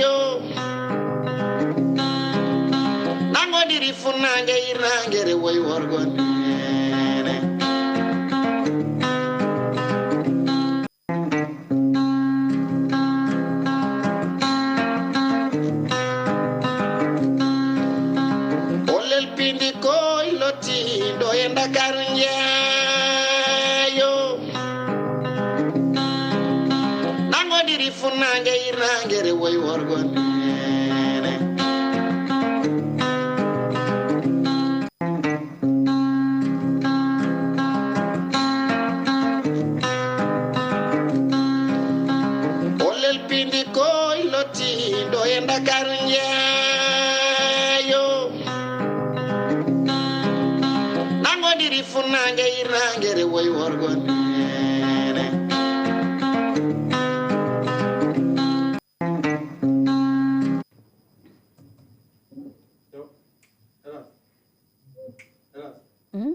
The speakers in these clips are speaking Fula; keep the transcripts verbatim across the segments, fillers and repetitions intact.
Yo. Nangodiri funange irangere woy worgo nene. Olel pindi koy loti do e Ndakaaru njeeyo. Nangodiri funange irangere woy worgo nene. Olel pindi koy loti do e Ndakaaru njeeyo. Nangodiri funange irangere woy worgo nene. Mhm.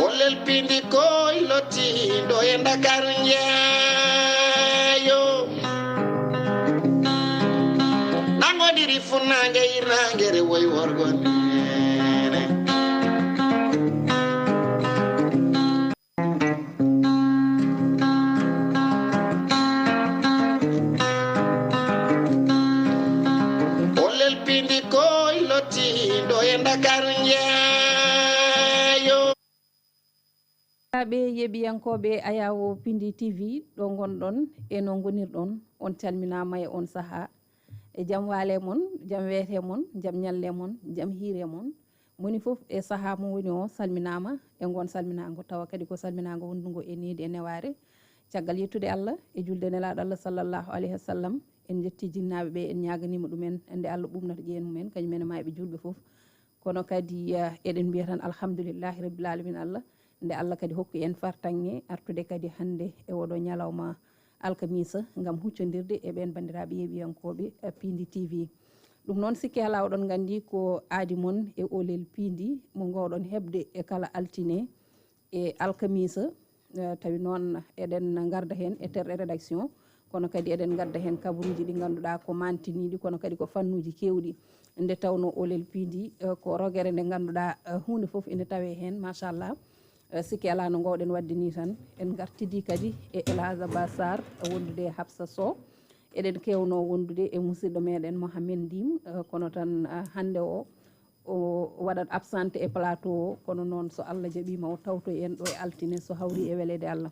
Olel pindi koy loti do e Ndakaaru njeeyo. Nangodiri funange irangere woy worgo nene. Olel pindi koy loti do e Ndakaaru njeeyo. Ɓe yeɓiyankooɓe Ayawo Pindi T V, ɗo ngonɗon e no ngonirɗon, on calminaama e on sahaa. E jam waale mon, jam weete mon, jam ñalle mon, jam hiire mon. Moni fof e sahaa mo woni o salminaama e ngon salminaango, tawa kadi ko salminaango wondungo e needi e newaare. Caggal yettude Allah e julde Nelaaɗo Allah sallallahu alayhi wa sallam, en njetti jinnaaɓe ɓe, en ñaaganiima ɗumen nde Allah ɓuɓnata ƴi'e mumen, kañum en e maayɓe juulɓe fof. Kono kadi, eh, eɗen mbiya tan alhamdulillahi rabbil alamin Allah, nde Allah kadi hokki en fartaŋŋe artude kadi hannde e oɗo ñalawma alkamisa ngam huccondirde e ɓeen banndiraaɓe yeeɓiyankooɓe, eh, Pindi T V. Ɗum noon, sikke alaa, oɗon nganndi ko aadi mon e Olel Pindi mo ngoowɗon heɓde e kala altine e alkamisa, eh, tawi noon eɗen ngarda heen e terɗe rédaction, kono kadi eɗen ngadda heen kabaruuji ɗi ngannduɗaa ko mantiniiɗi, kono kadi ko fannuuji keewɗi. Nde tawnoo Olel Pindi, eh, ko rogere nde ngannduɗaa, eh, huunde fof ina tawee heen, machallah. Eh, sikke alaa, no ngoowɗen waɗde nii tan, en ngartidi kadi e El Hadj Abbas Sarr, wondude e Hafsa Sow. Eɗen keewnoo wondude e musidɗo meɗen Mohamed Ndim, eh, kono tan, eh, hannde o, o waɗat absente e plateau o, kono noon so Allah jaɓiima o tawtoy en ɗo e altine so hawri e weleede Allah.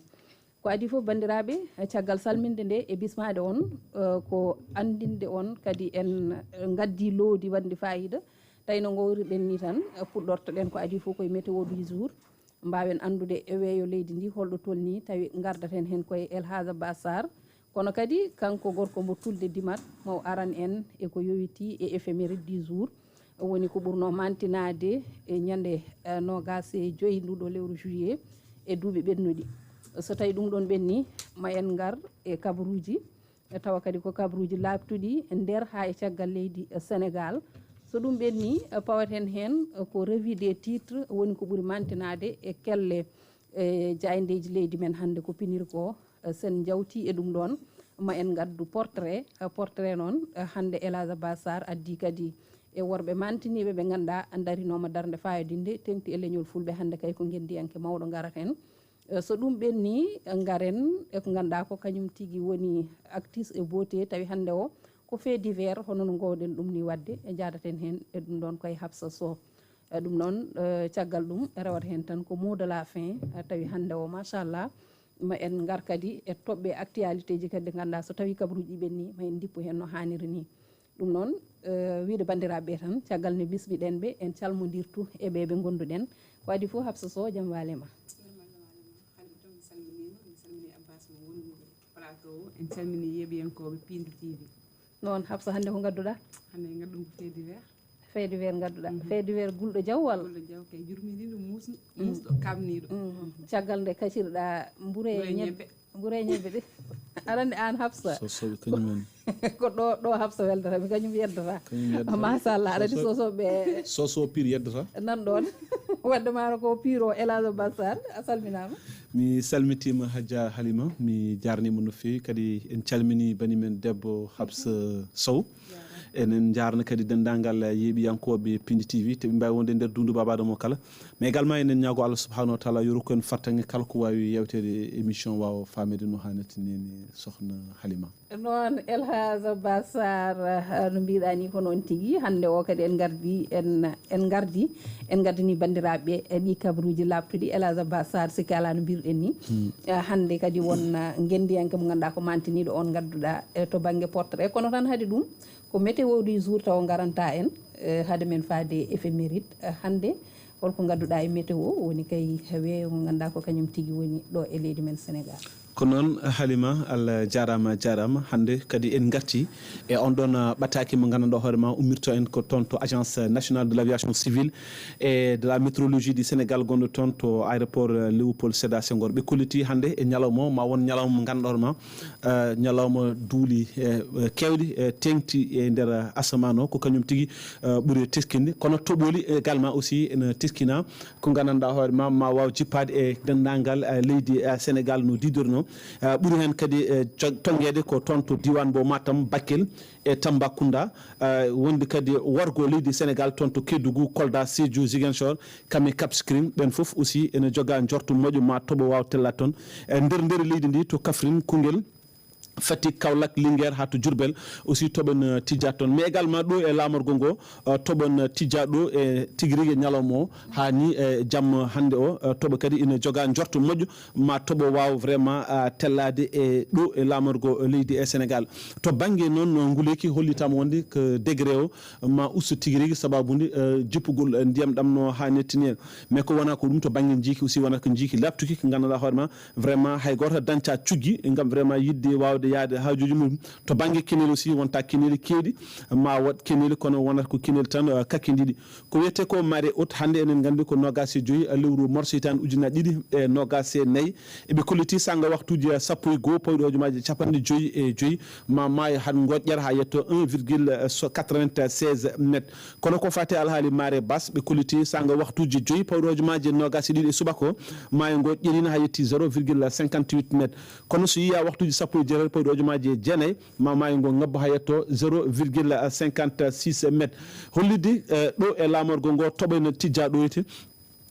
Ko adii fof, banndiraaɓe, eh, caggal salminde nde e bismaade on, eh, ko anndinde on kadi en, eh, ngaddii loowdi waɗndi faayiida. Tawi no ngowriɗen nii tan, eh, puɗɗortoɗen ko adii fof koye météo du jour. Mbaawen anndude e weeyo leydi ndi holɗo tolnii, tawi ngardaten heen koye El Hadj Abbas Sarr. Kono kadi kanko gorko mbo Tulde Dimat, mo aran en e ko yowitii e éphéméride du jour. Woni ko ɓurnoo mantinaade e ñande, eh, noogaas e joy nduɗo lewru juillet e duuɓi ɓennuɗi. So tawi ɗum ɗon ɓenni, ma en ngar e kabaruuji, eh, tawa kadi ko kabaruuji laaɓtuɗi nder haa e caggal leydi, eh, Sénégal. So ɗum ɓenni, eh, pawaten heen, eh, ko revue des titres, woni ko ɓuri mantinaade e kelle, eh, jaayndeeji leydi men hannde ko piniri ko. Eh, sen njawti e ɗum ɗoon, ma en ngaddu portrait. Eh, portrait noon, eh, hannde El Hadj Abbas Sarr addi kadi e worɓe mantiniiɓe ɓe ngannduɗaa ndarinooma darnde faayodinde, teŋti e leñol Fulɓe. Hannde kay ko ngenndiyanke mawɗo ngarata en. Eh, so ɗum ɓenni, eh, ngaren e ko ngannduɗaa ko kañum tigi woni actrice e beauté, tawi hannde o ko fait divers, hono no ngoowɗen ɗum ni waɗde, e njaadaten heen e ɗum ɗoon koye Hafsa Sow. Eh, ɗum noon, eh, caggal ɗum rewata heen tan ko mot de la fin, eh, tawi hannde o, machallah, ma en ngar kadi e toɓɓe actualité ji kadi ɗi ngannduɗaa so tawi kabaruuji ɓenni, ma en ndippu heen no haaniri ni. Ɗum noon, eh, wiyde banndiraaɓe ɓe tan, caggal nde bismiɗen ɓe, en calmondirtu e ɓe ɓe ngonnduɗen. Ko adii fof, Hafsa Sow, jam waale ma. Hannde toon mi salminiima, mi salminii Abbas mo wondude plateau o, en calminii yeeɓiyankooɓe Pindi T V. Noon, Hafsa, hannde ko ngadduɗaa? Hannde ngadduɗaa ko fait divers. Fait divers ngadduɗaa. Mhm. Fait divers gulɗo jaw walla? Gulɗo jaw kay, jurminiiɗo, muusɗo, mhm, muusɗo, kaamniiɗo. Mhm. Caggal nde kacirɗaa mburu e, mburu e ñebbe, ñebbe. Ngure ñebbe de. Aɗa anndi aan Hafsa. Sosoɓe kañum en. Ko ɗo, ɗo Hafsa weldata, mi kañum yeddata. Kañum yeddata. Machallah, aɗa anndi sosoɓe. Soso pire yeddata. Nan ɗon. Wadde maaro ko piro Elhadj Bassar, a salminaama. Mi salmitiima Hajja Halima, mi jaarniima no feewi. Kadi en calminii bani men debbo Hafsa Sow. Enen njaarna kadi denndaangal yeeɓiyankooɓe Pindi T V, te ɓe mbaawi wonde e nder dundu baabaaɗo mo kala. Mais également enen ñaago Allah subhanahu wa taala yo rokku en fartaŋŋe kala ko waawi yewteede e émission waawa faameede no haanirta ni, ni sokhna Halima. Noon Elhadj Bassar, ah, no mbiɗa ni ko noon tigi. Hannde o kadi en ngardi, en, en ngardi, en ngaddani banndiraaɓe e ɗi kabaruuji laaɓtuɗi. Elhadj Bassar, sikke alaa no mbiruɗen ni. Ah, hannde kadi won, ah, ngenndiyanke mo ngannduɗaa ko mantiniiɗo on ngadduɗaa, eh, to bannge portrait. Kono tan hade ɗum, ko météo du jour taw ngaranta en, eh, hade men faade éphéméride. Eh, hannde, holko ngadduɗaa e météo woni kay weeyo ngo ngannduɗaa ko kañum tigi woni ɗo e leydi men Sénégal? Ko noon, Halima, Allah jaaraama, jaaraama. Hannde kadi en ngarti e on ɗon, ah, ɓataake mo ngannduɗaa hoore ma ummirto en ko toon to Agence Nationale de l'Aviation Civile et de la Météorologie du Sénégal gonɗo toon to aéroport, ah, Léopold Sédar Senghor. Ɓe kolliti hannde e ñalawma o, ma won ñalawma mo ngannduɗaa hoore ma, ah, ñalawma duuli, eh, eh, keewɗi, eh, teeŋti e nder, ah, asamaan o, ko kañum tigi, ah, ɓuri teskinde. Kono toɓooli également aussi ene teskina ko nganndanɗaa hoore ma, ma waaw jippaade e denndaangal, eh, leydi, eh, Sénégal no diidorno. Eh, ɓuri heen kadi, eh, co-, tonngeede ko toon to diiwaan mbo Matam, Bakel e Tambacounda. Eh, wondi kadi wargo leydi Sénégal toon to Kédougou, Kolda, Sédhiou, Ziguinchor, kam e Cap Skirring. Ɓeen fof aussi ene joga njortu moƴƴo ma toɓo waaw tella toon. E nder, nder leydi ndi to Kaffrine, Koungheul, Fatick, Kaolack, Linguère haa to Diourbel aussi toɓo ene tijja toon. Mais également ɗo e laamorgo ngo, eh, toɓo ene tijja ɗo e tigi rigi ñalawma o haa ni e jamma hannde o, eh, toɓo kadi ene joga njortu moƴƴo ma toɓo waaw vraiment, ah, tellaade e ɗo e laamorgo leydi e Sénégal. To bannge noon, no nguleeki hollitaama wonde ko degré o ma usto tigi rigi sababude, eh, jippugol, eh, ndiyam ɗam no haanirta ni en. Mais ko wona ko ɗum to bannge njiiki aussi wonata ko njiiki laaɓtuki ko nganndanɗaa hoore ma vraiment hay gooto dañca cuggi ngam vraiment yiɗde waawde yahde haajuuji mum. To bannge keneeli aussi wonta keneeli keewɗi, ma waɗ keneeli kono wonata ko keneeli tan, eh, kakkitiiɗi. Ko wiyetee ko marée haute, hannde enen nganndi ko noogaas e joy, eh, lewru mars hitaande ujunnaji ɗiɗi e noogaas e nayi. Eɓe kolliti sanga waktuuji, eh, sappo e goo pawɗi hojomaaji capanɗe joy e joy ma maayo haa ngoƴƴere haa yetto un virgule quatre-vingt-seize mètres. Kono ko fati alhaali marée basse, ɓe kolliti sanga waktuuji joy pawɗi hojomaaji noogaas e ɗiɗi e subaka o, maayo ngo ƴerina haa yetti zéro virgule cinquante-huit mètres. Kono so yiya waktuuji sappo e jeetati pawɗi hojomaaji e jeenayi, ma maayo ngo ngabbo haa yetto zéro virgule cinquante-six mètres. Hollitde, eh, ɗo e laamorgo ngo toɓo ene tijja ɗo ete.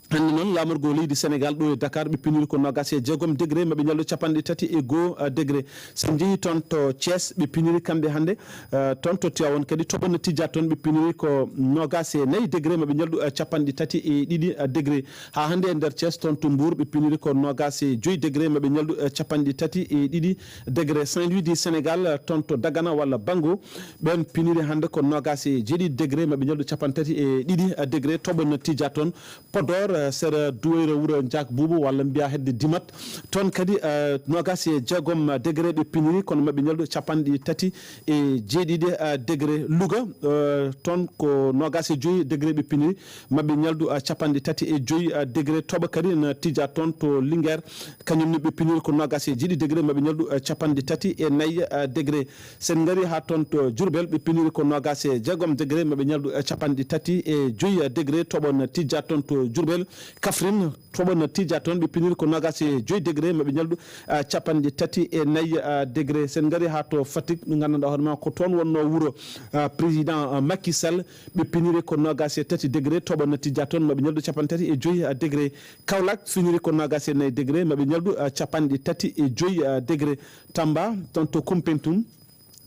Hannde noon, laamorgo leydi Sénégal ɗo e Dakar, ɓe piniri ko noogaas e jeegom degré, maɓe ñalɗo capanɗe tati e goo, eh, degré. So en njehii toon to Thiès, ɓe piniri kamɓe hannde, eh, toon to Tivaouane kadi, toɓo ne tijja toon, ɓe piniri ko noogaas e nayi degré, maɓe ñalɗo, eh, capanɗe tati e ɗiɗi, eh, degré. Haa hannde e nder Thiès, toon to Mbour, ɓe piniri ko noogaas e joy degré, maɓe ñalɗo, eh, capanɗe tati e ɗiɗi degré. Saint-Louis du Sénégal, eh, toon to Dagana walla Bango, ɓeen piniri hannde ko noogaas e jeeɗiɗi degré, maɓe ñalɗo capanɗe tati e ɗiɗi, eh, degré. Toɓo ne tijja toon, Podor, eh, sera Duwayra wuro Jaak Buubu walla mbiya hedde Dimat. Toon kadi, eh, noogaas e jeegom degré ɓe piniri, kono maɓe ñalɗo capanɗe tati e jeeɗiɗi, eh, degré. Louga, eh, toon ko noogaas e joy degré ɓe piniri, maɓe ñalɗo, eh, capanɗe tati e joy, eh, degré. Toɓo kadi na tijja toon to Linguère, kañum ne ɓe piniri ko noogaas e jeeɗiɗi degré, maɓe ñalɗo, eh, capanɗe tati e nayi, eh, degré. Sen ngari haa toon to Diourbel, ɓe piniri ko noogaas e jeegom degré, maɓe ñalɗo, eh, capanɗe tati e joy degré. Toɓo na tijja toon to Diourbel. Kaffrine, toɓo na tijja toon, ɓe piniri ko noogaas e joy degré, maɓe ñalɗo, eh, capanɗe tati e nayi, eh, degré. Sen ngari haa to Fatick, ɗo nganndanɗaa hoore ma ko toon wonno wuro, eh, président, eh, Macky Sall, ɓe piniri ko noogaas e tati degré, toɓo na tijja toon, maɓe ñalɗo capanɗe tati e joy, eh, degré. Kaolack finiri ko noogaas e nayi degré, maɓe ñalɗo, eh, capanɗe tati e joy, eh, degré. Tamba, toon to Koumpentoum,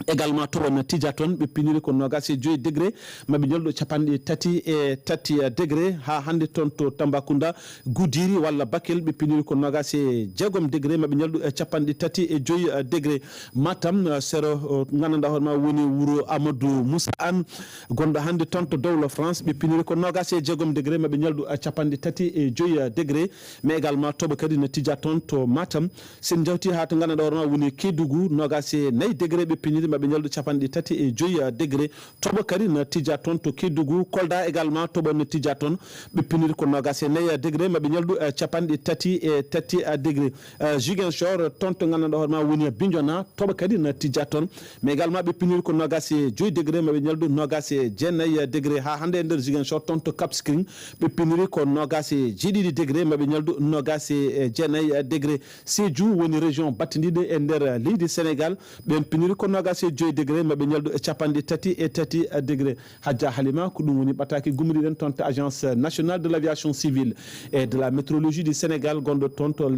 également toɓo na tijja toon, ɓe piniri ko noogaas e joy degré, maɓe ñalɗo capanɗe tati e tati degré. Haa hannde toon to Tambacounda, Goudiri walla Bakel, ɓe piniri ko noogaas e jeegom degré, maɓe ñalɗo, eh, capanɗe tati e joy, eh, degré. Matam, eh, sero, eh, nganndanɗaa hoore ma woni wuro Amadou Moussa Anne, gonɗo hannde toon to dowla France, ɓe piniri ko noogaas e jeegom degré, maɓe ñalɗo, eh, capanɗe tati e joy, eh, degré. Mais également toɓo kadi na tijja toon to Matam. Sen njawti haa to nganndanɗaa hoore ma woni Kédougou, noogaas e nayi degré ɓe piniri, maɓe ñalɗu capanɗe tati e joyi degré. Toɓo kadi na tija toon to Kédougou. Kolda également, toɓo na tija toon. Ɓe piniri ko noogaas e nayi degré, maɓe ñalɗu, eh, capanɗe tati e tati, eh, degré. Eh, Ziguinchor, toon to nganndanɗaa hoore ma woni Bignona, toɓo kadi na tija toon. Mais également, ɓe piniri ko noogaas e joyi degré, maɓe ñalɗu noogaas e jeenayi degré. Haa hannde e nder Ziguinchor, toon to Cap Skirring, ɓe piniri ko noogaas e jeeɗiɗi degré, maɓe ñalɗu noogaas e jeenayi degré. Sédhiou woni région battindiiɗo e nder leydi Sénégal. Ɓeen piniri ko noogaas e joyi degré, maɓe ñalɗu e capanɗe tati e tati degré. Hajja Halima, ko ɗum woni ɓataake gummoriɗen toon to Agence nationale de l'aviation civile et de la météorologie du Sénégal, gonɗo toon to,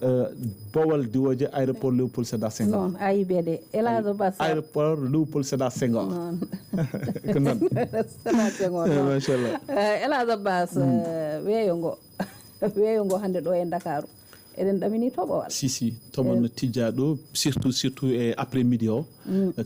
eh, Bowal Diwooje, aéroport Léopold Sédar Senghor. Noon, A I B D. Elhadj Abbas Sarr. Aéroport Léopold Sédar Senghor. Noon. Ko noon. Sédar Senghor, noon. Machallah. Eh, Elhadj Abbas, eh, weeyo ngo. Weeyo ngo hannde ɗo e Ndakaaru. Eɗen ɗamini toɓo walla? Si, si, toɓo no tijjaa ɗo, surtout, surtout e après midi o.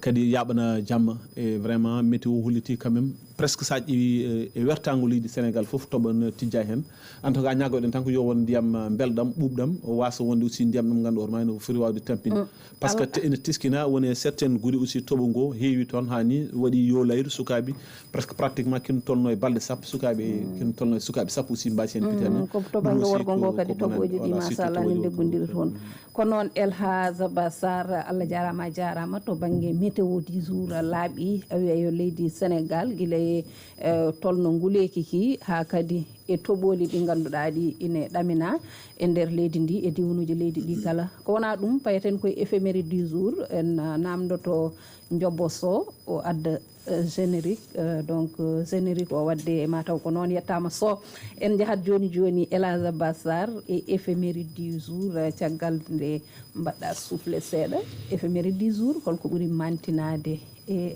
Kadi yaaɓana jamma. E vraiment, météo holliti quand même, presque so a ƴeewi, e, e wertaango leydi Sénégal fof, toɓo no tijjaa heen. En tout cas, ñaagoɗen tan ko yo won ndiyam, ah, mbelɗam, ɓuuɓɗam, o waasa wonde aussi ndiyam ɗam ngannduɗaa hoore ma ene foti waawde tampinde. Parce que te-, ene teskina woni e certaines gure aussi toɓo ngo heewi toon, haa ni waɗi yo layru sukaaɓe, presque pratiquement kino tolno e balɗe sappo sukaaɓe, kino tolno e sukaaɓe sappo aussi mbaasi heen piti heen. Ko to bannge worgo ngo kadi toɓooji ɗi, machallah, ne ndeggondiri toon. Ko noon, Elhadj Abbas Sarr, Allah jaaraama, a jaaraama. To bannge météo du jour laaɓi, a wiya yo leydi Sénégal gila e, eh, tolno nguleeki ki haa kadi e toɓooli ɗi ngannduɗaa ɗi ine ɗaminaa e nder leydi ndi e diwnuuji leydi ɗi kala. Ko wonaa ɗum, payaten koye éphéméride du jour, en, ah, naamndoto Njobo Sow, o adda, eh, générique, eh, donc, eh, générique o waɗde e ma taw ko noon yettaama Sow. En njahat jooni jooni Elhadj Abbas Sarr e éphéméride du jour, eh, caggal nde mbaɗɗa soufflé seeɗa. Éphéméride du jour, holko ɓuri mantinaade e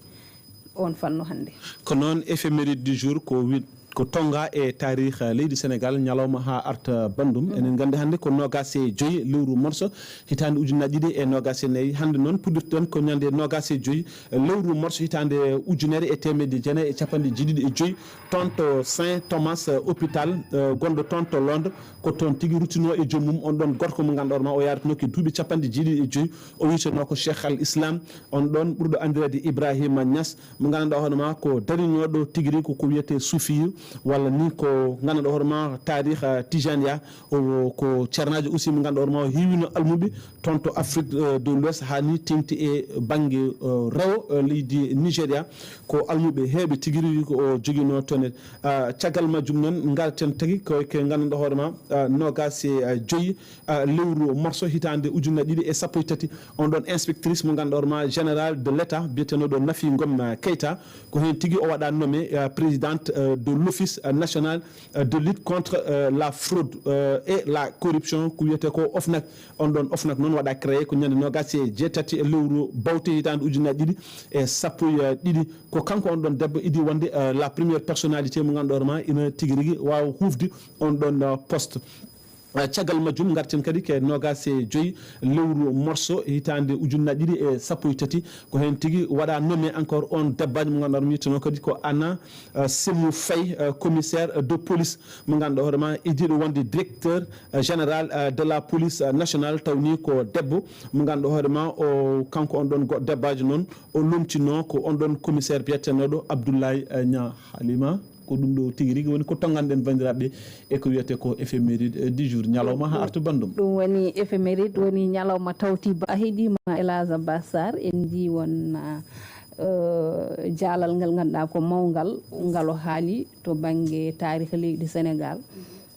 oon fannu hannde? Ko noon, éphéméride du jour ko wi-, ko tonngaa e taariikh leydi Sénégal, ñalawma haa arta banndum. Enen nganndi hannde ko noogaas e joyi lewru morso, hitaande ujunnaji ɗiɗi e noogaas e nayi. Hannde noon, puɗɗirten ko ñande noogaas e joyi lewru morso, hitaande ujunere e teemedde jeenayi e capanɗe jeeɗiɗi e joyi, toon to Saint Thomas, eh, hôpital, eh, gonɗo toon to Londres. Ko toon tigi ruttinoo e joom mum, on ɗoon gorko mo ngannduɗaa hoore ma, o yaaratnoo ko e duuɓi capanɗe jeeɗiɗi e joyi. O wiyetenoo ko Cheikh Al Islam, on ɗoon ɓurɗo anndireede Ibrahima Niass, mo ngannduɗaa hoore ma ko darinooɗo tigi rigi ko, ko wiyetee suufiyu, walla ni ko ngannduɗaa hoore ma taariikh, ah, Tijaniya. O ko ceernaajo aussi mo ngannduɗaa hoore ma o heewino almuɓe toon to Afrique, eh, de l'Ouest, haa ni teeŋti e bannge, eh, rewo, eh, leydi Nigeria. Ko almuɓe heewɓe tigi rigi ko o joginoo toon. Ah, caggal majjum noon, ngarten tagi ko, ko ngannduɗaa hoore ma, ah, noogaas e, ah, joyi, ah, lewru morso hitaande ujunnaji ɗiɗi e sappo e tati. On ɗoon inspectrice mo ngannduɗaa hoore ma, général de l'État, biyetenooɗo Nafi Ngom, ah, Keita, ko heen tigi o waɗa nommé, ah, présidente, ah, de l'Office, ah, national, ah, de lutte contre, ah, la fraude, ah, et la corruption, ko wiyetee ko OFNAC. On ɗoon OFNAC noon waɗa créé ko ñande noogaas e jeetati e lewru bawte hitaande ujunnaji ɗiɗi e sappo e ɗiɗi. Ko kanko on ɗoon debbo idii wonde, ah, la première personnalité mo ngannduɗaa hoore ma ina tigi rigi waawa huufde on ɗoon, ah, poste. Eh, caggal majjum, ngarten kadi ko e noogaas e joyi lewru morso hitaande ujunnaji ɗiɗi e sappo e tati. Ko heen tigi waɗa nommé encore on debbo mo ngannduɗaa hoore ma wiyeteno kadi ko Anna, eh, Semou Faye, eh, commissaire de police mo ngannduɗaa hoore ma idiiɗo wonde directeur, eh, général, eh, de la police, eh, nationale, taw ni ko debbo mo ngannduɗaa hoore ma o, kanko on ɗoon go-, debbo noon o lomtinoo ko on ɗoon commissaire biyetenooɗo Abdoulaye, eh, Niang. Halima. Ko ɗum ɗo tigi rigi woni ko tonnganɗen banndiraaɓe e ko wiyetee ko éphéméride, eh, du jour, ñalawma haa artu banndum. Ɗum woni éphéméride, woni ñalawma tawti ba-, a heɗiima Elhadj Abbas Sarr, en njii won, ah, eh, jaalal ngal ngannduɗaa ko mawngal, ngal o haali to bannge taariikh leydi Sénégal.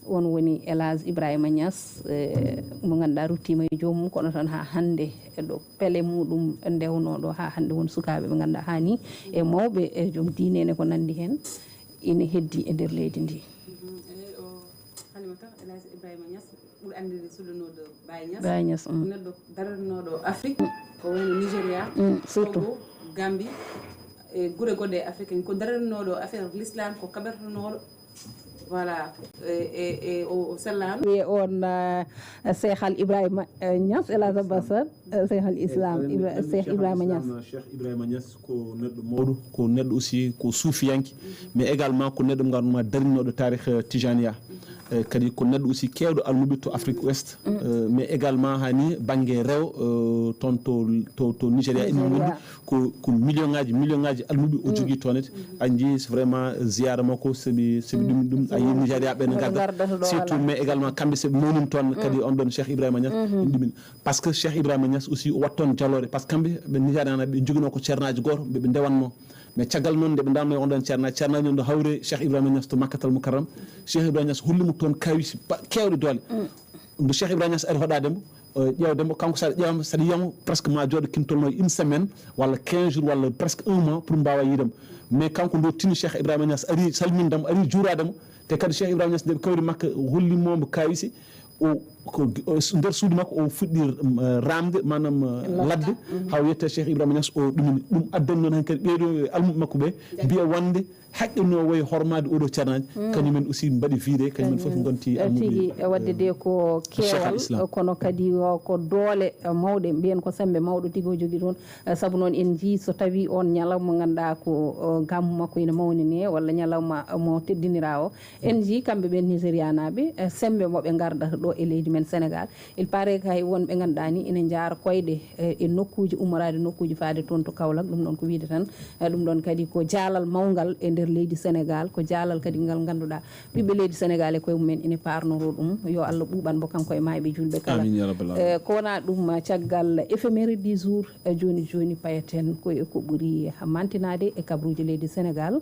Oon woni Elhadj Ibrahima Niass, eh, mo ngannduɗaa ruttiima e joomum, kono tan haa hannde e ɗo pele muɗum ndewnoo ɗo, haa hannde won sukaaɓe ɓe ngannduɗaa haa ni e mawɓe e joom diine ne ko nanndi heen. Ina heddi e nder leydi ndi. Mhm. Eey, o Halimata, Elhadj Ibrahima Niass, ɓuri anndirde sulanooɗo Baye Niass. Baye Niass, mm. Ko neɗɗo daranooɗo Afrique, ko wayno Nigeria, mm, surtout. Togo, Gambie, e gure goɗɗe e Afrique, ko daranooɗo affaire l'islam, ko kaɓirtonooɗo. Voilà. E, e, e o, o sellaano. Wiye on, eh, Cheikh Al Ibrahima, eh, Niass, Elhadj Abbas Sarr. Eh, Cheikh Al Islam, Ibra-, Cheikh Ibrahima Niass. Cheikh Ibrahima Niass ko neɗɗo mawɗo, ko neɗɗo aussi ko suufiyanke, mais également ko neɗɗo mo ngannduɗaa darinooɗo taarikh, eh, Tijaniya. Eh, kadi ko neɗɗo aussi keewɗo almuɓe to Afrique Ouest, eh, mais également hani bannge rewo, eh, toon to to to Nigéria ene wondi. Ko ko million ngaji million ngaji almuɓe o jogii toon ete. A njii vraiment ziyara makko, sabi sabi ɗum ɗum a yii Nigéria ɓe ne ngarda, surtout mais également kamɓe sabi mawnin toon kadi on ɗon Cheikh Ibrahima Niass. Ɗum ɗumen parce que Cheikh Ibrahima Niass aussi o waɗi toon jaloore, parce que kamɓe ɓe Nigéria ɓe joginoo ko ceernaaji gooto ɓe ɓe ndewanno. Mais caggal noon nde ɓe ndanno e on ɗon ceerna ceernaji noon ɗo hawre Cheikh Ibrahima Niass to Makkatal Mukarram. Cheikh Ibrahima Niass holli mo toon kawisi ba- kewɗe doole. Nde Cheikh Ibrahima Niass ari hoɗade mo, eh, ƴeewde mo, kanko saɗa ƴeewama saɗa yiyamo presque ma jooɗo kintolno une semaine walla quinze jours walla presque un mois pour mbawa yiidemo. Mais kanko ndo tini Cheikh Ibrahima Niass ari salmindemo, ari juurademo. Te kadi Cheikh Ibrahima Niass nde ɓe kawri Makka, hollimomo kawisi. O ko o- nder suudu makko o fuɗɗi, eh, ramde manam, eh, ladde. Haw yetta Cheikh Ibrahima Niass o ɗumini ɗum addani noon hen kadi ɓeeɗo almuɓe makko ɓe mbiya wonde haqqe no wayi hormaade oɗo ceernaji. Kañumen aussi mbaɗi viré, kañumen fof ngonti almuɓe, tigi, eh, wadde de ko keewal, kono kadi o ko doole, eh, mawɗe, mbiyen ko sembe mawɗo tigi o jogii toon. Eh, sabu noon en njii so tawi on ñalawma mo ngannduɗaa ko, o, gàmmu makko ina mawnine walla ñalawma mo teddinira o, en njii kamɓe ɓen Nigérianaaɓe, eh, sembe mo ɓe ngardata ɗo e leydi men Sénégal. Il paraît que hay wonɓe ngannduɗaa ni ina njaara koyɗe, eh, e nokkuuji, ummoraade nokkuuji faade toon to Kaolack. Ɗum ɗon ko wiyde tan, eh, ɗum ɗon kadi ko jaalal mawngal e nder leydi Sénégal, ko jaalal kadi ngal ngannduɗaa ɓiɓɓe leydi Sénégal e koye mumen ina paarnoroo ɗum. Yo Allah ɓuuɓan mo kanko e maayɓe juulɓe kala. Amiin, ya rabbal aalamiin. Eh, ko wonaa ɗum, eh, caggal éphéméride du jour, eh, jooni jooni payaten ko e ko ɓuri mantinaade e kabruuji leydi Sénégal,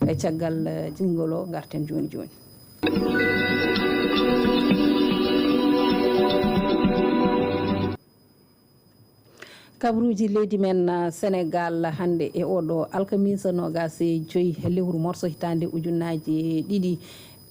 eh, caggal, eh, jinngol o ngarten jooni jooni. Kabruuji leydi men, ah, Sénégal hannde e oɗo alkamisa noogaas e joy lewru morso hitaande ujunnaaji ɗiɗi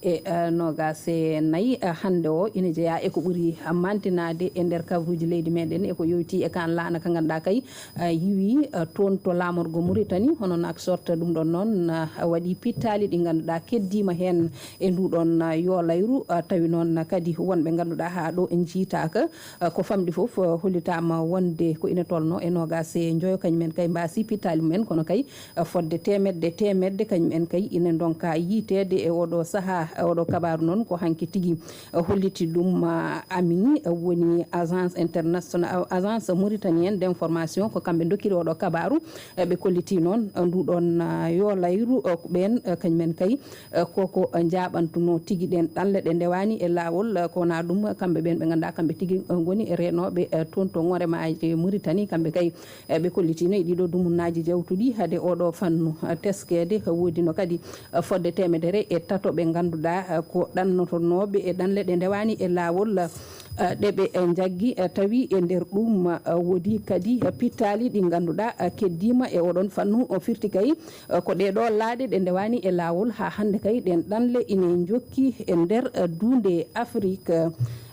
e, ah, noogaas e nayi, ah, hannde o ina jeyaa e ko ɓuri, ah, mantinaade e nder kabruuji leydi meɗen e ko yowiti e kaan laana ka ngannduɗaa kay, ah, yiwi, ah, toon to laamorgo Mauritanie, hono Nouakchott. Ɗum ɗon noon, ah, waɗi pittaali ɗi ngannduɗaa keddiima heen e ndu ɗon, ah, yoolayru, ah, tawi noon kadi wonɓe ngannduɗaa haa ɗo en njiitaaka. Eh, ko famɗi fof, eh, hollitaama wonde ko ina tolno e noogaas e njoyo kañum en kay mbaasi pittaali mumen, kono kay, eh, fodde teemedde, teemedde kañum en kay ina ndonka yiiteede e oɗo sahaa. Eh, oɗo kabaaru noon ko hanki tigi, eh, holliti ɗum, ah, ami, eh, woni agence international, agence mauritanienne d'information, ko kamɓe ndokkiri oɗo kabaaru. Eh, ɓe kolliti noon, eh, ndu ɗon, ah, yoolayru, eh, ko ɓeen, eh, kañum en kay, eh, koko, eh, njaaɓantunoo tigi ɗeen ɗanle ɗe ndewaani e laawol, eh, ko wonaa ɗum, eh, kamɓe ɓeen ɓe ngannduɗaa kamɓe tigi, eh, ngoni e reenooɓe, eh, toon to Ŋoremaaji Mauritanie, kamɓe kay, eh, ɓe kollitiino e ɗiɗo dumunnaaji jawtuɗi hade oɗo fannu, eh, teskeede. Eh, woodino kadi, eh, fodde teemedere e tato ɓe ngannduɗaa, eh, ko ɗannotonooɓe e ɗanle ɗe ndewaani e laawol, eh, ɗe ɓe, eh, njaggi, eh, tawi e nder ɗum, eh, woodi kadi, eh, pittaali ɗi ngannduɗaa, eh, keddiima e oɗon fannu. O firti kay, eh, ko ɗee ɗoo laaɗe ɗe ndewaani e laawol haa hannde kay ɗeen ɗanle ine njokki e nder, eh, duunde Afrik.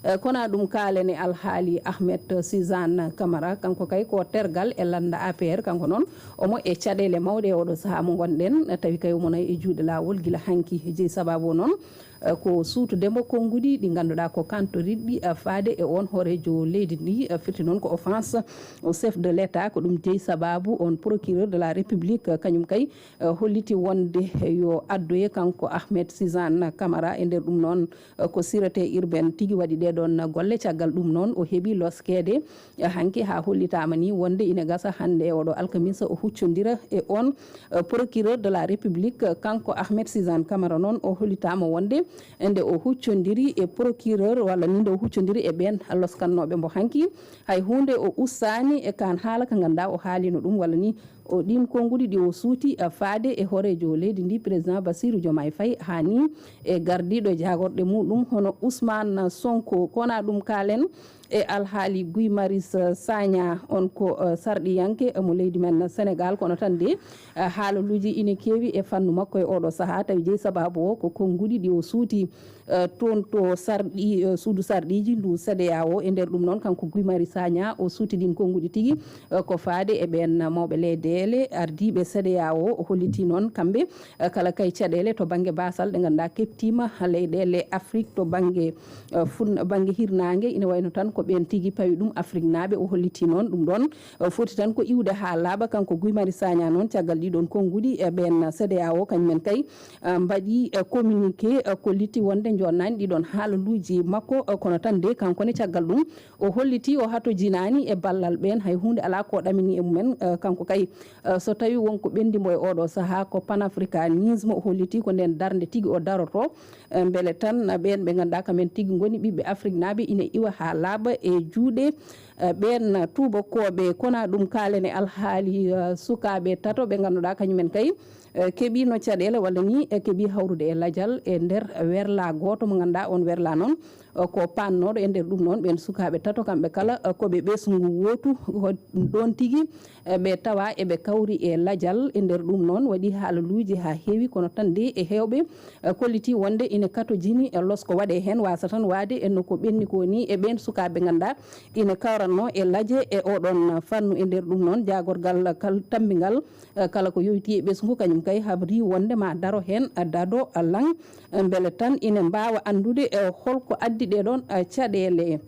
Eh, ko wonaa ɗum kaalen e alhaali Ahmed Sizane Camara, kanko kay ko tergal e lannda A P R, kanko noon omo e caɗeele mawɗe e oɗo sahaa mo ngonɗen, eh, tawi kay omo nayi e juuɗe laawol gila hanki. Jeyi sabaabu o noon, eh, ko suutude mo konnguɗi ɗi ngannduɗaa ko kantoriɗi, eh, faade e oon hooreejo leydi ndi, eh, firti noon ko offense au chef de l'État. Ko ɗum jeyi sabaabu oon procureur de la République, eh, kañum kay, eh, holliti wonde yo addoye kanko Ahmed Sizane Camara. E nder ɗum noon, eh, ko sûreté urbaine tigi waɗi ɗee ɗoon golle. Caggal ɗum noon o heɓi loskeede, eh, hanki haa hollitaama ni wonde ina gasa hannde e oɗo alkamisa o huccondira e oon, eh, procureur de la République. Kanko Ahmed Sizane Camara noon o hollitaama wonde nde o huccondiri e procureur walla ni nde o huccondiri e ɓeen loskannooɓe mbo hanki, hay huunde o ustaani e kaan haala ka ngannduɗaa o haalino ɗum walla ni o ɗiin konnguɗi ɗi o suuti, eh, faade e hooreejo leydi ndi, président Bassirou Diomaye Faye, haa ni e gardiiɗo jaagorɗe muɗum hono Ousmane Sonko. Ko wonaa ɗum kaalen e alhaali Guy Marius Sagna, on ko, eh, sarɗiyanke, eh, mo leydi men Sénégal, kono tan de, eh, haalaluuji ine keewi e fannu makko e oɗo sahaa, tawi jeyi sabaabu o ko konnguɗi ɗi o suuti, eh, toon to sarɗi, eh, suudu sarɗiiji ndu C E D E A O. E nder ɗum noon, kanko Guy Marius Sagna o suuti ɗiin konnguɗi tigi, eh, ko faade e ɓeen mawɓe leyɗeele ardiiɓe C E D E A O. O holliti noon kamɓe, eh, kala kay caɗeele to bannge baasal ɗe ngannduɗaa keɓtiima leyɗeele Afrik to bannge, eh, fun-, bannge hirnaange, ina wayno tan ko ɓeen tigi pawi ɗum Afriknaaɓe. O holliti noon ɗum ɗoon, eh, foti tan ko iwde haa laaɓa. Kanko Guy Marius Sagna noon, caggal ɗii ɗoon konnguɗi, eh, ɓeen C E D E A O kañum en kay, eh, mbaɗi, eh, communiqué, eh, ko litti wonde Jonnaani ɗiɗon haalaluuji makko, eh, kono tan de kanko ne caggal ɗum o hollitii o hatojinaani e ballal ɓeen, hay huunde alaa ko ɗamini e mumen, eh, kanko kay, eh, so tawii won ko ɓenndi mbo e ooɗoo sahaa ko panafricanisme o hollitii ko ndeen darnde tigi o darotoo, eh, mbele tan ɓeen ɓe ngannduɗaa kamen tigi ngoni ɓiɓɓe Afriknaaɓe ina iwa haa laaɓa e juuɗe, eh, ɓeen tuubakooɓe. Kona ɗum kaalen e alhaali, eh, sukaaɓe tato ɓe ngannduɗaa kañumen kay, eh, keɓiino caɗeele walla ni, eh, keɓii hawrude e lajal e nder werla gooto mo ngannduɗaa oon werla noon, eh, ko paannooɗo e nder ɗum noon ɓeen sukaaɓe tato kamɓe kala, eh, ko ɓe ɓesngu wootu, ko ɗoon tigi, eh, ɓe tawa eɓe kawri e lajal e nder ɗum noon waɗi haalaluuji haa heewi kono tan de e heewɓe, eh, kollitii wonde ina katojini, eh, losko waɗee heen waasa tan waade e no ko ɓenni ko ni e ɓeen sukaaɓe ngannduɗaa ina kawratnoo e laje e oɗoon fannu e nder ɗum noon jaagorgal kal tammbigal, eh, kala ko yowitii e ɓesngu, kañum kay habri wonde ma daro heen, eh, dado, eh, laŋ, eh, mbele tan ina mbaawa anndude, eh, holko addi ɗee ɗoon, eh, caɗeele.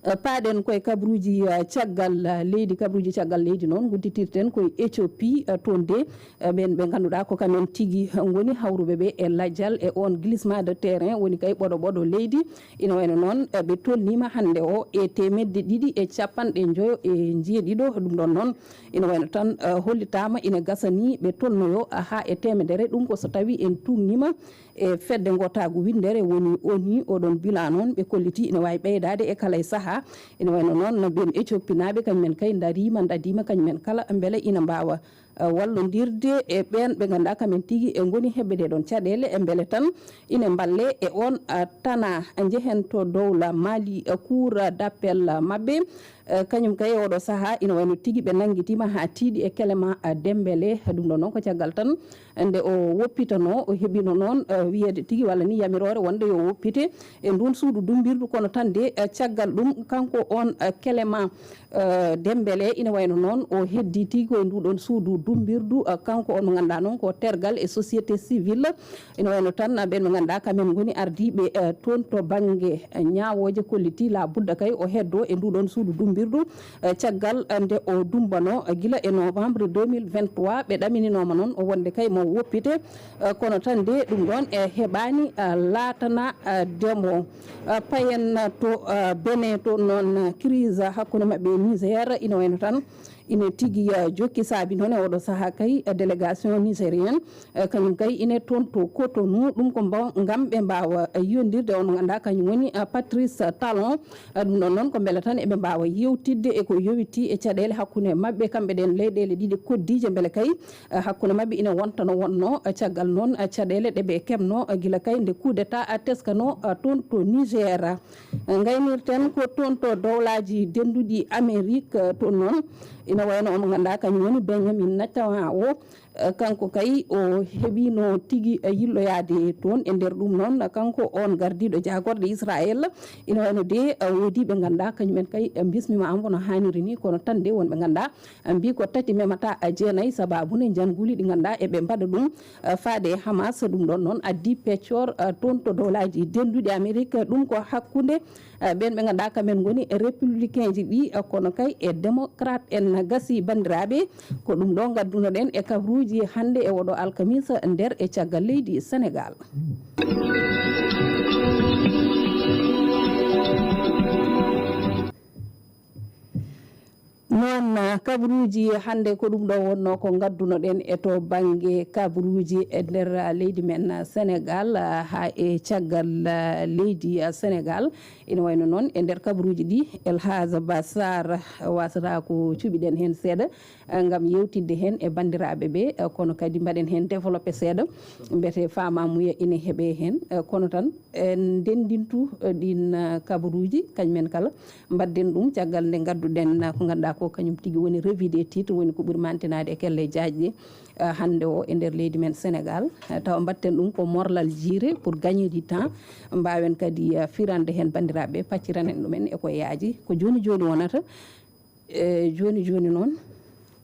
Eh, paaɗen koye kabaruuji, eh, caggal, eh, leydi, kabaruuji caggal leydi noon, ngudditirten koye Éthiopie, eh, toon de, eh, ɓeen ɓe ngannduɗaa ko kamen tigi, eh, ngoni hawruɓe ɓe e lajal e oon glissement de terrain, woni kay ɓoɗo ɓoɗo leydi. Ina wayno noon, eh, ɓe tolniima hannde o e teemedde ɗiɗi e capanɗe njoyo e njeeɗiɗo. Ɗum ɗoon noon, ina wayno tan, eh, hollitaama ina gasa ni ɓe tolnoyo, eh, haa e teemedere. Ɗum ko so tawii en tuugniima e fedde ngootaagu winndere, woni ONU, oɗon bilan noon ɓe kollitii ina waawi ɓeydaade e kala e sahaa. Ina wayno noon no ɓeen Éthiopinaaɓe kañumen kay ndariima, ndadiima kañumen kala mbele ina mbaawa, eh, wallondirde e ɓeen ɓe ngannduɗaa kamen tigi e ngoni heɓɓe ɗee ɗoon caɗeele, e mbele tan ina mballe e oon, eh, tana. Njehen to dowla Mali, eh, cour d'appel maɓɓe, eh, kañum kay e oɗo sahaa ina wayno tigi ɓe nanngitiima haa tiiɗi e Clément, eh, Dembélé. Ɗum ɗo noon ko caggal tan nde o woppitanoo, o heɓino noon, eh, wiyeede tigi walla ni yamiroore wonde yo woppite e nduun suudu dummbirdu, kono tan de, eh, caggal ɗum kanko oon, eh, Clément, eh, Dembélé ina wayno noon o heddii tigi ko e nduɗon suudu dummbirdu, eh, kanko on mo ngannduɗaa noon ko tergal e société civile. Ina wayno tan, eh, ɓeen ɓe ngannduɗaa kamen ngoni ardiiɓe, eh, toon to bannge, eh, ñaawooje kollitii la budda kay o heddoo e nduɗon suudu dummbirdu, eh, caggal, eh, nde o dumbano, eh, gila e novembre deux mille vingt-trois, ɓe ɗamininooma noon o wonde kay mo woppite, eh, kono tan de ɗum ɗoon, eh, heɓaani, eh, laatana, eh, demo. Eh, payen to, eh, Benin to noon, eh, crise hakkunde maɓɓe e Niger ina wayno tan ina tigi, eh, jokki saabi noon e oɗo sahaa kay, eh, délégation nigérienne, eh, kañum kay ine toon to Cotonou, ɗum ko mbaw-, ngam ɓe mbaawa, eh, yondirde on mo ngannduɗaa kañum woni, eh, Patrice Talon. Eh, ɗum ɗon noon ko mbele tan eɓe mbaawa yewtidde e ko yowitii e caɗeele hakkunde maɓɓe kamɓe ɗeen leyɗeele ɗiɗi koddiije mbele kay, eh, hakkunde maɓɓe ina wonta no wonnoo, eh, caggal noon, eh, caɗeele ɗe ɓe keɓnoo, eh, gila kay nde coup d'État, eh, teskanoo, eh, toon to Niger. Eh, ngaynirten ko toon to dowlaaji dennduɗi Amerik, eh, toon noon ina wayno on mo ngannduɗaa kañum woni Benjamin Netanyahu. Eh, kanko kay o heɓiino tigi, eh, yilloyaade toon. E nder ɗum noon, kanko on gardiiɗo jaagorɗe Israel, ina wayno de, eh, woodii ɓe ngannduɗaa kañumen kay, eh, mbismiima am wano haaniri ni, kono tan de won ɓe ngannduɗaa, eh, mbii ko tati memata, eh, jeenayi, sabaabu ne njannguuli ɗi ngannduɗaa eɓe mbaɗa ɗum, eh, faade e Hamas. Ɗum ɗon noon addi peccoor, eh, toon to dowlaaji dennduɗi Amerik, ɗum ko hakkunde, eh, ɓeen ɓe ngannduɗaa kamen ngoni républicain ji ɗi, eh, kono kay e démocrate en. Gasi banndiraaɓe, ko ɗum ɗo ngaddunoɗen e kabaruuji hannde e oɗo alkamisa nder e caggal leydi Senegal. Noon, ah, kabaruuji hannde ko ɗum ɗo wonnoo ko ngaddunoɗen e to bannge kabaruuji e nder, ah, leydi men, ah, Senegal, ah, haa e caggal, ah, leydi, ah, Senegal. Ina wayno noon e nder kabaruuji ɗi, El Hadj Bassar, ah, wasata ko cuɓiɗen heen seeɗa, ah, ngam yewtidde heen e banndiraaɓe ɓe, ah, kono kadi mbaɗen heen développé seeɗa, mbete faamamuya ina heɓee heen. Ah, kono tan, en ndenndintu, eh, ɗiin, eh, kabaruuji, kañumen kala, mbaɗden ɗum caggal nde ngadduɗen, eh, ko ngannduɗaa ko kañum tigi woni revue des titres, woni ko ɓuri mantinaade e kelle jaajɗe, eh, hannde o e nder leydi men Senegal. Eh, tawa mbaɗten ɗum ko morlal jiire pour gagner du temps, mbaawen kadi, eh, firande heen banndiraaɓe, pacciranen ɗumen e ko yaaji. Ko jooni jooni wonata, E jooni jooni noon,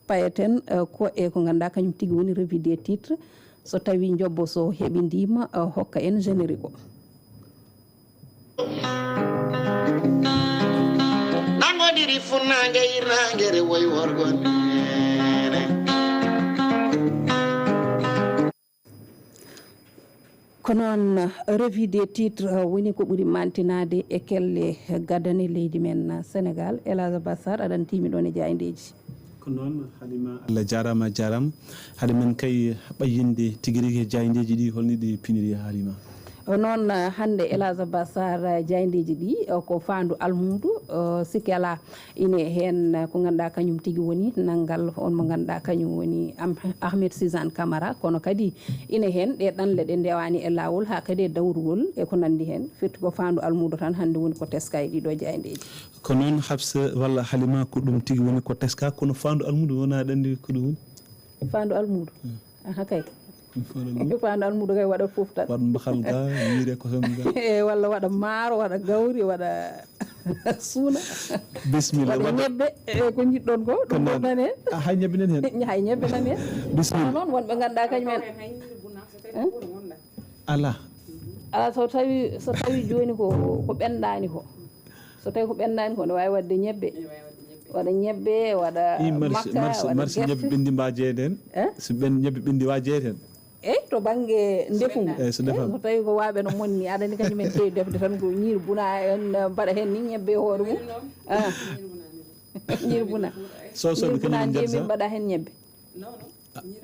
payeten, eh, ko e ko ngannduɗaa kañum tigi woni revue des titres. So tawii njobbo so heɓindiima, eh, hokka en générique o. Nangodiri funnaange irnaange rewoy worgo neene. Ko noon, revue des titres, uh, woni ko ɓuri mantinaade e kelle gadane leydi men, uh, Senegal. Elhadj Abbas Sarr, aɗa tiimi ɗoon e jaayndeeji. Ko noon, Halima, Allah jaaraama, a jaaraama. Hade men kay ɓayyinde tigi rigi e jaayndeeji ɗi, holni ɗi piniri, Halima? O noon, uh, hannde Elhadj Abbas Sarr, uh, jaayndeeji ɗi, uh, ko faandu almuudu, uh, sikke alaa. Ine heen ko ngannduɗaa kañum tigi woni nanngal on mo ngannduɗaa kañum woni Am-, Ahmed Suzanne Camara, kono kadi ine heen ɗe ɗanle ɗe ndewaani e laawol haa kadi e dawrugol e ko nanndi heen. Firti ko faandu almuudo tan hannde woni ko teska e ɗiɗo jaayndeeji. Ko noon, Hafsa walla Halima, ko ɗum tigi woni ko teska, kono faandu almuudo wonaa aɗa anndi ko ɗum woni? Faandu almuudo? Hmm. Aha, kay. Faandu almuudo. Faandu almuudo kay waɗa fof tan. Waɗa mbaxal ga, ñiiri e kosam ga. E, walla waɗa maaro, waɗa gawri, waɗa suuna. Bisimilla, waɗa waɗa ñebbe, e, ko njiɗɗon ko, ɗum ko ɗon noon. Nan heen. A, hay ñebbe nan heen? Hay ñebbe nan heen. Bisimilla. Kono noon, wonɓe ngannduɗaa kañum en. Eh? Alaa. Alaa, so tawi, so tawi jooni ko, ko ɓenndaani ko. So tawi ko ɓenndaani ko, ne waawi waɗde ñebbe. Waɗa ñebbe, waɗa I marsi, makka, marsi, waɗa marsi gerte. Ñebbe ɓenndi mba jeeyde heen. Eh? So ɓen ñebbe ɓenndi wa jeeyde heen. Eyi, to bannge ndefu ngu. Eyi, so ndefaama. Eyi, so tawi ko waaɓe no monni, aɗa anndi kañum en keewi defde tan ko ñiiri buna en, mbaɗa heen ni ñebbe e hoore mum. Ah. Ñiiri buna. Sosoɓe kañum en njaɗ sa? Mbaɗa heen ñebbe.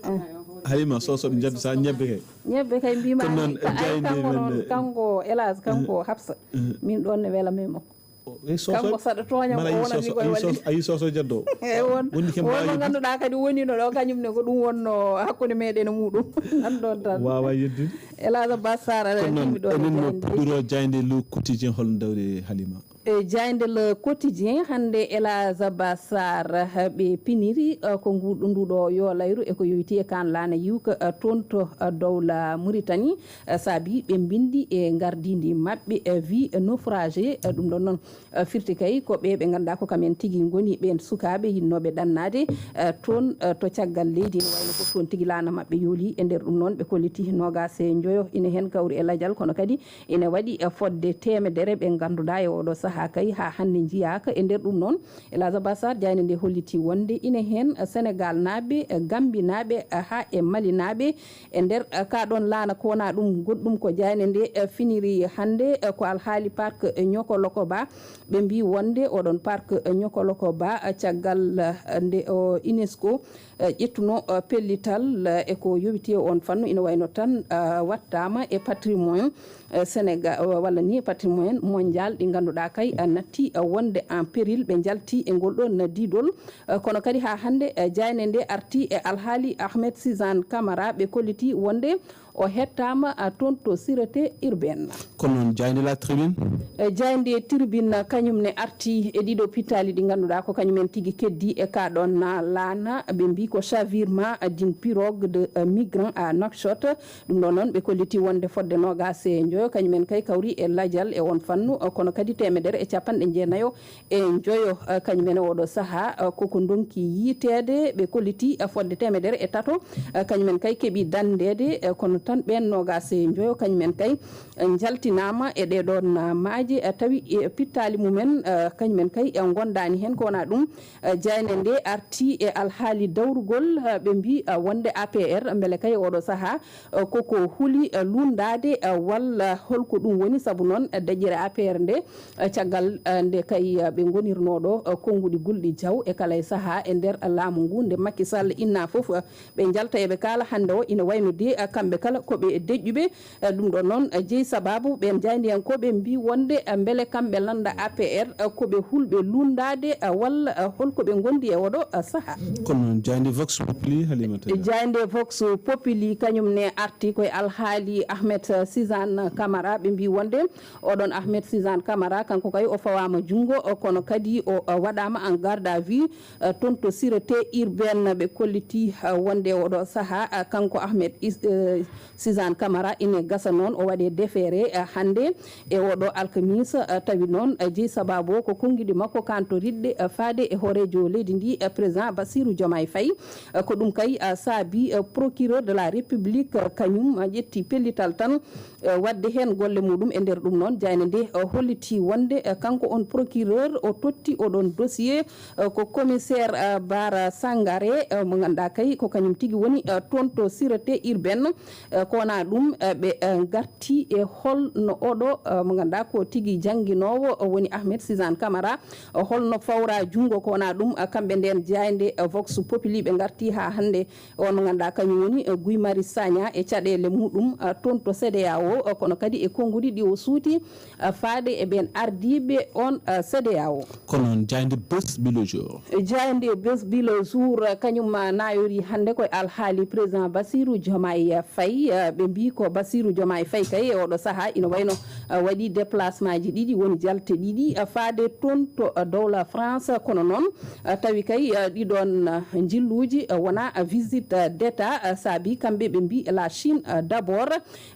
Ah. Halima, sosoɓe njaɗ sa ñebbe kay. Ñebbe kay mbima. Kono noon, ay, jaaynde kanko men, noon, eh, kanko, hélas, kanko, eh, Hafsa. Eh. Min ɗoon ne wela men makko. O, e soso, kanko saɗa tooña mala mo, o yi wona soso, mi koye ayi waɗde. Soso, ayi soso jaddo. E won, woni ke won mo mbaawi ngannduɗaa kadi wonino ɗo, kañum ne ko ɗum wonno hakkunde meɗen e muɗum. An ɗon tan. Waawa yeddude. Elhadj Abbas Sarr, aɗa tiimi ɗo e jaaynde. Kono noon, enen no puɗɗiro jaaynde Le Quotidien, holno dawri, Halima? E jaaynde Le Quotidien, hannde Elhadj Abbas Sarr, ɓe piniri, eh, ko ngu-, nduɗo yo layru e ko yowitii e kaan laana yiwka, eh, toon to, eh, dowla Mauritanie. Eh, saabi ɓe mbinndi e ngardiindi maɓɓe, eh, vie naufragée, eh, ɗum ɗon noon, eh, firti kay ko ɓe ɓe ngannduɗaa ko kamen tigi ngoni ɓeen sukaaɓe yinnooɓe ɗannaade, eh, toon, eh, to caggal leydi, ene wayno ko toon tigi laana maɓɓe yooli. E nder ɗum noon, ɓe kolliti noogaas e njoyo ine heen kawri e lajal, kono kadi ine waɗi, eh, fodde teemedere ɓe ngannduɗaa e oɗo sahaa kay haa hannde njiyaaka. E nder ɗum noon, Elhadj Abbas Sarr, jaaynde nde holliti wonde ine heen, eh, Senegal naaɓe, eh, Gambi naaɓe, eh, haa e Mali naaɓe, e nder, eh, kaa ɗoon laana ko wonaa ɗum goɗɗum ko jaaynde nde, eh, finiri hannde, eh, ko alhaali parc, eh, Niokolo-Koba. Ɓe mbii wonde oɗon parc, eh, Niokolo-Koba, eh, caggal, eh, nde o UNESCO, eh, ƴettuno, eh, pellital, eh, e ko yowiti e on fannu ina wayno tan, eh, wattaama e patrimoine, eh, Sénégal, eh, walla ni patrimoine mondial ɗi ngannduɗaa kay, eh, natti, eh, wonde en péril, ɓe njalti e ngol ɗoon diidol. Eh, kono kadi haa hannde, eh, jaaynde nde arti e alhaali Ahmed Suzanne Camara, ɓe kolliti wonde o hettaama, eh, toon to sûreté urbaine. Kono noon jaaynde La Tribune? Eh, jaaynde Tribune, eh, kañum ne arti e ɗiɗo pittaali ɗi ngannduɗaa ko kañum en tigi keddi e kaa ɗoon, eh, laana. Ɓe mbii ko chavirement, eh, d'une pirogue de, eh, migrants à Nouakchott. Ɗum ɗoon noon, ɓe kolliti wonde fodde noogaas e njoyo, kañum en kay kawri e lajal e on fannu, eh, kono kadi teemedere e capanɗe jeenayo e njoyo, eh, kañum en e oɗo sahaa, eh, koko ndonki yiiteede, ɓe kolliti, eh, fodde teemedere e tato, eh, kañum en kay keɓi danndeede, eh, kono tan ɓeen noogaas e njoyo, kañum en kay, eh, njaltinaama e ɗee ɗoon, eh, maaje, eh, tawi, eh, pittaali mumen, eh, kañum en kay, eh, ngondaani heen. Ko wonaa ɗum, eh, jaaynde nde arti e alhaali dawrugol, eh, ɓe mbii, eh, wonde A P R, mbele kay oɗo sahaa, eh, koko huli, eh, lunndaade, eh, walla holko ɗum woni, sabu noon, eh, deƴƴere A P R nde, eh, caggal, eh, nde kay, eh, ɓe ngonirnoo ɗo, eh, konnguɗi gulɗi jaw e kala e sahaa e nder laamu ngu, nde Macky Sall inna fof, eh, ɓe njalta eɓe kaala hannde o, ina wayno de, eh, kamɓe kala ko ɓe deƴƴuɓe, eh, ɗum ɗo noon, eh, jeyi sababu ɓeen jaayndiyankooɓe mbii wonde, eh, mbele kamɓe lannda A P R, eh, ko ɓe hulɓe lunndaade, eh, walla, eh, holko ɓe ngondi e oɗo, eh, sahaa. Kono noon jaaynde Vox Populi, Halimata Dia. Jaaynde Vox Populi kañum ne arti koye alhaali Ahmed Suzanne Camara. Ɓe mbii wonde oɗon Ahmed Suzanne Camara, kanko kay o fawaama junngo, kono kadi o, o waɗaama en garde à vue, eh, toon to sûreté urbaine. Ɓe kolliti, eh, wonde oɗo sahaa, eh, kanko Ahmed Is-, eh, Suzanne Camara ine gasa noon o waɗe déféré, eh, hannde e oɗo alkamisa, eh, tawi noon, eh, jeyi sababu o ko konngiɗi makko kantoriɗɗe, eh, faade e hooreejo leydi ndi, eh, président Bassirou Diomaye Faye. Eh, ko ɗum kay, eh, saabi, eh, procureur de la République, eh, kañum, eh, ƴetti pellital tan, eh, waɗde heen golle muɗum. E nder ɗum noon, jaaynde nde, eh, holliti wonde, eh, kanko on procureur o totti oɗon dossier, eh, ko commissaire, eh, Bara Sangare, eh, mo ngannduɗaa kay ko kañum tigi woni, eh, toon to sûreté urbaine, eh, ko wonaa ɗum, eh, ɓe, eh, ngarti e hol no oɗo, eh, mo ngannduɗaa ko tigi jannginoowo, eh, woni Ahmed Suzanne Camara, eh, hol no fawra junngo, ko wonaa ɗum, eh, kamɓe ndeen jaaynde, eh, Vox Populi ɓe ngarti haa hannde. On mo ngannduɗaa kañum woni, eh, Guy Marius Sagna e caɗeele muɗum, eh, toon to C D A O, eh, kono kadi e konnguɗi ɗi o suuti, eh, faade e ɓeen ardiiɓe on, eh, C D A O. Ko noon, jaaynde Bës Bilo Jour. Jaaynde Bës Bilo Jour, eh, kañum, eh, nayorii hannde ko e alhaali président Bassirou Diomaye Faye. Eh, ɓe mbii ko Bassirou Diomaye Faye kay e oɗo sahaa ina wayno, eh, waɗi déplacement ji ɗiɗi, woni jalte ɗiɗi, eh, faade toon to, eh, dowla France. Kono noon, eh, tawi kay, eh, ɗiɗon, eh, njilluuji, eh, wonaa, eh, visite, eh, d'État, eh, saabi kamɓe ɓe mbii la Chine, eh, d'abord.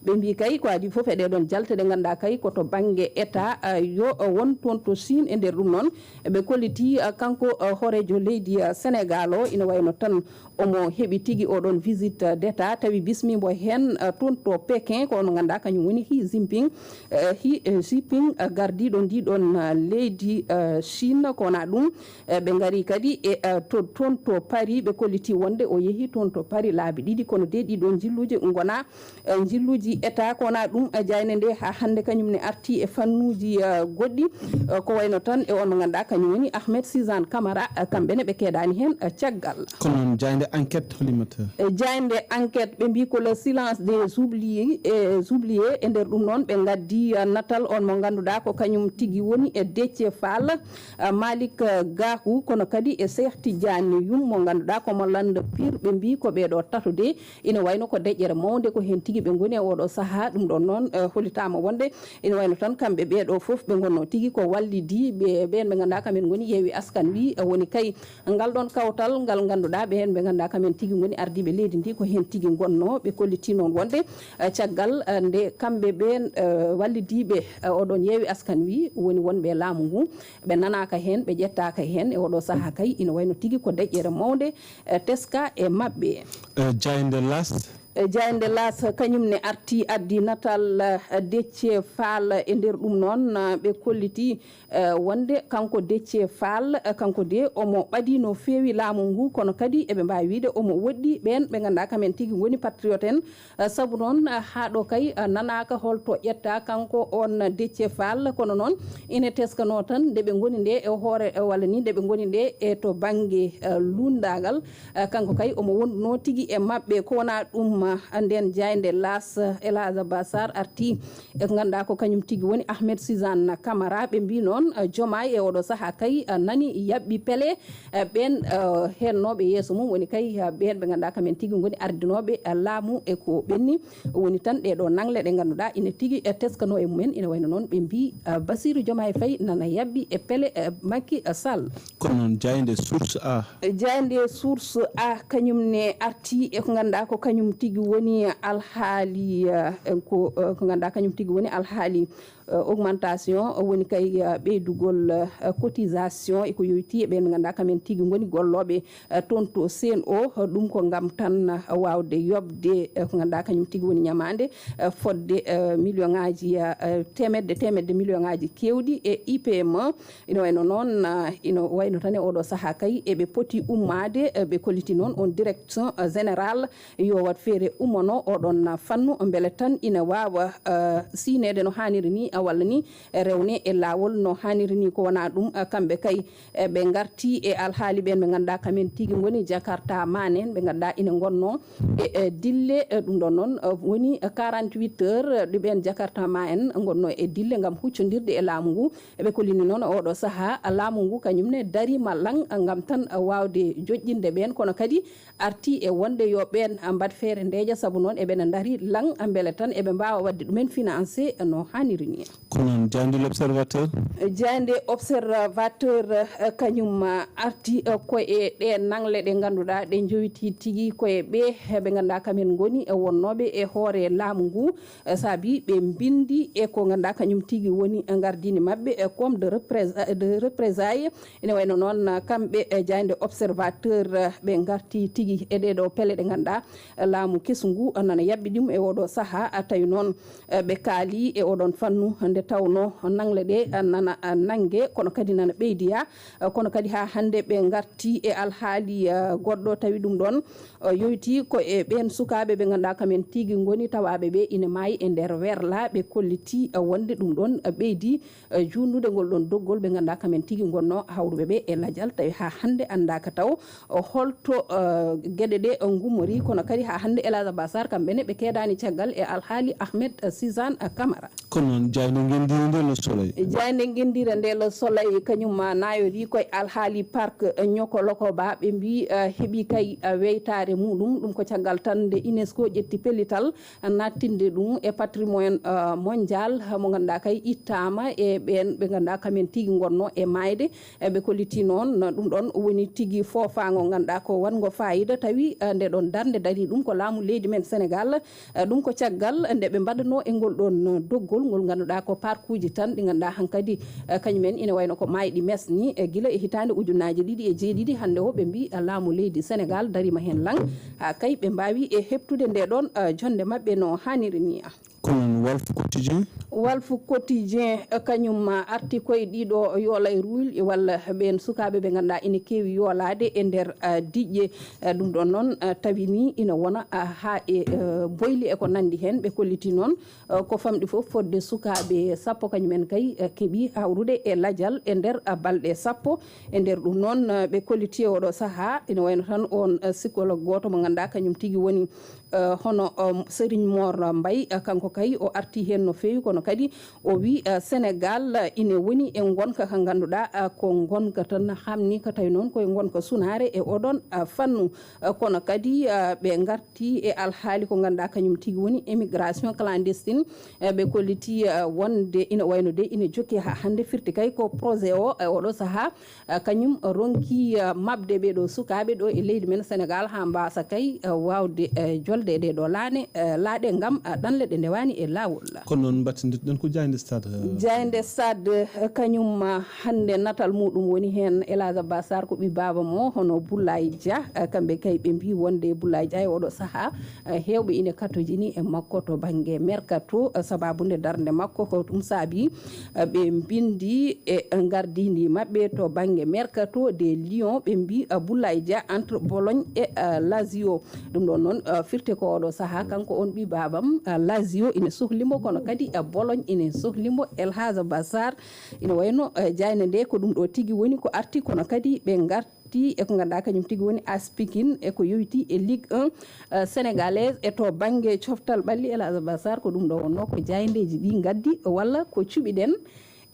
Ɓe mbii kay ko adii fof e ɗeɗon jalte ɗe ngannduɗaa kay ko to bannge État, eh, yo, eh, won toon to Chine. E nder ɗum noon, ɓe kolliti, eh, kanko, eh, hooreejo leydi, eh, Sénégal o, ina wayno tan omo heɓi tigi oɗon visite d'État, tawi bismiimo heen, eh, toon to Pékin, ko on mo ngannduɗaa kañum woni Xi Jinping, eh, Xi, eh, Jinping, eh, gardiiɗo ndiɗon, eh, leydi, eh, Chine. Ko wonaa ɗum, eh, ɓe ngari kadi e, eh, to, toon to Paris, ɓe kolliti wonde o yehi toon to Paris laabi ɗiɗi, kono de ɗiɗon njilluuji ngonaa, eh, njilluuji État. Ko wonaa ɗum, eh, jaaynde nde haa hannde kañum ne arti e fannuuji, eh, goɗɗi, eh, ko wayno tan e on mo ngannduɗaa kañum woni Ahmed Suzanne Camara, eh, kamɓe ne ɓe keedaani heen, eh, caggal. Ko noon, jaaynde Enquête, Houlimata. E jaaynde Enquête, ɓe mbii ko le silence des oubliés, e oubliés. E nder ɗum noon, ɓe ngaddi, eh, natal on mo ngannduɗaa ko kañum tigi woni e Déthié Fall, eh, Malick, eh, Gakou, kono kadi e Cheikh Tidiane Youm mo ngannduɗaa ko mo Lande Pire. Ɓe mbii ko ɓee ɗoo tato de, ina wayno ko deƴƴere mawnde ko heen tigi ɓe ngoni e oɗo sahaa. Ɗum ɗoon noon, eh, hollitaama wonde ina wayno tan kamɓe ɓee ɗoo fof ɓe ngonno tigi ko wallidiiɓe ɓeen ɓe ngannduɗaa kamen ngoni Yewwi Askan Wi, eh, woni kay ngal ɗoon kawtal ngal ngannduɗaa ɓeen ɓe ngannduɗaa kamen tigi ngoni ardiiɓe leydi ndi ko heen tigi ngonno. Ɓe kolliti noon wonde, eh, caggal, eh, nde kamɓe ɓeen, eh, wallidiiɓe, eh, oɗon Yewwi Askan Wi woni wonɓe e laamu ngu, ɓe nanaaka heen, ɓe ƴettaaka heen e oɗo sahaa kay ina wayno tigi ko deƴƴere mawnde, eh, teska e maɓɓe. Eh, jaaynde L'As. Eh, jaaynde L'As kañum ne arti addi natal, eh, Déthié Fall. E nder ɗum noon, eh, ɓe kolliti, eh, wonde kanko Déthié Fall, eh, kanko de omo ɓadii no feewi laamu ngu, kono kadi eɓe mbaawi wiyde omo woɗɗi ɓeen ɓe ngannduɗaa kamen tigi ngoni patriote en. Eh, sabu noon, eh, haa ɗo kay, eh, nanaaka hol to ƴetta kanko on Déthié Fall. Kono noon, ine teskanoo tan nde ɓe ngoni nde e hoore, eh, walla ni nde ɓe ngoni nde e to bannge, eh, lunndaangal. Eh, kanko kay omo wonduno tigi e maɓɓe. Ko wonaa ɗum, eh, nden jaaynde L'As, eh, El Hadj Abbas Sarr arti e ko ngannduɗaa ko kañum tigi woni Ahmed Suzanne Camara. Ɓe mbii noon, eh, Diomaye e oɗo sahaa kay, eh, nani yaɓɓi pele, eh, ɓeen, eh, heennooɓe yeeso mum woni kay, eh, ɓeen ɓe ngannduɗaa kamen tigi ngoni ardinooɓe, eh, laamu e ko ɓenni. Woni tan ɗee ɗoo nangle ɗe ngannduɗaa ina tigi, eh, teskanoo e mumen, ina wayno noon ɓe mbii, eh, Bassirou Diomaye Faye nana yaɓɓi e pele, eh, Macky Sall. Ko noon, jaaynde Source A. Jaaynde Source A kañum ne arti e ko ngannduɗaa ko kañum tigi woni alhaali, eh, ko, eh, ko ngannduɗaa kañum tigi woni alhaali, eh, augmentation, eh, woni kay, eh, ɓeydugol, eh, cotisation e ko yowitii e ɓeen ɓe ngannduɗaa kamen tigi ngoni gollooɓe, eh, toon to C N O. Ɗum ko ngam tan, eh, waawde yoɓde, eh, ko ngannduɗaa kañum tigi woni ñamaande, eh, fodde, eh, million ŋaaji, eh, teemedde, teemedde million ŋaaji keewɗi e I P M E. Ina wayno noon, ah, ina wayno tan e oɗo sahaa kay, eɓe poti ummaade, eh, ɓe kolliti noon on direction, eh, générale, yo waɗ feere ummano oɗon, ah, fannu, mbele tan ina waawa, ah, siyneede no haaniri ni, ah, walla ni, eh, rewne e laawol no haaniri ni. Ko wonaa ɗum, ah, kamɓe kay, eh, ɓe ngarti e alhaali ɓeen ɓe ngannduɗaa kamen tigi ngoni Jakarta man en, ɓe ngannduɗaa ina ngonnoo e, eh, dille, eh, ɗum ɗoon noon, eh, woni quarante-huit heures, eh, ɗi ɓeen Jakarta man en ngonnoo e dille ngam huccondirde e laamu ngu. Eɓe kollini noon oɗo sahaa, laamu ngu kañum ne dariima laŋ ngam tan waawde joƴƴinde ɓeen, kono kadi arti e wonde yo ɓeen mbaɗ feere ndeeƴa, sabu noon eɓena ndari laŋ mbele tan eɓe mbaawa waɗde ɗumen financé no haaniri ni. Ko noon, jaaynde L'Observateur. Jaaynde Observateur, eh, kañum, ah, arti, eh, ko e ɗe naŋle ɗe ngannduɗaa ɗe njowitii tigi ko e ɓe, eh, ɓe ngannduɗaa kamen ngoni, eh, wonnooɓe e hoore laamu ngu, eh, saabi ɓe mbinndi e ko ngannduɗaa kañum tigi woni, eh, ngardiindi maɓɓe, eh, comme de représ-, eh, de représailles. Ene wayno noon, eh, kamɓe, eh, jaaynde Observateur, eh, ɓe ngarti tigi e ɗee ɗoo pele ɗe ngannduɗaa, eh, laamu kesu ngu, eh, nana yaɓɓi ɗum e ooɗoo sahaa, ah, tawi noon, eh, ɓe kaali e oɗon fannu nde tawnoo naŋle ɗe, eh, nana, eh, nannge, kono kadi nana ɓeydiya, eh, kono kadi haa hannde ɓe ngarti e alhaali, eh, goɗɗo tawi ɗum ɗoon, eh, yowitii ko e ɓeen sukaaɓe ɓe ngannduɗaa kamen tigi ngoni tawaaɓe ɓe ine maayi e nder werla, ɓe kollitii, eh, wonde ɗum ɗoon, eh, ɓeydi, eh, juutnude ngol ɗoon doggol ɓe ngannduɗaa kamen tigi ngonnoo hawruɓe ɓe e lajal, tawi haa hannde anndaaka taw holto, eh, geɗe ɗe, eh, ngummori, kono kadi haa hannde El Hadj Abbas Sarr kamɓe ne ɓe keedaani caggal e alhaali Ahmed, eh, Suzanne, eh, Camara. Ko noon, jaaynde ngenndiire nde Le Soleil. Jaaynde ngenndiire nde Le Soleil kañum ma naayori koye alhaali parc, eh, Niokolo-Koba, ɓe mbii, eh, heɓi kay, eh, weytaare muɗum, ɗum ko caggal tan nde UNESCO ƴetti pellital nattinde ɗum e patrimoine, eh, mondial, eh, mo ngannduɗaa kay ittaama e ɓeen ɓe ngannduɗaa kamen tigi ngonnoo e maayde. Eh, ɓe kollitii noon, no ɗum ɗoon woni tigi foofaango ngannduɗaa ko waɗngo faayiida, tawi, eh, nde ɗoon darnde darii ɗum ko laamu leydi men Senegaal. Eh, ɗum ko caggal nde ɓe mbaɗanoo e ngol ɗoon, eh, doggol ngol ngannduɗaa ko parkuuji tan ɗi ngannduɗaa hankadi, eh, kañum en ine wayno ko maayɗi mesni, eh, gila e hitaande ujunnaaji ɗiɗi e jeeɗiɗi. Hannde o ɓe mbii, eh, laamu leydi Senegaal dariima heen laŋ, haa kay ɓe mbaawi e heɓtude nde ɗoon, eh, jonnde maɓɓe no haaniri ni. Ko noon, Walf Quotidien. Walf Quotidien, eh, kañum, ah, arti koye ɗiɗo yoolay ruul walla ɓeen sukaaɓe ɓe ngannduɗaa ina keewi yoolaade e nder, ah, diƴƴe. Eh, ɗum ɗoon noon, ah, tawi ni ina wona, ah, haa e, eh, boyli e ko nanndi heen. Ɓe kollitii noon, eh, ko famɗi fof fodde sukaaɓe sappo kañum en kay, eh, keɓi hawrude e lajal e nder, ah, balɗe sappo. E nder ɗum noon, eh, ɓe kollitii e oɗo sahaa ina wayno tan oon, eh, psychologue gooto mo ngannduɗaa kañum tigi woni eh, hono, um, Serigne Mor Mbaye, eh, kanko kay o arti heen no feewi, kono kadi o wi, eh, Senegal, eh, ine woni e ngonka ka ngannduɗaa, eh, ko ngonka tan hamni ka tawi noon koye ngonka sunaare e oɗon, eh, fannu. Eh, kono kadi, eh, ɓe ngarti e alhaali ko ngannduɗaa kañum tigi woni émigration clandestine. Eh, ɓe kolliti, eh, wonde ina wayno de ina jokki haa hannde firti kay ko projet o e oɗo sahaa. Eh, kañum ronki, eh, maɓde ɓee ɗoo sukaaɓe ɗoo e leydi men Senegal haa mbaasa kay, eh, waawde, eh, jolde e ɗee ɗoo laane, eh, laaɗe ngam, eh, ɗanle ɗe ndewaani e laawol. Kono noon mbattindirɗen ko jaaynde Stade, eh. Jaaynde Stade, eh, kañum, eh, hannde natal muɗum woni heen El Hadj Abbas Sarr ko ɓii baaba mo hono Boulaye Dia, eh, kamɓe kay ɓe mbii wonde Boulaye Dia e oɗo sahaa, eh, heewɓe ine katojini e makko to bannge mercato, eh, sabaabu nde darnde makko ko ɗum saabi, eh, ɓe mbindi e ngardiindi maɓɓe to bannge mercato de Lyon, ɓe mbi, eh, Boulaye Dia entre Bologne e, eh, Lazio. Ɗum ɗoon noon, eh, firti ko oɗo sahaa, kanko on ɓii baabam, eh, Lazio ine sohli mo, kono kadi, eh, Bologne ine sohli mo. El Hadj Abbas Sarr, ine wayno, eh, jaaynde nde ko ɗum ɗo tigi woni ko arti, kono kadi ɓe ngarti e ko ngannduɗaa kañum tigi woni Aspikin e ko yowitii e Ligue un, eh, sénégalaise. E to bannge coftal ɓalli, El Hadj Abbas Sarr, ko ɗum ɗo wonnoo ko jaayndeeji ɗi ngaddi walla ko cuɓiɗen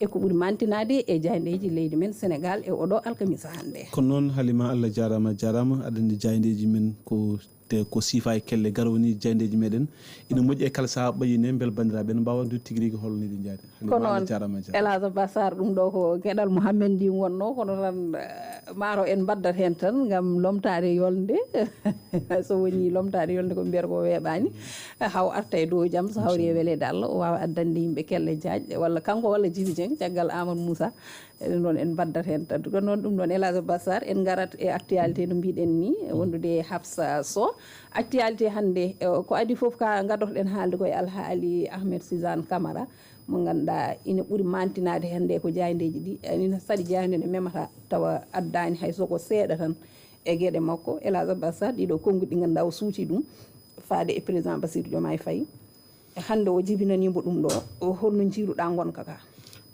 e ko ɓuri mantinaade e jaayndeeji leydi men Senegal e oɗo alkamisa hannde. Ko noon, Halima, Allah jaaraama, a jaaraama. Aɗa anndi jaayndeeji men ko te ko siifa e kelle, garwani jaayndeeji meɗen. Ina moƴƴi e kala sahaa ɓayine mbele banndiraaɓe ene mbaawa anndude tigi rigi hol ni ɗi njaadi. Ko noon, El Hadj Abbas Sarr, ɗum ɗo ko geɗal Mouhamed ndi wonnoo, kono tan, eh, maaro en mbaddat heen tan ngam lomtaade yolnde. So woni lomtaade yolnde ko mbiyata ko weeɓaani. Haw arta e dow jam, so hawri e weleede Allah, o waawa addande yimɓe kelle jaajɗe, walla kanko walla Jibi Dieng, caggal Amadou Moussa. Eɗen ɗoon en mbaddat heen tan. Ko noon ɗum ɗoon El Hadj Abbas Sarr, en ngarat e actualité no mbiɗen ni, wondude e Hafsa Sow. Actualité hannde, eh, ko adii fof ka ngaddotoɗen haalde ko e alhaali Ahmed Suzanne Camara, mo ngannduɗaa ina ɓuri mantinaade hannde ko jaayndeeji ɗi. Ina saɗi jaaynde nde memata tawa addaani hay so ko seeɗa tan e geɗe makko. El Hadj Abbas Sarr, ɗiɗo konnguɗi ɗi ngannduɗaa o suuti ɗum faade e président Bassirou Diomaye Faye. Hannde o jibinanii mbo ɗum ɗo, o holno njiiruɗaa ngonka ka?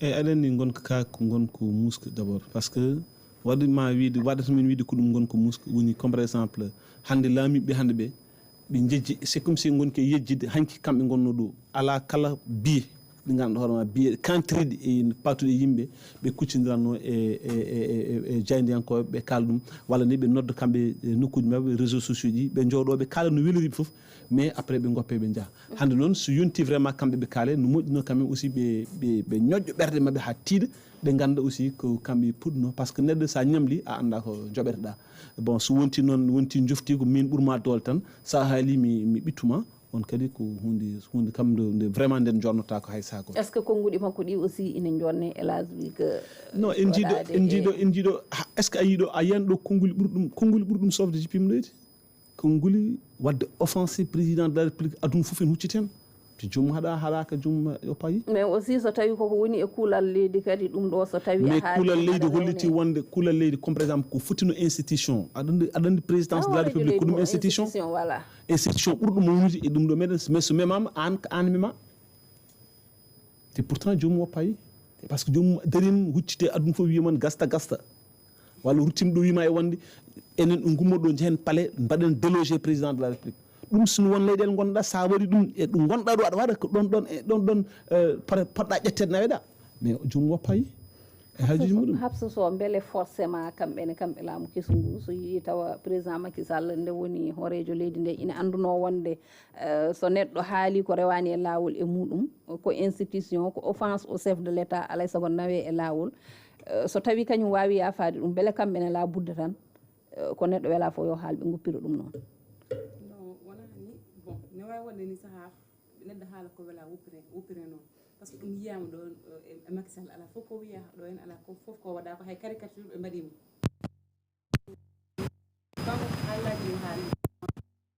Eyi, aɗa anndi ngonka ka ko ngonka muusɗo d'abord, parce que waɗi ma wiide, waɗata min wiide ko ɗum ngonka muusɗo woni, comme par exemple, hannde laamiiɓe hannde ɓe, ɓe njejji, c'est comme si ngonki e yejjitde, hanki kamɓe ngonnoo ɗo, alaa kala biye, Ɗi ngannduɗaa hoore ma biyeɗe kantriɗi e patuɗe yimɓe, ɓe kuccindiranno e, e, e, e, e jaayndiyankooɓe, ɓe kaala ɗum, walla ni ɓe nodda kamɓe e nokkuuji maɓɓe, réseaux sociaux ji, ɓe njooɗoo, ɓe kaala no weliri ɓe fof, mais après ɓe ngoppe, ɓe njaha. Hannde noon, so yonti vraiment kamɓe ɓe kaale, no moƴƴuno quand même aussi ɓe, ɓe, ɓe ñoƴƴo ɓerɗe maɓɓe haa tiiɗa, ɓe ngannda aussi ko kamɓe puɗno, parce que neɗɗo sa ñamli, a annda ko joɓeteɗa. Bon, so wonti noon, wonti jofti ko min ɓurma doole tan, sa haali mi, mi ɓittuma, on kadi ko hunde, hunde kam nde, nde vraiment nden jonnotako hay sago. Est-ce que konnguɗi makko ɗi aussi ina jonne, hélas, wi que non, en jiiɗo, waɗaade en e jiiɗo, en jiiɗo, ha, est-ce que a yiiɗo, a yiyan ɗo konnguli ɓuri ɗum, konnguli ɓuri ɗum sofde jippima ɗo eti? Konnguli wadde offensé président de la République, aduna fof en hucciti hen. To joomum haɗa, haɗaka joomum o payi. Mais aussi so tawi koko woni e kuulal leydi kadi, ɗum ɗo so tawi a mais haali kuulal leydi aɗa holliti wonde, kuulal leydi comme par exemple ko fotino institution. Aɗa andi, aɗa andi présidence de la République ko ɗum institution. Institution, voilà. Institution ɓurɗo mawnude e ɗum ɗo meɗen, mais so memama an, ko an mema. Te pourtant joomum o payi. Parce que joomum darima huccite aduna fof wiya man gasta, gasta. Walla ruttima ɗo wima e wonde enen ɗo gummoɗo ɗo jehen palais mbaɗen délogé président de la République. Ɗum sino won leyɗele gonɗa, sa waɗi ɗum e ɗum gonɗa ɗo aɗa waɗa ko ɗon, ɗon, e ɗon, ɗon, eh, par-, poɗɗa ƴettede naweɗa. Mais joomum o payi e haajuji muɗum. Habsa Sow, mbele forcément kamɓe ne, kamɓe laamu kesu ngu, so yii tawa président Macky Sall nde woni hooreejo leydi nde ina annduno wonde, eh, so neɗɗo haali ko rewaani e laawol e muɗum, ko institution, ko offense au chef de l'État, alay sago nawe e laawol. Eh, so tawi kañum waawi yaafaade ɗum, mbele kamɓe ne la budda tan, eh, ko neɗɗo wela fof yo haal ɓe ngoppira ɗum noon. Non, wonaa ni, bon, ne waawi wonde ni sahaa neɗɗo haala ko wela woppire, woppire noon. Parce que ɗum yiyaama ɗo, eh, e Macky Sall, alaa fof ko wiyaa ɗo en, alaa ko fof ko waɗaa, ko hay caricature ɓe mbaɗi mo. Donc, haalaaji ɗi haali.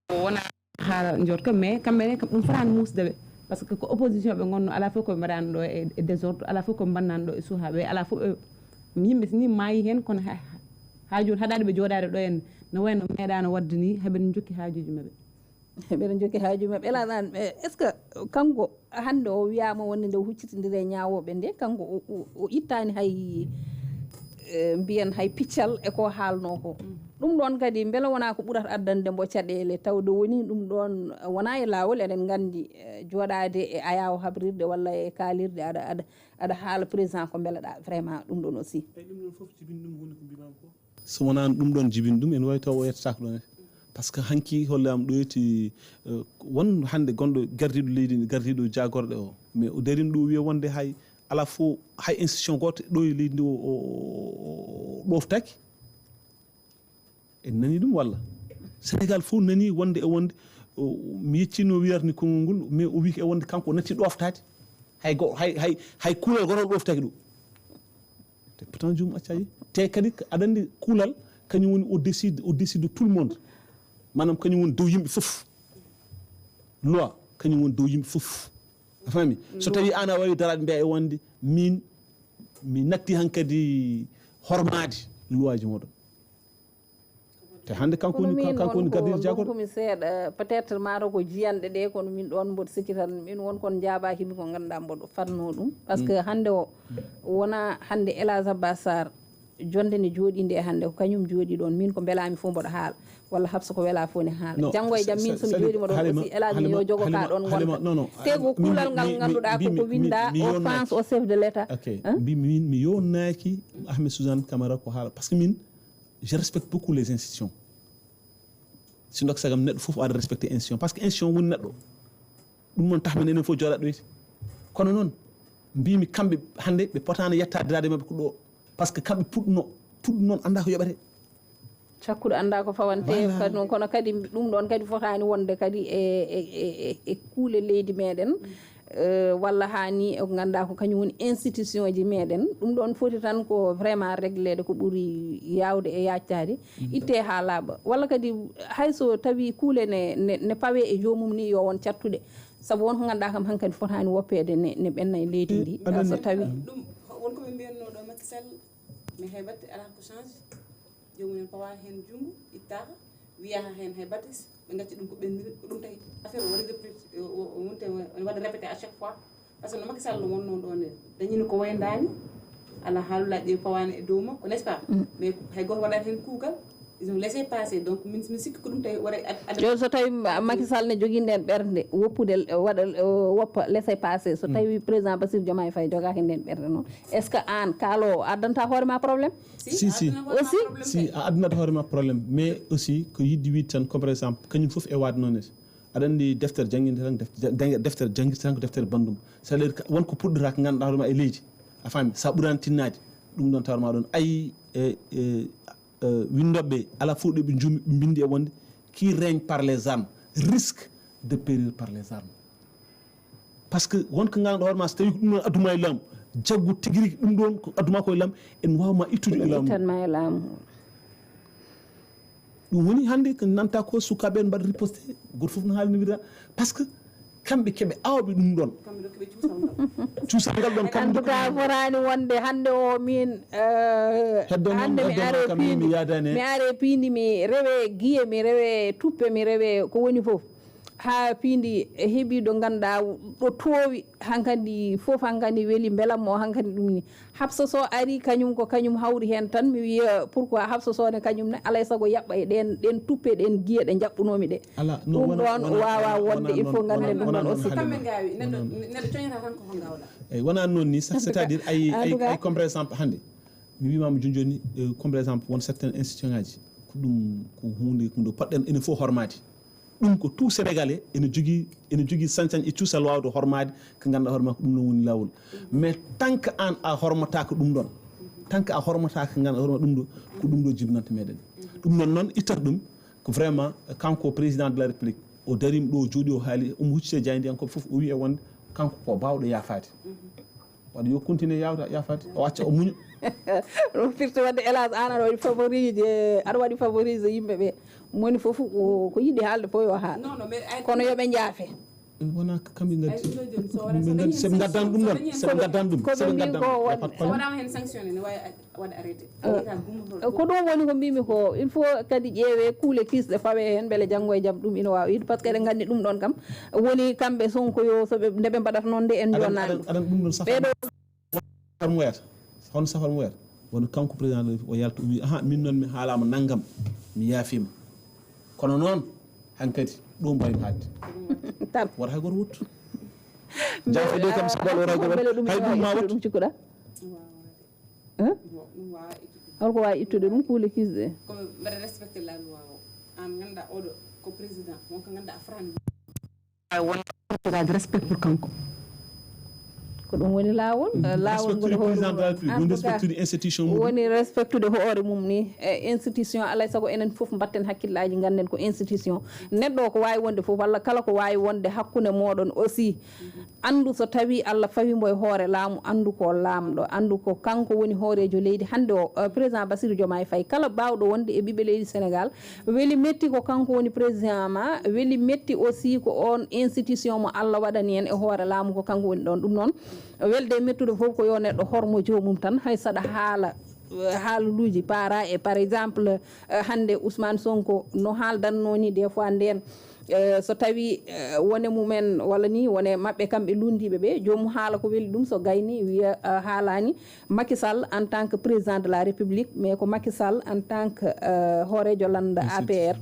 O wona haala njorto, mais kamɓe ne, kam ɗum fotaani muusde ɓe. Parce que ko opposition ɓe ngonno, alaa fof ko ɓe mbaɗaani ɗo e, e désordre, alaa fof ko ɓe mbannaani ɗo e suhaaɓe, alaa fof ɓe, yimɓe so ni maayi heen, kono ha, ha jooni haɗaade ɓe jooɗaade ɗo en, no wayno meeɗaano waɗde ni, haɓe jokki haajuuji maɓɓe. Mbeɗa jokki haaju maɓɓe. Ela ɗan, eh, est-ce que kanko hannde o wiyaama wonde nde o huccitindiri e ñaawooɓe nde, kanko o, o, o ittaani hay, eh, mbiyen hay piccal e ko haalnoo ko? Mm. Ɗum ɗoon kadi, mbele wonaa ko ɓurata addande mbo caɗeele, tawde woni ɗum ɗoon wonaa e laawol, eɗen nganndi, eh, jooɗaade e ayaawo habrirde walla e kaalirde, aɗa, aɗa, aɗa haala président ko mbeleɗaa vraiment ɗum ɗoon aussi? Eyi, ɗum ɗoon fof jibini ɗum, woni ko mbiimaami ko. So wonaa ɗum ɗoon jibini ɗum, en waawi taw o yettataako ɗoon. Par ce que hanki hollaama ɗo yetti, eh, won hannde gonɗo gardiiɗo leydi ndi, gardiiɗo jaagorɗe o, mais o darino ɗo wiya wonde hay alaa fof, hay institution gooto ɗo e leydi ndi o, o, o, o ɗoftaaki. En nani ɗum walla? Sénégal fof nani wonde e wonde, o, mi yeccino wiyata ni konngol ngol, mais o wi ko e wonde kanko o natti ɗoftaade. Hay go-, hay, hay, hay kuulal gootal ɗoftaaki ɗo. Te pourtant joomum accaji. Te kadi aɗa anndi kuulal, kañum woni au-dessus, au-dessus de tout le monde. Maanaam kañum woni dow yimɓe fof. Loi, kañum woni dow yimɓe fof. A faami? So tawi an a waawi daraade mbiya e wonde min, mi natti hankadi hormaade loi ji mooɗon. Te hannde kanko woni, kanko woni gardiiɗo jaagorɗe. Kono min ɗon ko, ɗon ko mi seeɗa, peut-être maaro ko jiyanɗe ɗe, kono min ɗon mboɗo sikki tan, min won kon njaabaaki mi ko ngannduɗaa mboɗo fadno ɗum. Parce que hannde o, wonaa hannde El Hadj Abbas Sarr, jonde nde jooɗi nde hannde, ko kañum jooɗi ɗon. Min ko mbelaami fof mboɗo haala, walla Habsa ko wela fof ne haala. Non, janngo e jam, min so mi jooɗi mboɗo aussi, El Hadj mi yo jogo ka ɗon ngonta. Non, non. Te ko kuulal ngal ngannduɗaa ko, ko winda offense au chef de l'État. Ok. Hein? Mbi min, mi yonnaaki Ahmed Suzanne Camara ko haala. Parce que min, je respecte beaucoup les institutions. Si ndok sagam neɗɗo fof aɗa respecté institution. Parce que institution woni neɗɗo. Ɗum noon tax men enen fof jooɗaɗo eti. Kono noon, mbimi kamɓe hannde ɓe potaano yettadiraade maɓɓe ko ɗo. Parce que kamɓe puɗɗuno, puɗɗu noon annda ko yoɓete. Cakkuɗo annda ko fawante. Voilà. Kadi noon, kono kadi ɗum ɗoon kadi fotaani wonde kadi e, e, e, e, e kuule leydi meɗen. Eh, walla haa ni e ko ngannduɗaa ko kañum woni institution ji meɗen. Ɗum ɗoon foti tan ko vraiment régleede ko ɓuri yaawde e yaajtaade, itte haa laaɓa. Walla kadi hay so tawi kuule ne, ne, ne pawe e joomum ni yo won cattuɗe. Sabu won ko ngannduɗaa kam hankadi fotaani woppeede ne, ne ɓenna e leydi ndi. So tawi ɗum won ko ɓe mbiyannoo ɗo Macky Sall, mais hay batte alaa ko change. Joomum en pawa heen junngo, ittaaka, wiyaaka heen hay batte, ɓe ngacci ɗum ko ɓenniri, ko ɗum tawi affaire o waɗi répété, o, o, o wonte, o waɗa répété à chaque fois. Parce que no Macky Sall wonnoo ɗo nde, dañino ko wayndaani, alaa haalulaaji ɗi pawaani e dow makko, n'est-ce pas? Mm. Mais hay gooto waɗaani heen kuugal, Ils ont laissé passer. Donc, min, min sikki ko ɗum tawi waɗa ad- ad- Jooni so tawi Ma- Macky Sall ne jogii nden ɓernde woppude, waɗa, woppa laissez passer, so tawi président Bassirou Diomaye Faye jogaaki nden ɓernde noon, est ce que aan kaaloowo addanta hoore ma problème? Si, si. Aduna hoore ma Aussi? Problème Si kay. A addinat hoore ma problème, mais aussi ko yiɗde wiide tan, comme par exemple kañum fof e waade noon ne. Aɗa anndi deftere jannginde tan, defte- jang- deftere janngirte tan ko deftere banndum. C'est à dire que won ko puɗɗoraa ko ngannduɗaa hoore ma e leydi, a faami, so a ɓuraani tinnaade, ɗum ɗoon tawata ma ɗoon. Ayi, e, e, e, winndooɓe ɓe, alaa fof ɗo ɓe njumi, ɓe mbinndi e wonde: qui règne par les armes risque de périr par les armes. Parce que won ko ngannduɗaa hoore ma, so tawi ko ɗum ɗoon adduma e laamu, jaggu tigi rigi ɗum ɗoon ko adduma ko e laamu, ene waawa ma ittude e laamu. Ittan ma e laamu. Ɗum woni hannde ko nanta ko sukaaɓe en mbaɗa riposte, gooto fof no haalnirta. Parce que kamɓe keɓe awɓe ɗum ɗoon. Kamɓe ɗo keɓe cuusal ngal. Cuusal ngal ɗoon En kamɓe tout cas, foraani wonde hannde o min, eh, Heddo noon, hannde mi heddo noon are kam min mi piindi, yaadaani e- mi are piindi, mi rewe giye, mi rewe tuppe, mi rewe ko woni fof. Haa piindi heɓi ɗo ngannduɗaa ɗo toowi, hankadi fof hankadi weli mbelamma o hankadi ɗum ni. Hafsa Sow ari, kañum ko kañum hawri heen tan, mi wiya pourquoi Hafsa Sow ne kañum ne alay sago yaɓɓa e ɗeen, ɗeen tuppe, ɗeen giye ɗe njaɓɓunoomi ɗe. Ala, no, Ɗum wona- ɗoon wona- waawaa wona- wonde, il faut wona- ngannden ɗum wona- ɗoon aussi. wona- Kamɓe ngaawi, neɗɗo wona- neɗɗo coñata tan koko ngaawɗaa. Eyi, wonaa noon ni, En tout c'est-à-dire cas, ay en ay tout cas. Ay comme par exemple hannde mi wiimaama jooni jooni, eh, comme par exemple won certaines institutionaaji, ko ɗum ko huunde ko nde poɗɗen enen fof hormaade. Ɗum ko tout Sénégalais ene jogii, ene jogii sañ-sañ e cuusal waawde hormaade ko ngannduɗaa hoore ma ko ɗum ɗoon woni laawol. Mais tant que aan a hormataako ɗum ɗoon, tant que a hormataako ko ngannduɗaa hoore ma ɗum ɗo, ko ɗum ɗo jibinanta meɗen. Ɗum noon noon ittata ɗum ko vraiment kanko président de la République, o dariima ɗo, o jooɗii, o haali, omo huccita e jaayndiyankooɓe fof, o wiyi e wonde kanko ko baawɗo yaafaade. Waɗa yo continue yaawde, yaafaade, o acca, o muña. Ɗum firti wadde, hélas, aan aɗa waɗi favorise, aɗa waɗi favorise yimɓe ɓe. Moni fof ko ko yiɗi haalde fof yo haal. Non, non, mais ay- Kono yo ɓe njaafe. Wonaa ko kamɓe Ay, ngaddi. ɗum ɗo jooni, so Ɓe waɗa- so ngaddi, dañi so ɓe heen ngaddaani ɗum sanction, ɗoon, so dañi so ɓe heen ngaddaani ɗum, Ko so ɓe ɓe mbii ngaddaani ko ɗum, waɗi. pas de So problème. waɗaama heen sanctionné, ne waawi ad- waɗa arrêté. Wiyata gumotoo. Ko ɗum woni ko mbimi ko, il faut kadi ƴeewe kuule kiisɗe fawe heen, mbele janngo e jam ɗum ina waawa yiide, parce que eɗen nganndi ɗum ɗon kam woni kamɓe Sonko yo, so ɓe, nde ɓe mbaɗata noon nde en Aɗa- jonnaani aɗa- aɗa ɗum ɗon safar. ɓeɗo. Safar mo wiyata, hono safar mo wiyata, wona kanko président de la République o yalta, o wi: "Aha, min noon mi haalaama nanngam, mi yaafiima, kono noon hankadi ɗo mbaawmi haadde." Tan. Wata hay gooto wuttu. Jaafe ɗo kam, so ɓaɗo wata hay gooto Mbele wuttu, ɗum hay ina ɗum ma waawi ittude wattu. Ɗum cikkuɗa? Hein? Ɗum waawa ittude. Holko waawi ittude ɗum kuule kiisɗe? Comme mbaɗa respecté la loi o. Aan ngannduɗaa oɗo ko président, wonko ngannduɗaa a farani. Respect pour kanko. Ko ɗum woni laawol. Laawol Respectude ngol hoore président de la mum. République, En woni tout cas, respectude institution mum. Woni respectude hoore mum ni. E institution, alay sago enen fof mbatten hakkillaaji, ngannden ko institution. Neɗɗo o ko waawi wonde fof, walla kala ko waawi wonde hakkunde mooɗon aussi. Anndu so tawi Allah fawi mbo e hoore laamu, anndu ko laamɗo, anndu ko kanko woni hooreejo leydi. Hannde o, eh, président Bassirou Diomaye Faye, kala baawɗo wonde e ɓiɓɓe leydi Sénégal, weli metti ko kanko woni président ma, weli metti aussi ko on institution mo Allah waɗani en e hoore laamu, ko kanko woni ɗon. Ɗum noon, welde e mettude fof ko yo neɗɗo hormo joomum tan, hay saɗa haala, eh, haaluluuji paara e, par exemple, eh, hannde Ousmane Sonko no haaldanno ni des fois ndeen, eh, so tawi, eh, wone mumen walla ni wone maɓɓe kamɓe lunndiiɓe ɓe, joomum haala ko weli ɗum, so gayni wiya, eh, haalaani. Macky Sall en tant que président de la République, mais ko Macky Sall en tant que, eh, hooreejo lannda A P R.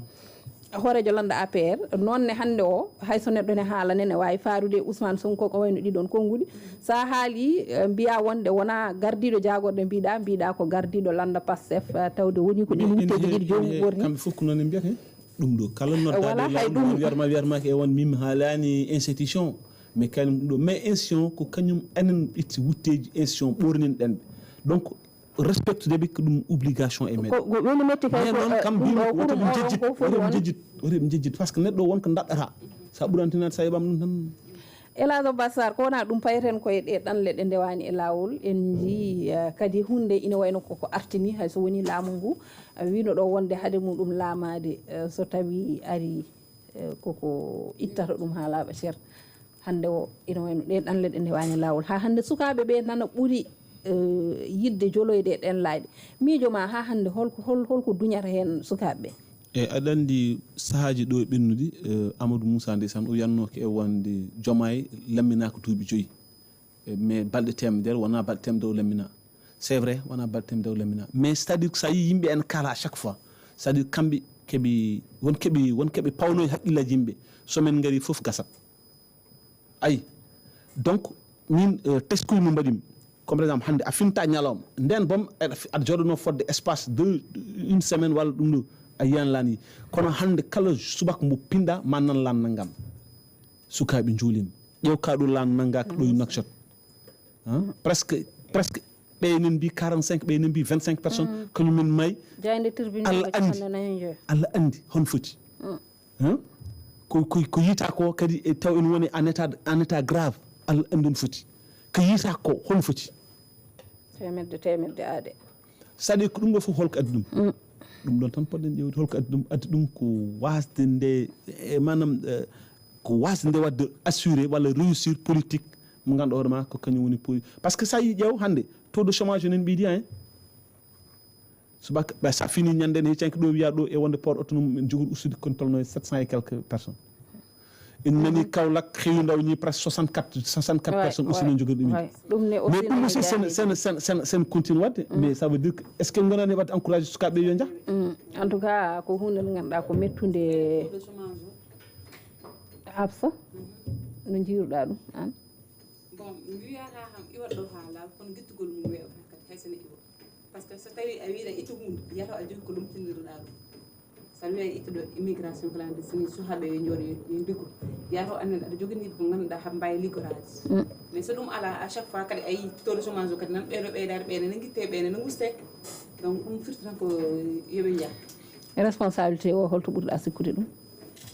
Hooreejo lannda A P R, noon ne hannde o, hay so neɗɗo ne haala ne, ne waawi faarude e Ousmane Sonko ko wayno ɗiɗon konnguɗi. So a haali, eh, mbiya wonde wona gardiiɗo jaagorɗe mbiɗa, mbiɗa ko gardiiɗo lannda Pastef, eh, tawde woni ko ɗin wutteeji ɗiɗi joomum ɓorni. Kamɓe fof ko noon ɓe mbiyata, he? Ɗum ɗo, kala noddaade Wala hay laamu ɗum. Wiyatma, wiyatma ke e won min mi haalaani institution, mais kañum ɗum ɗo, mais institution ko kañum enen itti wutteeji institution ɓoorninɗen ɓe. Donc, respectude ɓe ko ɗum obligation e meɗen. Ko, ko weli metti kay Mais ko, noon eh, kam ɗum mbimi ɗo ko woto hurum ɓe o ɗon jejjit, ko foti woto ɓe won. Jejjit, woto ɓe jejjit, parce que neɗɗo won ko daɗɗata. Sa ɓurantinat, sa heɓama ɗum tan. Elaajo Bassar, ko wona ɗum payeten koye ɗe ɗanle ɗe ndewani e laawol. En njii, eh, kadi hunde ina wayno koko artini, hay so woni laamu ngu, eh, wino ɗo wonde hade muɗum laamaade, eh, so tawi ari, eh, koko ittata ɗum haa laaɓa cer. Hannde o ina wayno ɗe ɗanle ɗe ndewani e laawol. Haa hannde sukaaɓe ɓe nana ɓuri, eh, yiɗde joloyde e ɗen laayɗe. Miijo ma haa hannde holko, hol-, holko duñata heen sukaaɓe ɓe? E aɗa anndi sahaaji ɗo e ɓennuɗi, eh, Amadou Moussa ndeysaan o wiyatno ko e wonde Diomaye lamminaaka duuɓi joyi. Eh, mais balɗe teemedere, wonaa balɗe teemedere o lamminaa. C'est vrai, wonaa balɗe teemedere o lamminaa. Mais c'est-à-dire que so a yii yimɓe ene kaala à chaque fois, C'est-à-dire kamɓe keɓi won keɓi won keɓe pawno e haqqillaaji yimɓe. So min ngari fof gasat. Ayi. Donc min, euh, teskuji mo mbaɗimi, comme par exemple hannde a finta ñalawma nden boom aɗa fi- aɗa jooɗano fodde espace de une semaine walla ɗum ɗo a yiyan lan yi. Kono hannde kala subaka mbo pinda ma nan lan nanngam sukaaɓe njuulima, ƴeew ka ɗo lan nanngaka ɗo e Nouakchott. Hein? Presque presque ɓe enen mbi quarante cinq, ɓe enen mbi vingt cinq personnes, kañum men may. Jayde tribune Allah andi. Allah andi hon foti. Hein? Ko ko ko yita ko kadi e taw en woni en état en état grave. Allah andi hon foti. Ko yita ko hon foti. Temedde temedde aade. C'est-à-dire ko ɗum ɗo fof holko addi ɗum? Ɗum ɗon tan poɗɗen ƴeewde holko addi ɗum. Addi ɗum ko wasde nde e maanaam, eh, ko wasde nde wadde assuré walla réussir politique mo ngannduɗaa hoore ma ko kañum woni poli- parce que sa yi ƴeew hannde taux de chômage enen ɓeydi en. Subaka ɓe sa fini ñande ne heccanki ɗo wiya ɗo e wonde port autonome en jogori ustude kon tolno e sept cent et quelques personnes. En nani Kaolack heewi ndaw ñi presque soixante quatre soixante quatre personnes aussi no jogori ɗum. Ɗum ne mais ɗum aussi sen sen sen sen sen continue wadde mais ça veut dire que est ce que gonani wadde encouragé sukaɓe yo jaa? En tout cas ko hunde nde ganduɗa ko mettude. Hafsa, no jiiruɗa ɗum an? Bon, mi wiyata kam iwat ɗo ha laaɓa kono gittugol mum weeɓata kadi hay sene iwa. Parce que so tawi a wiɗa ittu hunde yataw a jogui ko lomtinirɗa ɗum. Sa wiya ittuɗo immigration clandestine sukaɓe yo jooɗo yo ndiggo. Yataw annen aɗa jogui nit ko ganduɗa ha mbawi liggoraade. Mais so ɗum ala à chaque fois kadi a yi taux de chômage o kadi nan ɓeyɗo ɓeydade ɓeyne ne guitte ɓeyne ne guste. Donc ɗum firti tan ko yoɓe jaah. Responsabilité o holto ɓurɗa sikkude ɗum?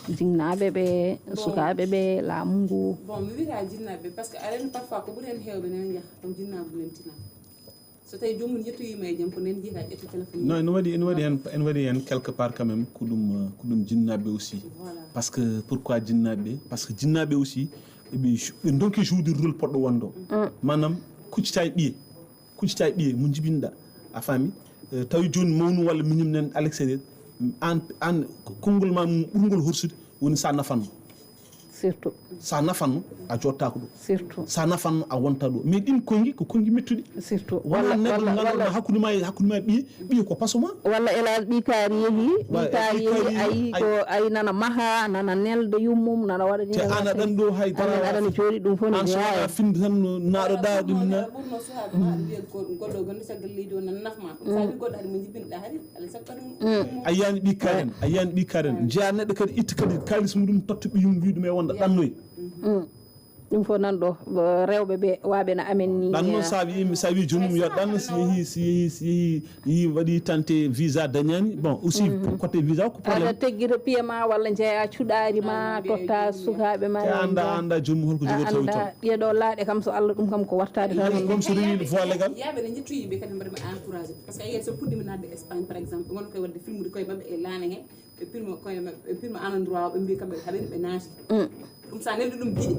Jinnaɓe ɓe, sukaɓe ɓe, laamu ngu. Bon mi wiyata jinnaɓe parce que aɗa andi parfois ko ɓuri hen hewɓe nana jaaha kono jinnaɓe mum en tina. So tawi joomum yettoyima e jam ko nen jeyta ƴetta téléphone. Non, ene waɗi ene waɗi hen ene waɗi hen quelque part quand même ko ɗum ko ɗum jinnaɓe aussi. Parce que pourquoi jinnaɓe? Parce que jinnaɓe aussi ɓe ɓe donki joude rôle poɗɗo wonde o. Manam kuccita e ɓiye. Kuccita e ɓiye mo jibinɗa a faami. Tawi joni mawnu walla miñum nen à l'extérieur an an konngol ma mum ɓurngol horsude woni sa nafanno. Surtout sa nafanno a jottako ɗo. Surtout sa nafanno a wonta ɗo mais ɗin konngi ko konngi mettuɗi. Surtout walla neɗɗo nanɗoma hakkude ma hakkude ma ɓiye ɓiye ko pasoma. Walla elage ɓi kaari yeehi ɓi kaari yeehi ayi ko ayi nana maha nana nelda yummum nana waɗa ni. Te an aɗan ɗo hay dara aɗana jooɗi ɗum fof ne an so wona finde tan naɗo ɗa ɗum na. Goɗɗo o gandu caggal leydi o nana nafma ɗum sa wi goɗɗo haɗa mo jibinɗa haɗi. A yiyani ɓi karen a yiyani ɓi karen jeeya neɗɗo kadi itta kadi kalis muɗum totta ɓiyum wi ɗum e wonda ɗannoy. Ɗum fof nan ɗo rewɓe ɓe waɓe no amen ni. Ɗanno sa wi sa wi joomum yo ɗanno si yeehi si yeehi si yeehi yi waɗi tante visa dañani bon aussi côté visa ko problème. Aɗa teggita piye ma walla jeeya cuɗari ma totta sukaɓe ma. Te anda anda joomum holko jogori tawi taw. Ɗiye ɗo laaɗe kam so Allah ɗum kam ko wattade tan. Comme so rewi voie légal. Yaɓe ne jettu yimɓe kadi mbaɗa mi encouragé parce que a yiyat so puɗɗima nadde Espagne par exemple ɓe gonno koye wadde filmude koye mabɓe e laana he. Ɓe pirma koye maɓɓe ɓe pirma en endroit o ɓe mbi kamɓe haɓiri ɓe naati. Ɗum sa neldi ɗum giɗi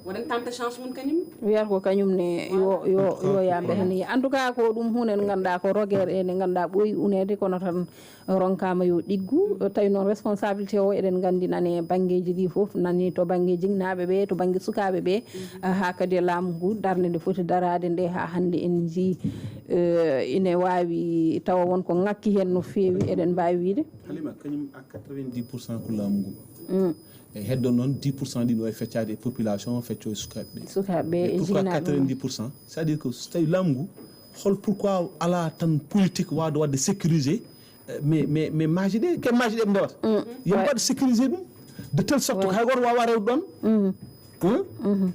waɗan tanta chance mum kañum. Wiyata ko kañum ne yo yo yo yamɓe hen en tout cas ko ɗum hunde nde ganduɗa ko rogere e nde ganduɗa ɓooyi unede kono tan ronkama yo ɗiggu. Tawi noon responsabilité o eɗen gandi nane banggueji ɗi foof nani to banggue jignaɓe ɓe to banggue sukaɓe ɓe. Ha kadi e laamu ngu darde nde foti darade nde ha hande en jii ine wawi tawa wonko ngakki hen no fewi eɗen mbawi wiide. Halima kañum à quatre-vingt-dix pour cent ko laamu ngu. E heddo noon dix pour cent ɗi no wawi feccade e population fecco e sukaɓe ɓe. Sukaɓe ɓe e pourquoi quatre-vingt-dix pour cent? C'est à dire que so tawi laamu ngu hol pourquoi ala tan politique wawde wadde sécurisé? Mais mais mais maaje ɗe ke maaje ɗe ɓe ndewata yo mbaɗ sécurisé ɗum de telle sorte ko hay goto wawa rewde ɗon.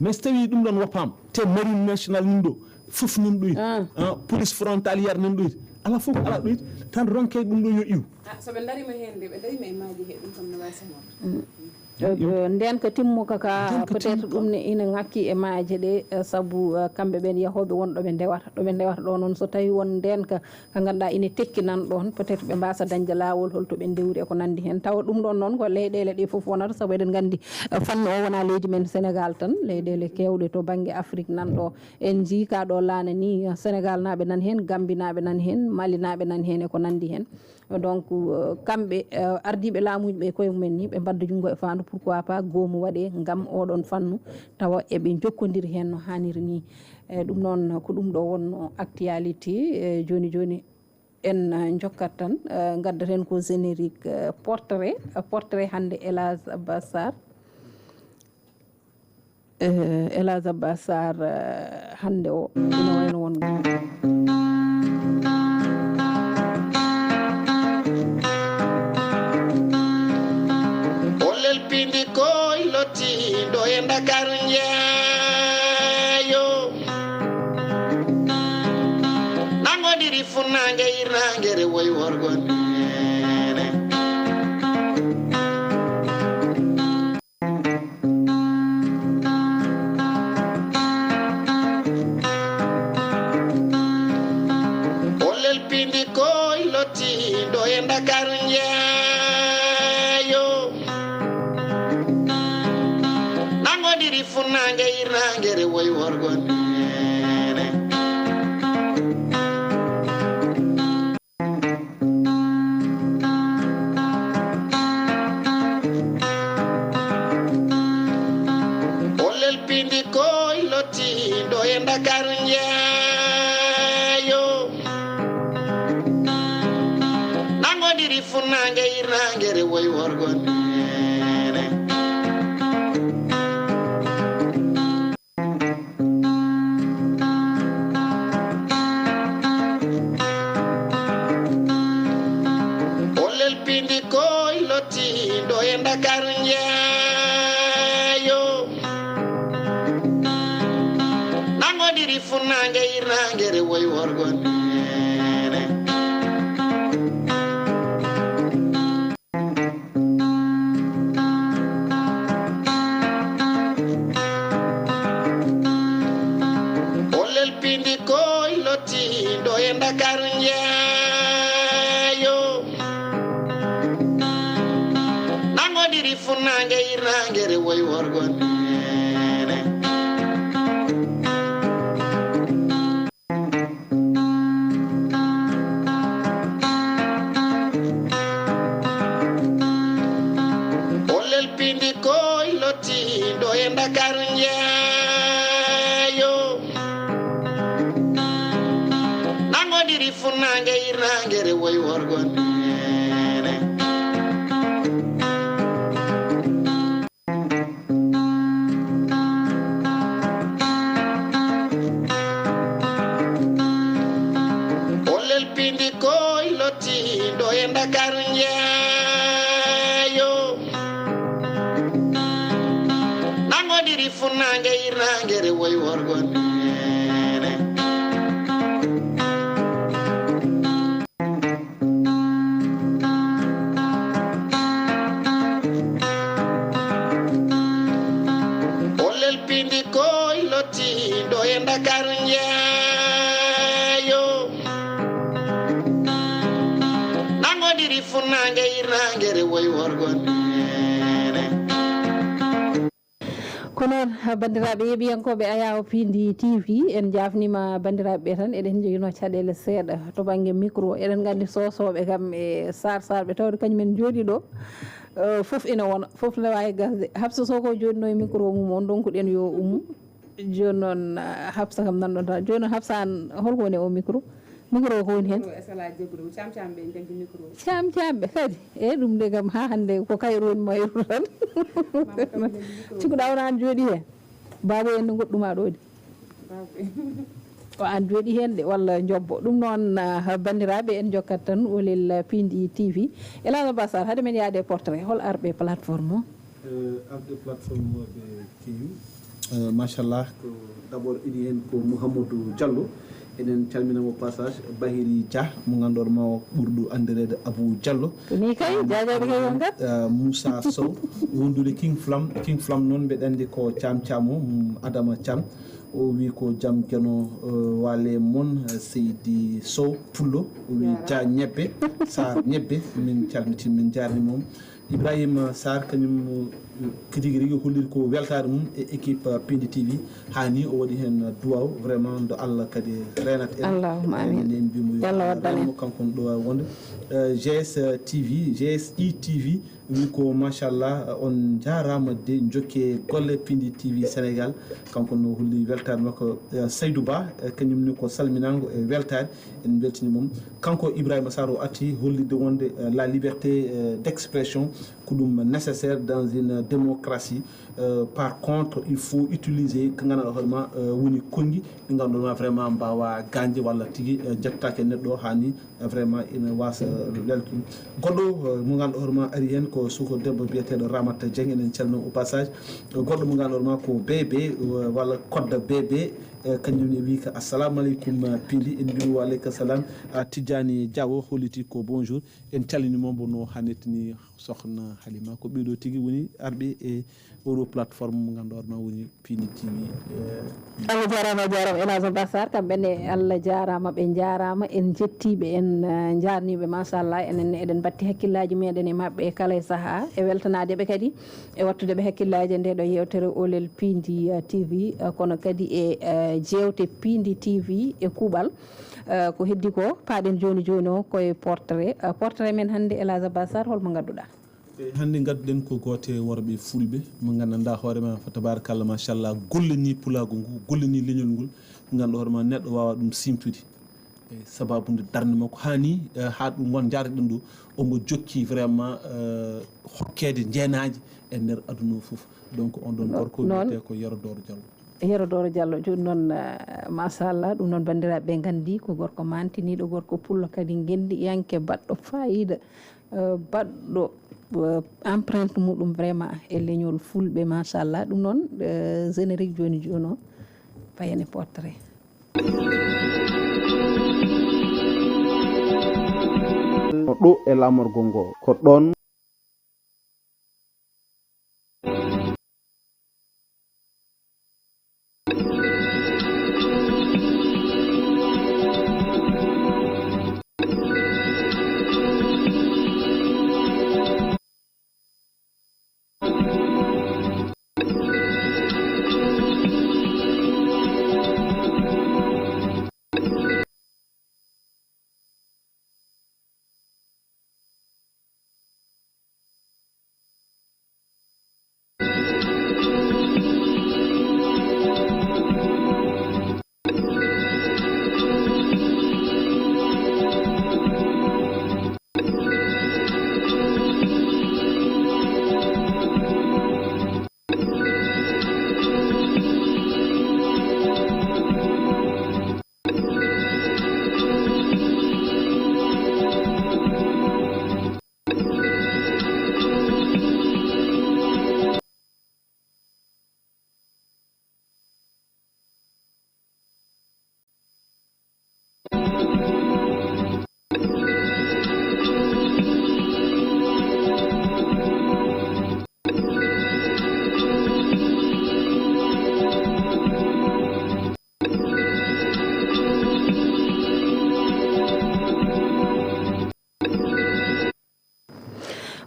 Mais so tawi ɗum ɗon woppama te marine national nin ɗo fof nin ɗoyti police frontalière nin ɗoyti ala fof ala ɗoyti tan ronke ɗum ɗo yo iw. Soɓe darima hen de ɓe darima e maaji he ɗum kam no wawi samorde. Nden ka timmuka ka peut être ɗum ne ina ŋakki e maaje ɗe. Sabu kamɓe ɓen yahooɓe won ɗoɓe ndewata ɗoɓe ndewata ɗo noon so tawi won nden ka ka ganduɗa ina tekki nan ɗon peut être ɓe mbasa dañde lawol holto ɓe ndewri e ko nandi hen tawa ɗum ɗon noon ko leyɗele ɗe foof wonata sabu eɗen gandi fannu o wona leydi men Sénégal tan leyɗele kewɗe to banggue Afrique nan ɗo en jii ka ɗo laana ni Sénégal naɓe nan hen Gambi naɓe nan hen Mali naɓe nan hen e ko nandi hen. Donc kamɓe ardiɓe laamuji ɓe koye mumen ni ɓe mbadda junngo e faandu pourquoi pas goomu waɗe ngam oɗon fannu tawa eɓe jokkodiri heen no haaniri ni. Eyyi ɗum noon ko ɗum ɗo wonno actualité. Eyyi jooni jooni En, eh, njokkat tan, eh, ngaddaten ko générique, eh, portrait, eh, portrait hannde Elage Abbas Sarr. Eh, Elage Abbas Sarr, eh, hannde o ina wayno won. O lelpindi koy lottiiɗo e Ndakaaru njeeyo. Nangodiri funnaange irnaange rewoy worgo neene. O lelpindi koy lottiiɗo e Ndakaaru njeeyo. Nangodiri funnaange irnaange rewoy worgo neene. O lelpindi koy lottiiɗo e Ndakaaru njeeyo. Nangodiri funnaange irnaange rewoy worgo neene. O lelpindi koy lottiiɗo e Ndakaaru njeeyo. Nangodiri funnaange irnaange rewoy worgo neene. O lelpindi koy lottiiɗo e Ndakaaru njeeyo. Nangodiri funnaange irnaange rewoy worgo neene. O lelpindi koy lottiiɗo e Ndakaaru njeeyo. Nangodiri funnaange irnaange rewoy worgo neene. O lelpindi koy lottiiɗo e Ndakaaru njeeyo. Nangodiri funnaange irnaange rewoy worgo neene. O lelpindi koy lottiiɗo e Ndakaaru njeeyo. Nangodiri funnaange irnaange rewoy worgo neene. Ko noon, banndiraaɓe yeeɓiyankooɓe Ayaawo Piindi T V, en njaafniima banndiraaɓe ɓe tan. Eɗen njoginoo caɗeele seeɗa to bannge micro. Eɗen nganndi soosooɓe kam e saar saarɓe tawde kañum en njooɗii ɗo. Eh, fof ina wona, fof ne waawi gasde. Habsa Sow ko jooɗinoo e micro mum, on ndonkuɗen yo ummo. Jooni noon, ah, Habsa kam nan ɗon tan. Jooni noon, Habsa, aan holko woni e o micro? Micro ko woni heen? Micro, est-ce que alaa jaggude? Ko caam caam ɓe njaggi micro. Caam caam ɓe kadi. Eeyi, ɗum de kam haa hannde ko kayru woni mayru tan. Mama kam njaggi micro. Cikkuɗaa wona aan jooɗii heen? Baaba en no goɗɗuma ɗo de. Baaba en. Ko aan jooɗii heen de, walla njobbo. Ɗum noon, ah, banndiraaɓe, en njokkat tan Oulel Piindi T V. Elhadj Abbas Sarr, hade men yaade e portrait, hol arɓe plateforme o? Eh, arɓe plateforme o ɓe keewi. Eh, machallah, ko d'abord iɗi heen ko Mouhamadou Diallo. Eɗen calmina mo passage, Bahiri Dia, mo ngannduɗaa ma o ɓurɗo anndireede Abou Diallo. Ko ni kay, jaajaaɓe kay ko ngat. Eh, Moussa Sow, wondude King Flam. King Flam noon, mbeɗa anndi ko Caam Caam o, mm, Adama Caam. O wi ko jam Geno, eh, waale mon, eh, Seydi Sow Pullo. O wi Dia Ñebbe, Sarr Ñebbe. Min calmitii, min njaarniima mo. Ibrahima Sarr, kañum, uh, tigi rigi holliri ko weltaare mum e équipe, uh, Pindi T V. Haa ni o waɗi heen duwaw, vraiment, nde Allah kadi reenata en. Allahumma amin. Enen mbiyamo yo Allah Allah waddan en reenmo, kanko ne ɗo waawi wonde. Uh, G S T V, G S I T V, wi ko machallah, uh, on njaaraama de, njokke golle Pindi T V Sénégal. Kanko no holli weltaare makko, uh, Saydou Ba, uh, kañum ne ko salminaango e weltaare. En mbeltini mum. Kanko Ibrahima Sarr o arti hollitde wonde, eh, la liberté, eh, d'expression ko ɗum nécessaire dans une démocratie. Eh, par contre, il faut utiliser ko ngannduɗaa hoore ma, eh, woni konngi ɗi ngannduɗaa ma vraiment mbaawa gaañde walla tigi, eh, jettaaki e neɗɗo haa ni, eh, vraiment ina waasa leltude. Goɗɗo, eh, mo ngannduɗaa hoore ma ari heen ko suko debbo biyeteeɗo Ramata Dieng, enen calmina au passage. Eh, goɗɗo mo ngannduɗaa hoore ma ko B B, eh, walla kodda B B, Eh, kañum ne wi ka, "Assalamu aleykum, eh, Pindi." En mbiimo, "Wa aleyka salam." Ah, Tijjani Diaw holliti ko bonjour. En calmini mo mbo no hannirta ni, sokhna Halima. Ko ɓeeɗo tigi woni arɓe e oɗo plateforme mo ngannduɗaa hoore ma woni Pindi T V. Eh, Allah jaaraama, a jaaraama El Hadj Abbas Sarr. Kamɓe ne Allah jaaraama, ɓe njaaraama. En njettii ɓe, en, eh, njaarnii ɓe, machallah. Enen ne eɗen mbatti hakkillaaji meɗen e maɓɓe e kala e sahaa, e weltanaade ɓe kadi. E wattude ɓe hakkillaaji e nde ɗo yeewtere Oolel Pindi, eh, T V, eh, kono kadi e, eh, jeewte Pindi T V e kuuɓal. Eh, ko heddi ko, paaɗen jooni jooni o ko e portrait. Eh, portrait men hannde, El Hadj Abbas Sarr, holmo ngadduɗaa? E hannde ngadduɗen ko gooto e worɓe fulɓe mo nganndanɗaa hoore ma, fa tabarakallah, machallah, gollanii pulaagu ngu, gollanii leñol ngol, ngannduɗaa hoore ma neɗɗo waawa ɗum siimtude. E sababu nde darnde makko haa ni, eh, haa ɗum won njaareten ɗo, omo jokki vraiment, eh, hokkeede njeenaaji e nder aduna o fof. Donc, on ɗon gorko noon wiyetee ko Yero Dooro Diallo. Yero Dooro Diallo, jooni noon, eh, machallah, ɗum noon banndiraaɓe ɓe nganndi ko gorko maantiniiɗo, gorko pullo kadi ngenndiyanke, baɗɗo faayiida, eh, baɗɗo, eh, empreinte muɗum vraiment e leñol fulɓe, machallah. Ɗum noon, eh, générique jooni jooni o, payen e portrait. Ɗo e laamorgo ngo, ko ɗoon.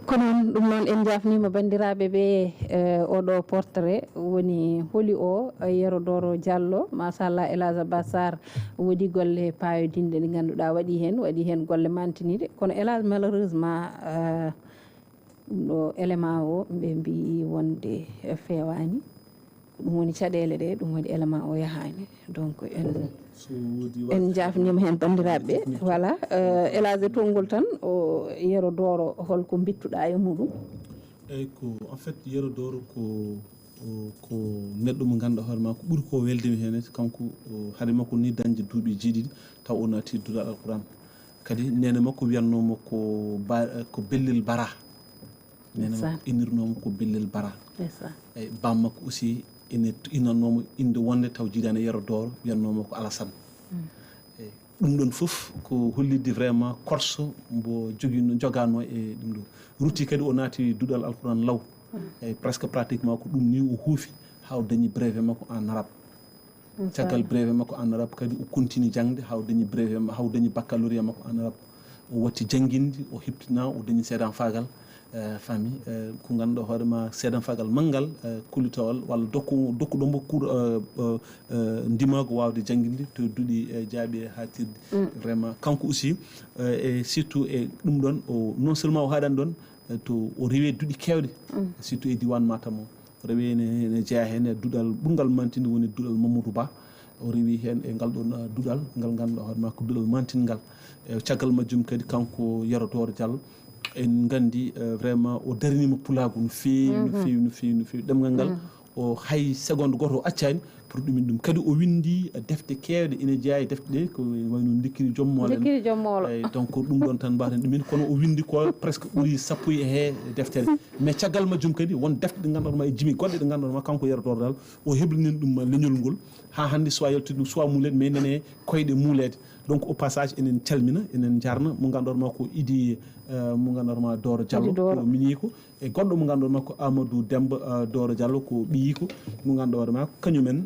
Ko noon, ɗum noon, en njaafniima banndiraaɓe ɓe, eh, oɗo portrait woni holi o, eh, Yero Dooro Diallo. Machallah, El Hadj Abbas Sarr, woodi golle paayodinɗe ɗe ngannduɗaa waɗi heen, waɗi heen golle mantiniiɗe. Kono El Hadj, malheureusement, eh, ɗum ɗo élément o, ɓe mbiyi wonde feewaani. Ko ɗum woni caɗeele ɗe, ɗum woni élément o yahaani. Donc, en, en njaafniima heen banndiraaɓe ɓe. Voilà, euh, El Hadj, e tonngol tan, o Yero Dooro, holko mbittuɗaa e muɗum? Eyyi, ko, en fait, Yero Dooro ko, o, ko neɗɗo mo ngannduɗaa hoore ma, ko ɓuri ko welde mi heen, kanko, o, hade makko ni dañde duuɓi jeeɗiɗi, taw o naati duɗal Alquran. Kadi neene makko wiyatnoo mo ko ba-, ko Bellel Bara. Neene makko innirnoo mo ko Bellel Bara. Ndeysaan. Eyyi, baam makko aussi ina innanoo mo innde wonde taw jiidaani e Yero Dooro, wiyatnoo mo ko Alassane. Mm. Eyyi, ɗum ɗoon fof ko hollitde vraiment korso mbo joginoo, jogaanoo e ɗum ɗo. Rutti kadi o naati duɗal Alquran law. Mm. Eyyi, presque pratiquement ko ɗum ni o huufi haa o dañi brevet makko en arabe. Caggal brevet makko en arabe kadi, o continue jaŋde haa o dañi brevet ma-, haa o dañi baccalauréat makko en arabe. O watti jannginde, o heptinaa, o dañi seedanfaagal. Eh, famille, eh, ko ngannduɗaa hoore ma seedanfagal manngal, eh, kullitawal walla dokku dokkuɗo mo cours, eh, eh, eh, ndimaagu waawde jannginde to duɗi, eh, jaaɓi e haatirde. Vraiment kanko aussi, eh, e surtout e ɗum ɗon o non seulement o haaɗani ɗon, eh, to o rewi duɗi keewɗi, surtout e diwan Matam o rewi ene ene jeyaa heen e duɗal ɓurngal mantinde woni duɗal Mamadou Ba. O rewi heen e ngal ɗon, eh, duɗal ngal ngannduɗaa hoore ma ko duɗal mantingal. E caggal majjum kadi kanko Yero Dooro Diallo en nganndi, eh, vraiment o daraniima pulaagu no feewi no feewi no feewi no feewi ɗemngal ngal. O hay seconde gooto o accaani pour ɗumin ɗum kadi o winndi, eh, defte keewɗe ina jeyaa e defte ɗe ko wayno ndikkiri joom moolo en. Ndikkiri joom moolo. Eyi, donc ko ɗum ɗon tan mbaten ɗumin kono o winndi ko presque ɓuri sappo e he deftere. Mais caggal majjum kadi won defte ɗe ngannduɗaa ma e jimi goɗɗe ɗe ngannduɗaa ma kanko Yero Dooro Diallo o heblinin ɗum leñol ngol haa hannde soit yaltude ɗum soit muuleede mais nene koyɗe muuleede. Donc au passage enen calmina enen njarna mo ngannduɗaa ma ko Idi, eh, mo ngannduɗaa ma Dooro Diallo ko miñiiko e goɗɗo mo ngannduɗaa ma ko Amadou Demba, eh, Dooro Diallo ko ɓiyiiko mo ngannduɗaa ma kañumen,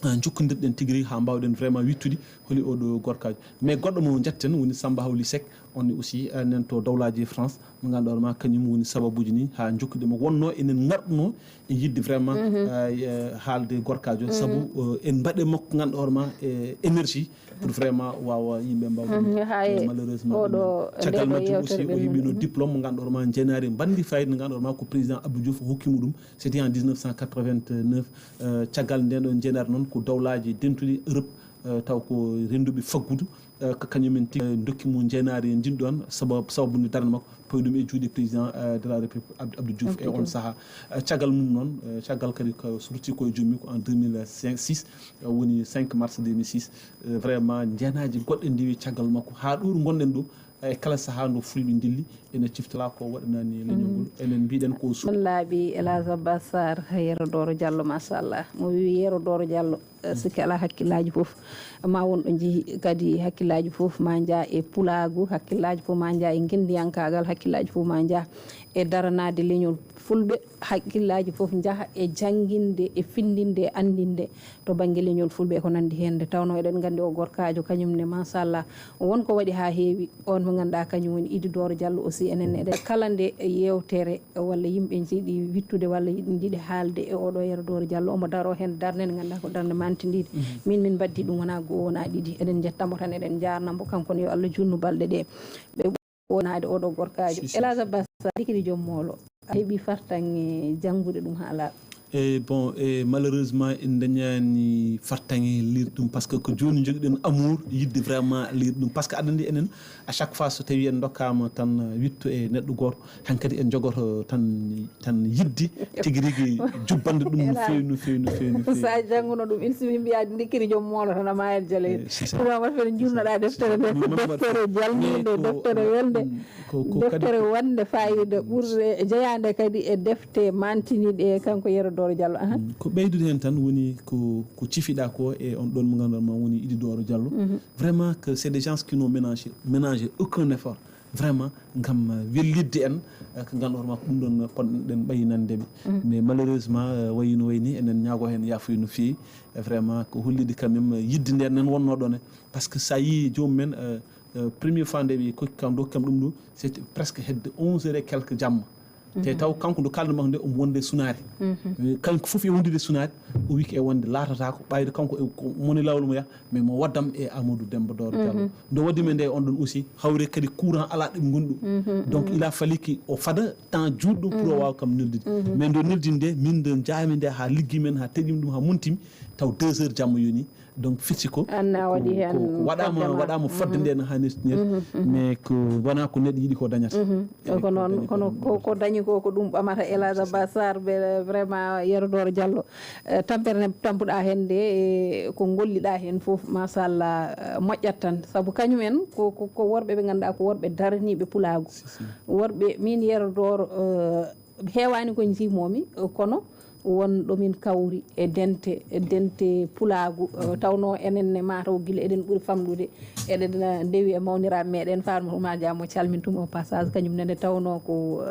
eh, njokkondirɗen tigi rigi haa mbaawɗen vraiment wittude holi oɗo gorkaajo. Mais goɗɗo mo njetten woni Samba Hawli Seck on ne aussi, eh, nen to dawlaaji France mo ngannduɗaa ma kañum woni sababuuji ni haa njokkude mo wonno enen ngarɗuno e yiɗde vraiment, eh, haalde gorkaajo sabu, eh, en mbaɗe makko ngannduɗaa ma, eh, énergie pour vraiment waawa yimɓe mbaawa ɗum. Hay malheureusement oɗo caggal majjum aussi o heɓino diplôme mo ngannduɗaa ma njeenaari mbanndi fayida ngannduɗaa ma ko président Abdou Diouf o hokkimo ɗum. C'était en dix-neuf cent quatre-vingt-neuf. Eh, caggal nden ɗon njeenaari noon ko dawlaaji dentuɗi Europe, eh, taw ko rennduɓe faggudu, eh, ko kañumen tigi, eh, ndokki mo njeenaari ndin ɗon sababu sababu nde darnde makko pawi ɗum e juuɗe président, eh, de la République Abdou Diouf e on sahaa. Eh, caggal mum noon, eh, caggal kadi ko so rutti koye joom mum ko en deux mille six, eh, woni cinq mars deux mille six. Eh, vraiment njeenaaji goɗɗe ndewi caggal makko haa ɗo ɗo ngonɗen ɗo, eh, kala sahaa nde fulɓe ndilli ene ciftora ko waɗanani leñol ngol enen mbiɗen ko su- Ɗon laaɓi. El Hadj Abbas Sarr, Yero Dooro Diallo machallah mo wi Yero Dooro Diallo, eh, sikki alaa hakkillaaji fof ma won ɗo njehi kadi hakkillaaji fof ma njaa e pulaagu hakkillaaji fof ma njaa e ngenndiyankaagal hakkillaaji fof ma njaa e daranaade leñol fulɓe hakkillaaji fof njaha e jannginde e finndinde e anndinde to bannge leñol fulɓe e ko nanndi heen nde tawnoo eɗen nganndi o gorkaajo kañum ne machallah won ko waɗi haa heewi. On mo ngannduɗaa kañum woni Idi Dooro Diallo aussi enen eɗen kala nde yeewtere walla yimɓe njiɗi wittude walla njiɗi haalde e oɗo Yero Dooro Diallo omo daroo heen darnde nde ngannduɗaa ko darnde mantindiide. Min min mbaddi ɗum wonaa goo wonaa ɗiɗi eɗen njettamo tan eɗen njaarnamo kanko ne yo Allah juutnu balɗe ɗe ɓe wonaade oɗo gorkaajo. El Hadj Abbas Sarr, sikiri joom moolo a heɓi fartaŋŋe janngude ɗum haa laaɓa? E bon e malheureusement en dañaani fartaŋŋe liir ɗum parce que ko jooni njogiɗen amour yidde vraiment liir ɗum parce que aɗa anndi enen à chaque fois so tawi en dokkama tan witto e neɗɗo gooto hankadi en jogoto tan tan yidde tigi rigi jubbande ɗum no feewi no feewi no feewi no feewi. Sa jannguno ɗum in simi mbiyaade ndikkiri joom moolo tan ama en jale. Ɗum waɗa fene jurnoɗa deftere nde ko deftere jalninde deftere welde ko ko kadi deftere wonde fayida ɓurde jeyaande kadi e defte mantiniɗe e kanko Yero Dooro Diallo. Aha. Ko ɓeydude heen tan woni ko ko cifiɗa ko e on ɗon mo ngannduɗaa ma woni Idi Dooro Diallo. Vraiment que c'est des gens qui n'ont ménagé ménagé aucun effort vraiment ngam wellitde en ko ngannduɗaa ma ko ɗum ɗon poɗɗen ɓaynande ɓe. Mais malheureusement wayi no wayi ni enen ñaago heen yaafuya no feewi. Vraiment ko hollide quand même yidde nde nen wonno ɗon e parce que sa yii joomum en première fois nde ɓe kokki kam dokki kam ɗum ɗo c'était presque hedde onze heures et quelque jamma. Te taw kanko nde kalda makko nde omo wonde sunaare. Kanko fof e wondude sunaare o wiki e wonde laatatako ɓayde kanko e ko moni lawol mo yaha mais mo waddam e Amadou Demba Dooro Diallo. Nde waddimi nde on ɗon aussi hawre kadi courant ala ɗum gonɗum. Donc il a fallu que o fada temps juutɗo pour o wawa kam neldude. Mais nde neldin nde min nde jaami nde ha liggi men ha teƴimi ɗum ha montimi taw deux heures jamma yoni. Donc fiti ko anna waɗi hen waɗama waɗama fodde nde no hani nir mais ko wona ko neɗɗo yiɗi ko dañata. Ko noon kono ko dañi ko ko ɗum ɓamata Elhadj Abbas Sarr ɓe vraiment Yero Dooro Diallo. Tampere nde tampuɗa hen nde ko golliɗa hen foof machallah moƴƴat tan saabu kañum en ko ko worɓe ɓe ganduɗa ko worɓe daraniɓe pulaagu. Worɓe min Yero Dooro heewani ko jiimomi kono won ɗo min kawri e dente e dente pulaagu. Tawno enen ne mataw gila eɗen ɓuri famɗude eɗen ndewi e mawniraɓe meɗen Farma Oumar Dia mo calmintum au passage kañum nene tawno ko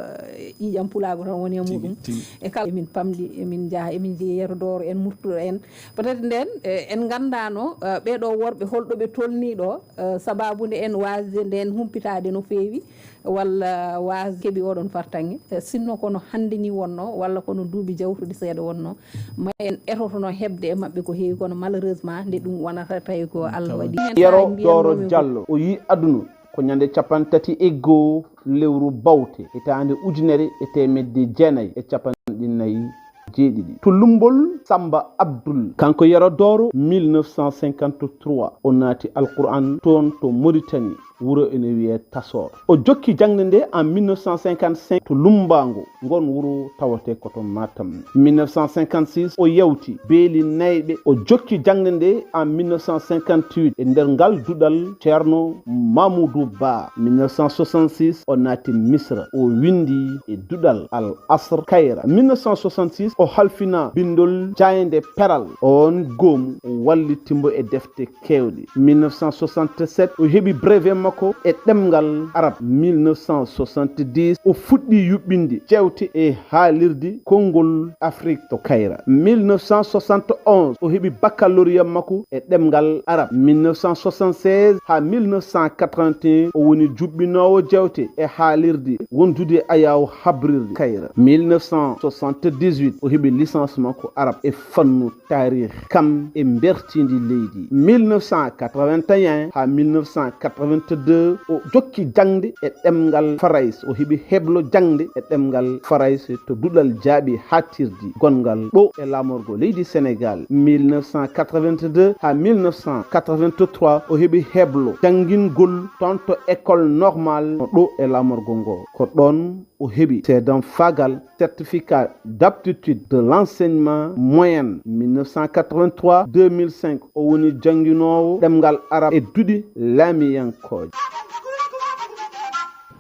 ƴiƴam pulaagu tan woni e muɗum. E kala emin pamɗi emin jaaha emin jeeya Yero Dooro en murtuɗo en peut être nden en gandano ɓeɗo worɓe holɗo ɓe tolni ɗo sababude en wasde nden humpitade no feewi. walla waas keɓi oɗon fartaŋŋe, eh, sinno kono hannde ni wonno, walla kono duuɓi jawtuɗi seeɗa wonno, ma en etotono heɓde e maɓɓe ko heewi, kono malheureusement nde ɗum wonata tawi ko Allah waɗi. Heen Yero saaji Dooro mbiyannomi ko Jallo, o yii aduna ko ñande capanɗe tati e goo lewru bawte, hitaande ujunere e teemedde jeenayi e capanɗe nayi jeeɗiɗi. To Lumbol Samba Abdul, kanko Yero Dooro, mille neuf cent cinquante-trois, o naati Alquran toon to Mauritanie, wuro ene wiyee Tasor. O jokki jaŋde nde en mille neuf cent cinquante-cinq to Lumbango, ngon wuro tawatee ko to Matam. Mille neuf cent cinquante-six, o yawti Beeli Nayɓe. O jokki jaŋde nde en mille neuf cent cinquante-huit e nder ngal duɗal Ceerno Mamoudou Ba. Mille neuf cent soixante-six, o naati Misra, o windi e duɗal Al Asr Kayra. Mille neuf cent soixante-six, o halfina bindol jaaynde Peral. Oon goomu walliti mbo e defte keewɗe. Mille neuf cent soixante-sept, o heɓi brevet makko e ɗemngal Arab. Mille neuf cent soixante-dix, o fuɗɗi yuɓɓinde jewte e haalirde Konngol Afrik to Kayra. Mille neuf cent soixante et onze, o heɓi baccalauréat makko e ɗemngal Arab. Mille neuf cent soixante-seize haa mille neuf cent quatre-vingt-un, o woni juɓɓinoowo jewte e haalirde wondude Ayaawo Habrirde Kayra. Mille neuf cent soixante-dix-huit, o heɓi licence makko Arab e fannu taarih, kam e mbertiindi leydi. Mille neuf cent quatre-vingt-un haa mille neuf cent quatre-vingt-deux, o jokki jaŋde e ɗemngal Farayse. O heɓi heblo jaŋde e ɗemngal Farayse to duɗal jaaɓi haaɗtirdi gonngal ɗo e laamorgo leydi Senegaal. Mille neuf cent quatre-vingt-deux haa mille neuf cent quatre-vingt-trois, o heɓi heblo janngingol toon to école normale ɗo e laamorgo ngo. Ko ɗoon o heɓi seedanfaagal, certificat d'aptitude de l'enseignement moyen, mille neuf cent quatre-vingt-trois deux mille cinq. O woni jannginoowo ɗemngal Arab e duɗe laamiyankooje.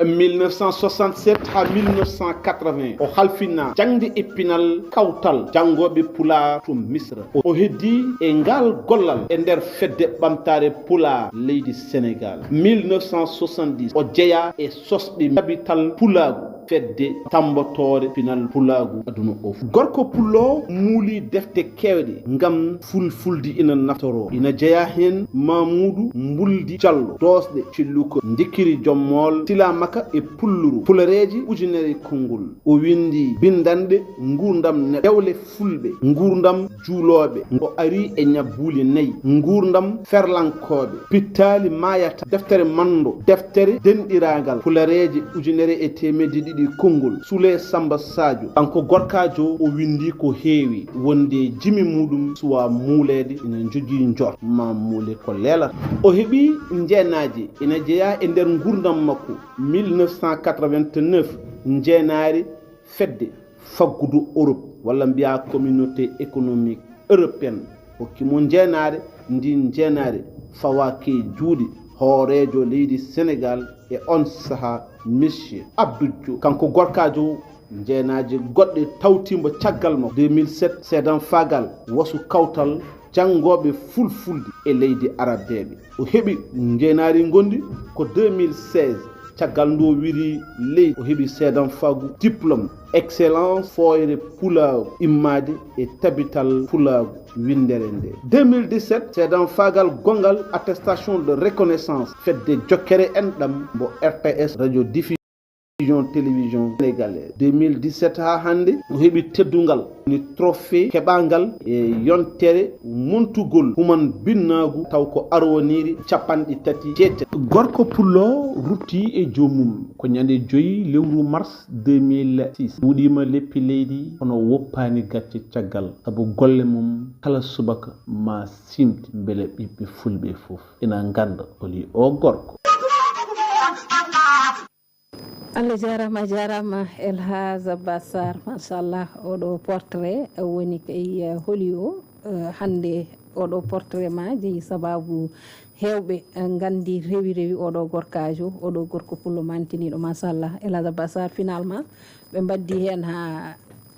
Mille neuf cent soixante-sept haa mille neuf cent quatre-vingts, o halfina jaŋde e pinal kawtal janngooɓe Pulaar to Misra. O, o heddii e ngal gollal e nder Fedde Ɓamtaare Pulaar leydi Senegaal. Mille neuf cent soixante-dix, o jeyaa e sosɓe Capital Pulaagu, fedde tammbotoore pinal pulaagu aduna o fof. Gorko Pullo muuli defte keewɗe ngam Fulfulde ina naftoroo. Ina jeyaa heen Mamuudu Mbuldi Jallo, Doosɗe Cilluko, Ndikiri Jom Mool, Silaamaka e Pulluru, Fulareeji ujunere konngol. O winndi binndanɗe nguurndam neɗɗo, dewle Fulɓe, nguurndam juulooɓe, o ari e ñabbuuli nayi, nguurndam ferlankooɓe, pittaali maayata, deftere manndo, deftere denɗiraagal, Fulareeje ujunere e teemedde ɗiɗi konngol, Sule Samba Sadio. Kanko gorkaajo o, o winndi ko heewi, wonde jimi muuɗum suwaa muuleede, ina njogii njor, ma muule ko leelata. O heɓi njeenaaje, ina jeyaa e nder nguurndam makko, mille neuf cent quatre-vingt-neuf, njeenaari fedde faggudu Europe, walla mbiyaa Communauté économique européenne, hokki mo njeenaari. Ndin njeenaari fawaaki e juuɗe hooreejo leydi Senegaal e on sahaa, Monsieur Abdou Diouf. Kanko gorkaajo, njeenaaji goɗɗi tawtii mo caggal makko. Deux mille sept, seedanfaagal wasu kawtal janngooɓe Fulfulde e leydi Arabeeɓe. O heɓi njeenaari ngonndi ko deux mille seize, caggal ndu o wiri leydi, o heɓi seedanfaagu diplôme excellence fooyre pulaagu immaade e tabital pulaagu winndere nde. Deux mille dix-sept, seedanfaagal gonngal attestation de reconnaissance fedde jokkere enɗam mbo R T S Radio Diffusion Télévision Sénégalaise. Deux mille dix-sept haa hannde, o heɓi teddungal woni trophée keɓaangal e yontere montugol human binnaagu, taw ko arwoniiri capanɗe tati jeetati. Gorko Pullo ruttii e joomum ko ñande joyi lewru mars deux mille six. Ɗuuɗiima leppi leydi, kono woppaani gacce caggal, sabu golle mum kala subaka ma siimte mbele ɓiɓɓe Fulɓe fof ina ngannda holi o gorko. Allah jaaraama, a jaaraama El Hadj Abbas Sarr. Machallah, oɗo portrait woni kay, eh, holi o, eh, hannde oɗo portrait ma jeyi sababu heewɓe, eh, nganndi rewi rewi oɗo gorkaajo, oɗo gorko pullo mantiniiɗo. Machallah, El Hadj Abbas Sarr, finalement, ɓe mbaddi heen haa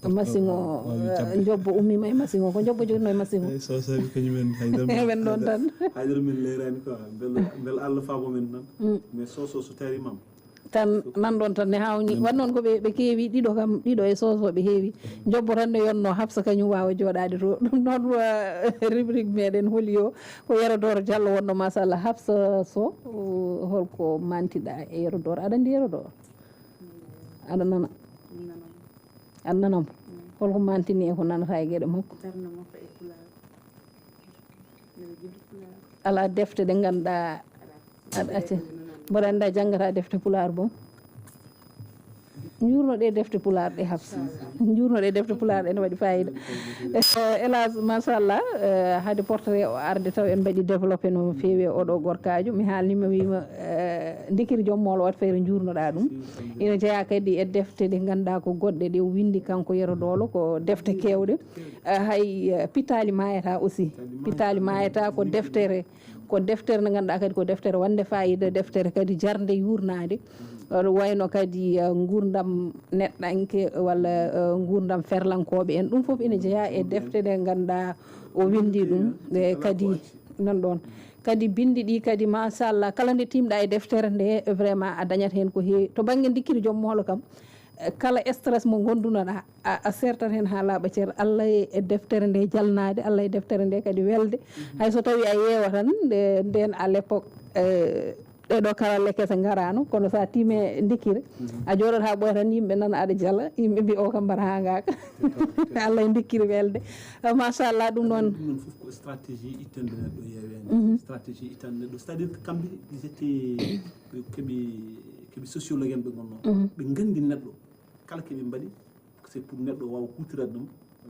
machine o, eh, njobbo ummiima e machine o. Ko njobbo jogino e machine o? Eyi, so sabi kañum en haydara men, men ɗon tan. Haydara men leeraani quoi. Mbel, mbel Allah faabo men tan. Mm. Mais so, so, so taari mam. Tan nan ɗon tan ne hawni. Wan noon ko ɓe, ɓe keewi, ɗiɗo kam, ɗiɗo e soso ɓe heewi. Jobbo tan ne yonno Hafsa kañum waawa jooɗaade to. Ɗum noon, wa-, rubrique meɗen holi o, ko Yero Doro Diallo wonno, machallah. Hafsa Sow, o, holko mantiɗa e Yero Doro? Aɗa anndi Yero Doro? Aɗa nana? Aɗa nanamo? Holko mantini e ko nanata e geɗe makko? Darnde makko e Pulaar. Alaa defte ɗe ngannduɗaa aɗa acca. Mboɗo anndaa janngata defte Pulaar boom. Njuurno ɗe defte Pulaar ɗe, Hafsa. Njuurno ɗe defte Pulaar ɗe, ne waɗi fayida. Eh, hélas, machallah, eh, hade portrait o arde taw en mbaɗi développé no feewi e oɗo gorkaajo. Mi haalnima wiima, eh, ndikiri joom moolo wat feere njuurnoɗaa ɗum. Ina jeyaa kadi e defte ɗe ngannduɗaa ko goɗɗe ɗe o winndi kanko Yero Doro, ko defte keewɗe. Eh, hay, eh, Pittaali maayata aussi. Pittaali maayata ko deftere, ko deftere nde ngannduɗaa kadi ko deftere wonde fayida, deftere kadi jarnde yuurnaade. Ɗo wayno kadi, eh, nguurndam neɗɗanke walla, eh, nguurndam ferlankooɓe en. Ɗum fof ina jeyaa e defte ɗe ngannduɗaa o winndi ɗum. E kadi nan ɗon. Kadi binndi ɗi kadi, machallah, kala nde tiimɗaa e deftere nde, vraiment a dañat heen ko heewi. To bannge ndikiri joom moolo kam, eh, kala stress mo ngonndunoɗaa, a, a sertat heen haa laaɓa cer. Allah e, e deftere nde jalnaade, Allah e deftere nde kadi welde. Hay so tawii a yeewa tan, nde, ndeen à l'époque, eh, ɗee ɗoo karalle kese ngaraano, kono so a tiime ndikiri, a jooɗoto haa ɓooya tan, yimɓe nana aɗa jala, yimɓe mbiya, "O kam mbar haa ngaaka." Allah e ndikiri welde. Eh, machallah, ɗum noon. Ɗum noon fof ko stratégie ittande neɗɗo yeeweende. Stratégie ittande neɗɗo, c'est-à-dire que kamɓe, ils étaient, ɓe keɓi, keɓi sociologue en ɓe ngonnoo. Ɓe nganndi neɗɗo, kala ko ɓe mbaɗi, c'est pour neɗɗo waawa huutorade ɗum,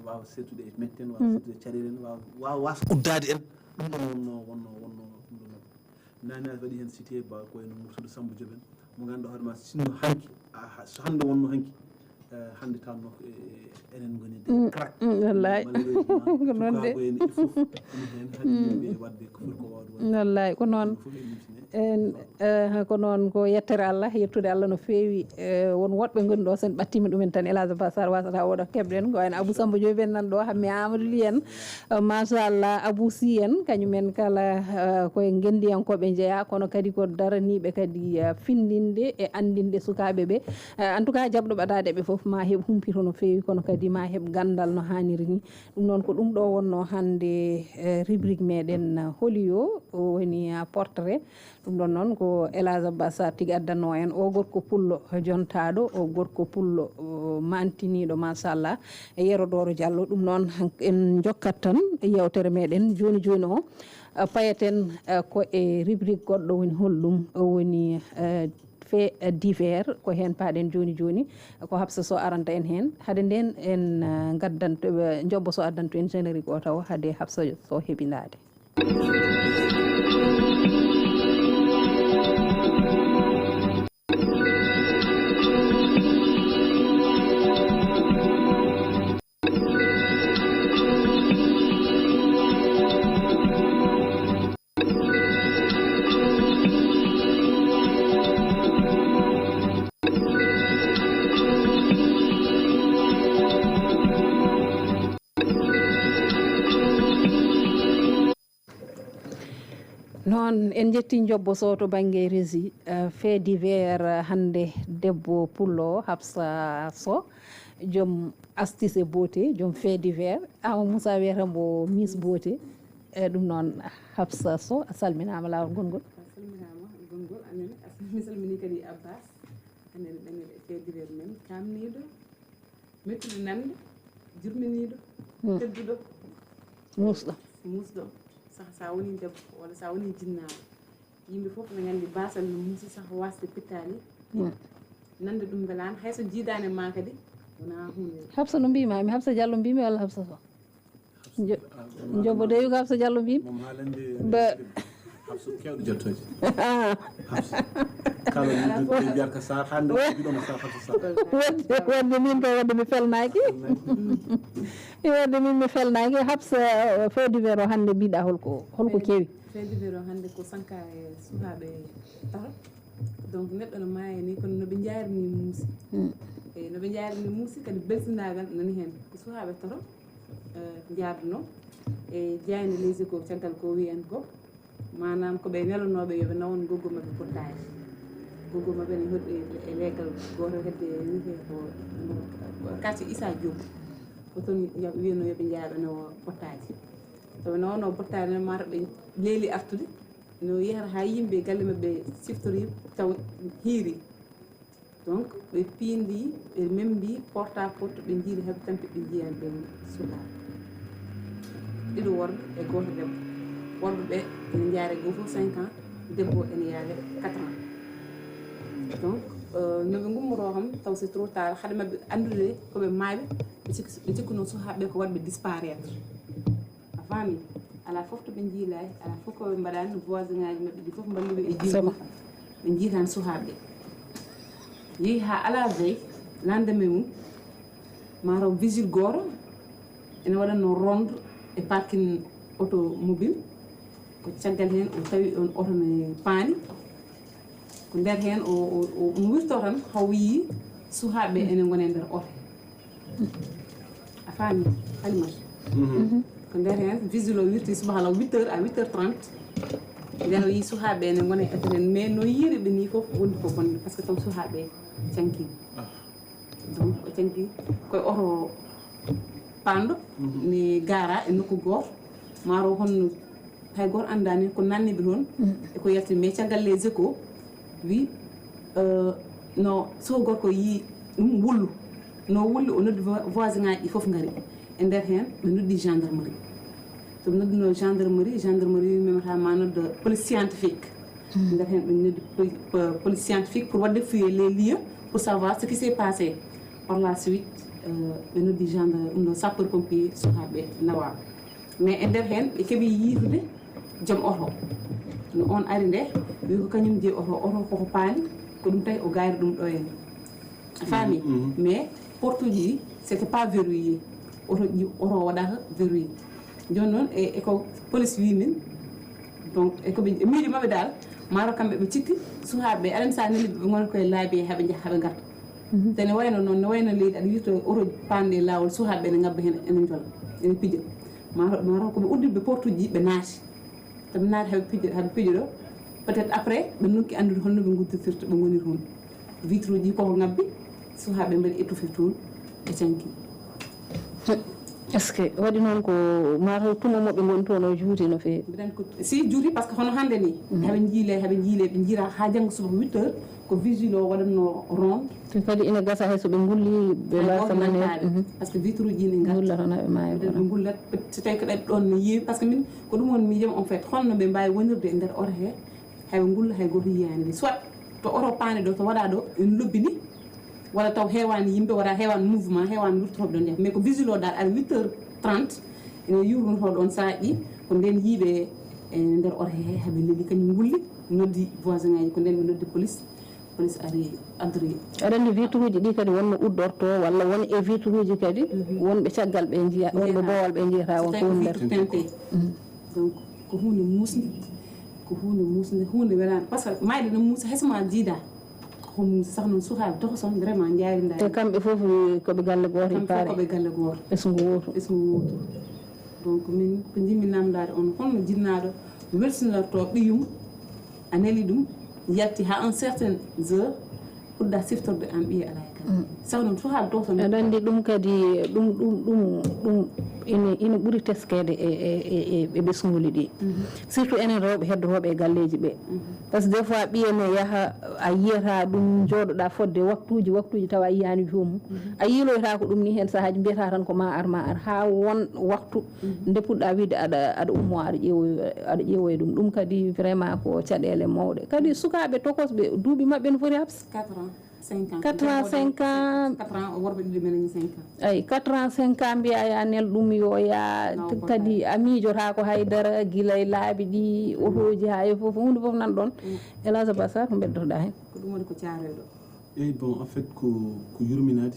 waawa seetude e mette en, waawa seetude e caɗeele en, waawa, waawa, waawa uddaade en. Ɗum ɗoon wonnoo, wonnoo, wonnoo ɗum ɗoon. Naane aɗa waɗi heen cité ba ko wayno Murtuɗo Samba Diop en, mo ngannduɗaa hoore ma, sinno hanki, a, ha, so hannde wonno hanki, eh, hannde tawno ko, eh, enen ngoni des cracks. Mm, wallahi. Malheureusement, ko noon de. Sukaaɓe en e fof ene heen, haɗi yimɓe waɗde ko foti ko waawde waɗde. Wallahi, ko noon. Ɗum fof en limtine. En, eh, ko noon, ko yettere Allah, yettude Allah no feewi. Eh, won woɗɓe ngoni ɗo, sen ɓattima ɗumen tan, El Hadj Abbas Sarr wasata oɗo keɓɗen, ko wayno Abou Samba Diop en nan ɗo, Hammi Amadou Ly en, eh, machallah, Abou Sy en, kañum en kala, eh, koye ngenndiyankooɓe njeyaa, kono kadi ko daraniiɓe kadi, eh, findinde e anndinde sukaaɓe ɓe. Eh, en tout cas, jaɓɗo ɓadaade ɓe fof, ma heɓ humpito no feewi, kono kadi ma heɓ ganndal no haaniri ni. Ɗum noon, ko ɗum ɗo wonno hannde, eh, rubrique meɗen, eh, Holi yo, o woni, eh, portrait. Ɗum ɗon noon ko El Hadj Abbas Sarr tigi addanno en, o gorko pullo jontaaɗo, o gorko pullo, o mantiniiɗo, machallah, e Yero Doro Diallo. Ɗum noon, en jokkat tan e yewtere meɗen jooni jooni o, eh, payeten, eh, ko e rubrique goɗɗo, woni holɗum, o woni, eh, fait, eh, divers, ko heen paaɗen jooni jooni, ko Hafsa Sow aranta en heen. Hade ndeen en, eh, ngaddanto, eh, Jobbo Sow addanto en générique o tawa hade Hafsa Sow heɓindaade. Noon, en njetti Jobbo Sow to bannge régie, eh, fait divers, eh, hannde debbo pullo o, Hafsa Sow, joom astuce e beauté, joom fait divers. Awa Moussa wiyata mbo Miss Beauté. Eh, ɗum noon, Hafsa Sow, a salminaama laawol gonngol. A salminaama gonngol amen. A sal-, mi salminii kadi Abbas. Anen, anen e fait divers men, kaamniiɗo, mettuɗo nande, jurminiiɗo, hmm, tedduɗo, muusɗo. Muusɗo. Saha sa woni debbo walla sa woni jinnaaɗo, yimɓe fof ne nganndi baasal no muusi, saha waasde pittaali. Hmm. Nande ɗum mbelaani, hay so jiidaani e ma kadi, wonaa huunde. Hafsa no mbiimaami, Hafsa Diallo mbiimi walla Hafsa Sow? Jo-, Jobbo de, yugo Hafsa Diallo mbimi. Moom haalande ba. Hafsa kewɗo jottooje. Hafsa. Kala yiddude ɓe mbiyata ko Sarr, hannde ko mbiɗon ko Sarr, Hafsa Sarr. Wadde, wadde min kay, wadde mi felnaaki. Wadde min mi felnaaki. Hafsa, uh, fait divers o hannde mbiɗa holko, holko kewi? Fait divers o hannde ko sanka e sukaaɓe tato. Donc, neɗɗo no maaya ni, kono no ɓe njaari ni muusi. Mm. E no ɓe njaari ni muusi, kadi belsindagal nani heen. Ko sukaaɓe tato, eh, njaadunoo e jaaynde Les Échos, caggal ko wiyen ko, maanaam ko ɓe nelanooɓe yo ɓe nawan ngoggo maɓɓe pottaji. Gogo maɓɓe ne hoɗi e leegal gooto hedde wiyetee ko quartier Issa Diop. Ko toon wiyatnoo yo ɓe njaaɓano bottaaji. Tawi noon o bottaani ne mataw ɓe leeli artude, no yahata haa yimɓe galle maɓɓe siftori taw hiiri. Donc ɓe piindi, ɓe membi porte à porte, ɓe njiiri heɓe tampi, ɓe njiyaani ɓe sukaaɓe ɗiɗo worɓe e gooto debbo. Worɓe ɓe ene njaare gooto fof cinq ans, debbo ene yaare quatre ans. Donc euh, no ɓe ngummoroo kam taw c'est trop tard, hade maɓɓe anndude ko ɓe maaɓe, ɓe cikku ɓe cikkunoo sukaaɓe ɓe ko waɗɓe disparaître. A faami? Alaa fof to ɓe njiilaay, alaa fof ko ɓe mbaɗaani, voisinaaji maɓɓe ɗi fof mballuɓe e jiiɗum. Ɓe njiitaani sukaaɓe ɓe. Yehi haa alaa veille, lendemain mum mataw vigile gooto ene waɗatnoo ronde e parking automobile. Ko caggal heen o tawi oon oto ne paani. Ko nder heen o o- o- omo wirtoo tan, haw yii sukaaɓe ɓe ene ngona e nder oto he. A faami, Halimata? Ko nder heen vigile o wirti subaka law huit heures à huit heures trente. Nden o yii sukaaɓe ɓe ene ngona e oto he, mais no yiiri ɓe nii fof wondi ko bonde, parce que taw sukaaɓe ɓe canki. Donc o canki koye oto panɗo, ne gaara e nokku gooto, mataw honno, hay gooto anndaani ko nanni ɓe toon e ko yalti. Mais caggal les échos wi euh, no suka gorko yii ɗum wullu, no wulli, o noddi vo- voisinaaji ɗi fof ngari. E nder heen ɓe noddi gendarmerie. To ɓe noddunoo gendarmerie, gendarmerie wi memata ma nodda police scientifique. Nder heen ɓe noddi poli- po- police scientifique pour waɗde fouiller les lieux pour savoir ce qui s'est passé. Par la suite euh, ɓe noddi gendarme, ɗum ɗo sapeur pompier, sukaaɓe nawaama. Mais e nder heen ɓe keɓi yiitude joom oto. No oon ari nde, wi ko kañum jeyi oto, oto koko paani, ko ɗum tawi o gaari ɗum ɗo heen. A faami? Mais porte uji ɗi, c'était pas verrouillé. Oto ji, oto waɗaaka verrouillé. Jooni noon e e ko police wi min, donc e ko ɓe e miijo maɓɓe dal, mataw kamɓe ɓe cikki sukaaɓe ɓe, aɗa anndi so a neli ɓe, ɓe ngona koye laabi he, haɓe njaha haɓe ngarta. Te ne wayno noon, ne wayno leydi aɗa wirta oto paande e laawol, sukaaɓe ɓe ene ngabba heen, ene njola, ene pija. Mataw mataw ko ɓe uddii ɓe porte uji ɗi, ɓe naati. Ɓe naati haɓe pijo, haɓe pijo ɗo. Peut-être après ɓe nokki anndude holno ɓe ngudditirta, ɓe ngoni toon. Vitre uji koko ngabbi, sukaaɓe mbaɗi étouffé toon, ɓe canki. Est ce que waɗi noon ko mataw tuma mo ɓe ngoni toon o juuti no feewi? Mbiɗen ko si juuti, parce que hono hannde ni haɓe njiile, haɓe njiile, ɓe njiira haa janngo subaka huit heures, ko vigile o waɗatno ronde. Te kadi ina gasa hay so ɓe ngulli ɓe mbasa maneede. Parce que vitre uji ne ngarta, ngulla tan haɓe maayo. Ɓe ngullat, so tawi ko ɗaɗi ɗon ne yeewi, parce que min ko ɗum woni miijam en fait, holno ɓe mbaawi wonirde e nder oto he, hay ɓe ngulla, hay gooto yiyaani ɓe. Soit to oto paani ɗo, to waɗa ɗo ene lobbi ni, walla taw heewaani yimɓe, walla heewaani mouvement, heewaani wurtotooɓe ɗon yaha. Mais ko vigile o dal ari huit heures trente, ene yuurnotoo ɗon saa'i ɗi, ko nden yiiɓe e nder oto he, haɓe leli, kañum ngulli, noddi voisin aji, ko nden ɓe noddi police. Police ari, addori. Aɗa anndi vitre uji ɗi kadi wonno uddorto, walla won e vitre uji kadi wonɓe caggal ɓe njiya, wonɓe boowal ɓe njiyata won ko woni nder. Donc ko huunde muusnde, ko huunde muusnde, huunde welaande, parce que maayde no muusa, hesma jiida ko muusa. Sax noon sukaaɓe tokoson vraiment njaarindaade. Te kamɓe fof ko ɓe galle gooto, il paraît, ko ɓe galle gooto, ɓesngu wootu. Ɓesngu wootu. Donc min ko njiɗmi namdaade on, holno jinnaaɗo welsinirtoo ɓiyum, a neli ɗum, yalti haa un certain heure, puɗɗa siftorde aan ɓiye alaa e galle. Saw noon fof haa dooto. Aɗa anndi ɗum kadi, ɗum ɗum ɗum ɗum ina ina ɓuri teskeede e e e e ɓesnguuli ɗi, surtout enen rewɓe heddotooɓe e galleeji ɓe. Parce que des fois ɓiye ne yaha, a yiyata ɗum, jooɗoɗa fodde waktuuji waktuuji tawa a yiyaani joomum. A yiiloyta ko ɗum ni, heen sahaaji mbiyata tan ko ma ar ma ar haa won waktu nde puɗɗa wiide aɗa aɗa ummo aɗa ƴeewoy aɗa ƴeewoya ɗum. Ɗum kadi vraiment ko caɗeele mawɗe. Kadi sukaaɓe tokosɓe duuɓi maɓɓe no foti habs. Quatre ans, cinq ans. Quatre ans, cinq ans. Quatre ans, worɓe ɗiɗo men cinq ans. Ay, quatre ans, cinq ans mbiya ya nel ɗum yo ya, kadi a miijotaako haydara gila e laabi ɗi, otooji haa e fof, huunde fof nan ɗon. Elhadj Abbas, ko mbeddotoɗa heen? Ko ɗum woni ko caaroyɗo. Eyi, bon, en fait ko ko yurminaade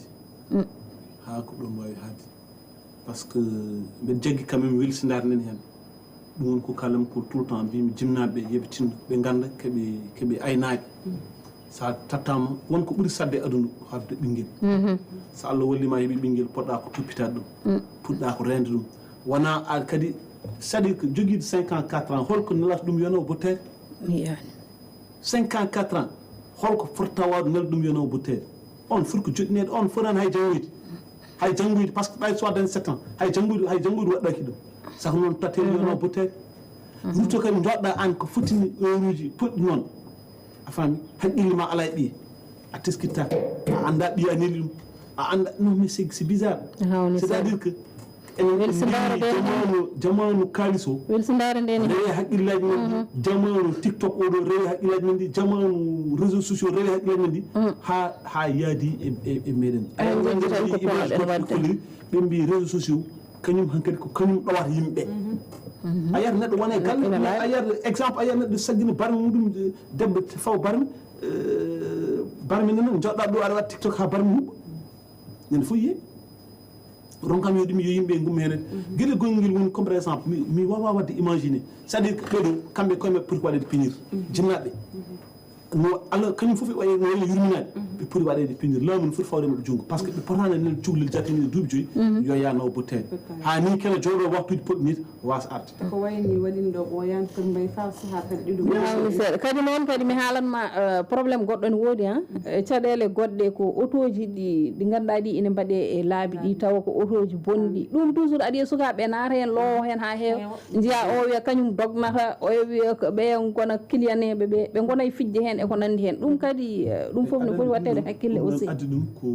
haa ko ɗoon waawi haaɗde. Parce que mbeɗa jaggi quand même welsindaare nden heen. Ɗum woni ko kalam ko tout le temps mbimi jinnaaɓe ɓe, yoɓe tinno, ɓe ngannda keɓe keɓe aynaaɓe. So a tattaama, won ko ɓuri saɗde e aduna ko haɗde ɓinngel. So Allah walli ma a heɓi ɓinngel, poɗɗa ko toppitaade ɗum, puɗɗa ko reende ɗum. Wona a kadi, c'est à dire que jogiiɗo cinq ans, quatre ans, holko nelata ɗum yona o botteede? Cinq ans, quatre ans, Holko fotata waawde nelde ɗum yo naw botteede? On foti ko joɗɗineede, on fotaani hay janngoyde. Hay janngoyde, par ce que ɓay so a dañi sept ans, hay janngoyde, hay janngoyde waɗɗaki ɗum. Saka noon tatel yo naw botteede. Ruto kadi joɗɗa aan ko fotini heure uji poɗɗi noon. A faami? Haqqille ma alaa e ɓiye. A teskittaaka. A anndaa ɓiye a neli ɗum. A anndaa, non, mais c'est, c'est bizarre. Hawni C'est-à-dire que enen Wel so ndaara nde jamaanu, jamaanu kaalis o. Wel so ndaara nde ni. Rewe haqqillaaji men ɗi, jamaanu TikTok oɗo rewe haqqillaaji men ɗi, jamaanu réseaux sociaux rewe haqqillaaji men ɗi, ha, ha yaadi e, e, e meɗen. Ay, en jejjitaani ko image ponnoɗen goɗɗo waɗde. Ɓe mbi réseaux sociaux, kañum hankadi ko kañum ɗowata yimɓe. A yiyat neɗɗo wona e galle, a yiyat exemple, a yiyat neɗɗo saggina barmi muɗum, debbo faw barmi, eh, barmi nana, joɗɗa ɗo aɗa waɗa TikTok ha barmi huɓɓa. Ñande fof yiye. Ronkam yo ɗum yo yimɓe ngum heen. Geɗe gonngel woni comme par exemple, mi, mi wawa wadde imaginer. C'est-à-dire que ɓeɗo, kamɓe koye maɓɓe poti waɗede punir. Jinnaɓe. No, alors, kañum fof ɓe wayi, no wayi yurminaade. Ɓe poti waɗede punir. Laamu no foti fawde maɓɓe junngo. Par ce que ɓe potano nel cuklel jattinel duuɓi joyi. Yo ya naw botteede. Ha ni kene jooɗo waktuji poɗɗi ni, waas arde. Ko wayni waɗino ɗo ɓooyaani, ko mbayi faa sahaa kadi ɗiɗo. Waaw, mi seeɗa. Kadi noon kadi mi haalan ma, eh, problème goɗɗo ne woodi, han. Eh, caɗeele goɗɗe ko otooji ɗi, ɗi ngannduɗaa ɗi ene mbaɗe e laabi ɗi, tawa ko otooji bonɗi. Ɗum toujours aɗa yiya sukaaɓe naata heen, loowa heen haa heewa. Njiya o wiya kañum dognata, o wiya ko ɓe ngona kiliyaneeɓe ɓe, ɓe ngona e fijde heen e ko nanndi heen. Ɗum kadi, eh, ɗum fof ne foti waɗteede hakkille aussi. Addi ɗum ko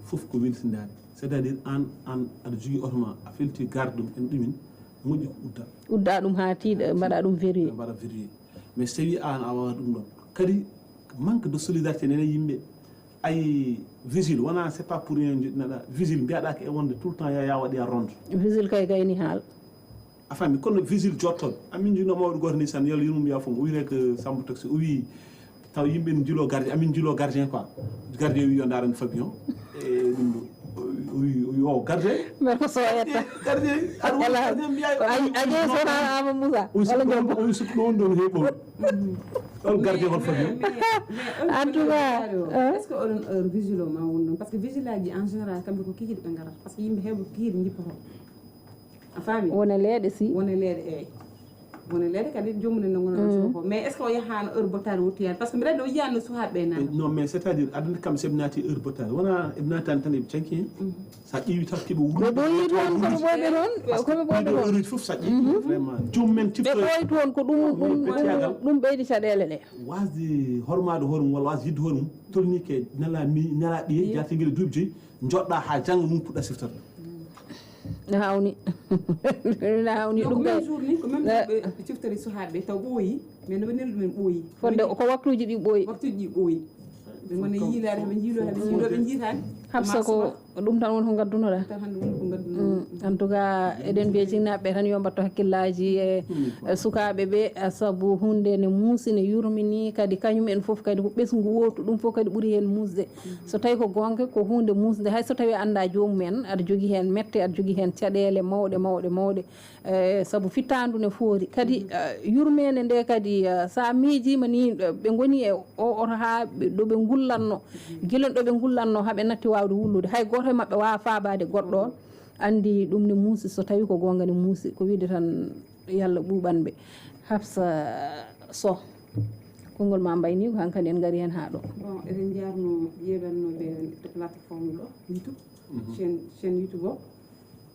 fof ko welsindaade. C'est-à-dire, aan, aan aɗa jogii oto ma, a felti garde ɗum, en ɗumin, moƴƴi ko udda. Udda ɗum haa tiiɗa, mbaɗa ɗum verrouillé. Mbaɗa verrouillé. Mais so tawi aan a waawaa ɗum ɗon. Kadi, manque de solidarité nene yimɓe. Ay, vigile, wona, c'est pas pour rien njoɗɗinaɗa. Vigile, mbiyaɗa ko e wonde tout le temps ya, ya waɗi a ronde. Vigile kay gayni haal. A faami, kono vigile jottoɗo. Amin jino mawɗo goto ndeysaan, yalla yurmum ya fof. O wiyete ko Samba Taxi. O wi, taw yimɓe ne jilo gardien, amin jilo gardien quoi. Gardien wi yo ndaran Fabien. E ɗum ɗo. O wi, o wi, o wi, o gardien. Mbeɗa ko soyata. Gardien, aɗa woni gardien mbiya. Ko ay, ay, so wona Ama Moussa. O wi, wala so ɗum, o wi, so ɗum ɗon heɓo. Ɗon gardien hol Fabien. En tout cas, est-ce que oɗon heure vigile o ma won ɗon? Parce que vigile aji en général, kamɓe ko kikiɗe ɓe ngarata. Parce que yimɓe heɓo kikiɗe jippoto. A faami? Wona leeɗe si. Wona leeɗe, eey. Wona leeɗe kadi joomum en no ngona ɗon suka ko. Mais est-ce que o yahaano heure bottaari wottoyaade? Parce que mbiɗa anndi o yiyaano sukaaɓe ɓe naata. Non, mais c'est-à-dire, aɗa anndi kamɓe so ɓe naati heure bottaari, wona ɓe naataani tan eɓe canki heen. Sa ƴeewi tan keɓe wuuro. Ɓe ɓooyi toon, ko ɓe ɓooyɓe toon, ko ɓe ɓooyɓe toon. Heure uji fof sa ƴeewi, vraiment. Joomum en ɓe ɓooyi toon, ko ɗum, ɗum, ɗum, ɗum ɓeydi caɗeele ɗe. Wasde hormaade hoore mum, walla wasde yidde hoore mum, tolni ke nela mi, nela ɓiye, jaatingel e duuɓi joyi, joɗɗa haa janngo mum puɗɗa siftorde. Na hawni. Na hawni. Donc, ɗum même kay jour ni, ko même jour ɓe ciftori sukaaɓe taw ɓooyi, mais no ɓe neldi ɗumen ɓooyi. Fodde ko waktuuji ɗi ɓooyi. Waktuuji ɗi ɓooyi. Ɓe ngoni yiilaade, ɓe njiiloo, ɓe njiiloo, ɓe njiitaani. Hafsa, ko ɗum tan woni ko ngaddunoɗaa? Tan hannde woni ko ngaddunoɗaa. Mm. En tout cas, eɗen mbiya jinnaaɓe tan yo mbattu hakkillaaji e, e sukaaɓe ɓe, eh, sabu huunde ne muusi, ne yurmini, kadi kañum en fof kadi ko ɓesngu wootu, ɗum fof kadi ɓuri heen muusde. So tawi ko goonga, ko huunde muusde, hay so tawi a anndaa joomum en, aɗa jogii heen mette, aɗa jogii heen caɗeele mawɗe, mawɗe, mawɗe, eh, sabu fittaandu ne foori. Kadi, eh, yurmeende nde kadi, eh, so a miijiima ni, eh, ɓe ngoni e o oto haa ɓe, ɗo ɓe ngullatno, gila ɗo ɓe ngullatno haa ɓe natti waawde wullude. Hay gooto e maɓɓe waawaa faabaade goɗɗo on, anndi ɗum ne muusi, so tawi ko goonga ne muusi, ko wiide tan yalla ɓuuɓan ɓe. Hafsa Soh, konngol ma mbayni ko hankadi en ngari heen haa ɗo. Bon, eɗen njaarno yeeɓannooɓe plateforme ɗo, YouTube, chaîne, chaîne YouTube o.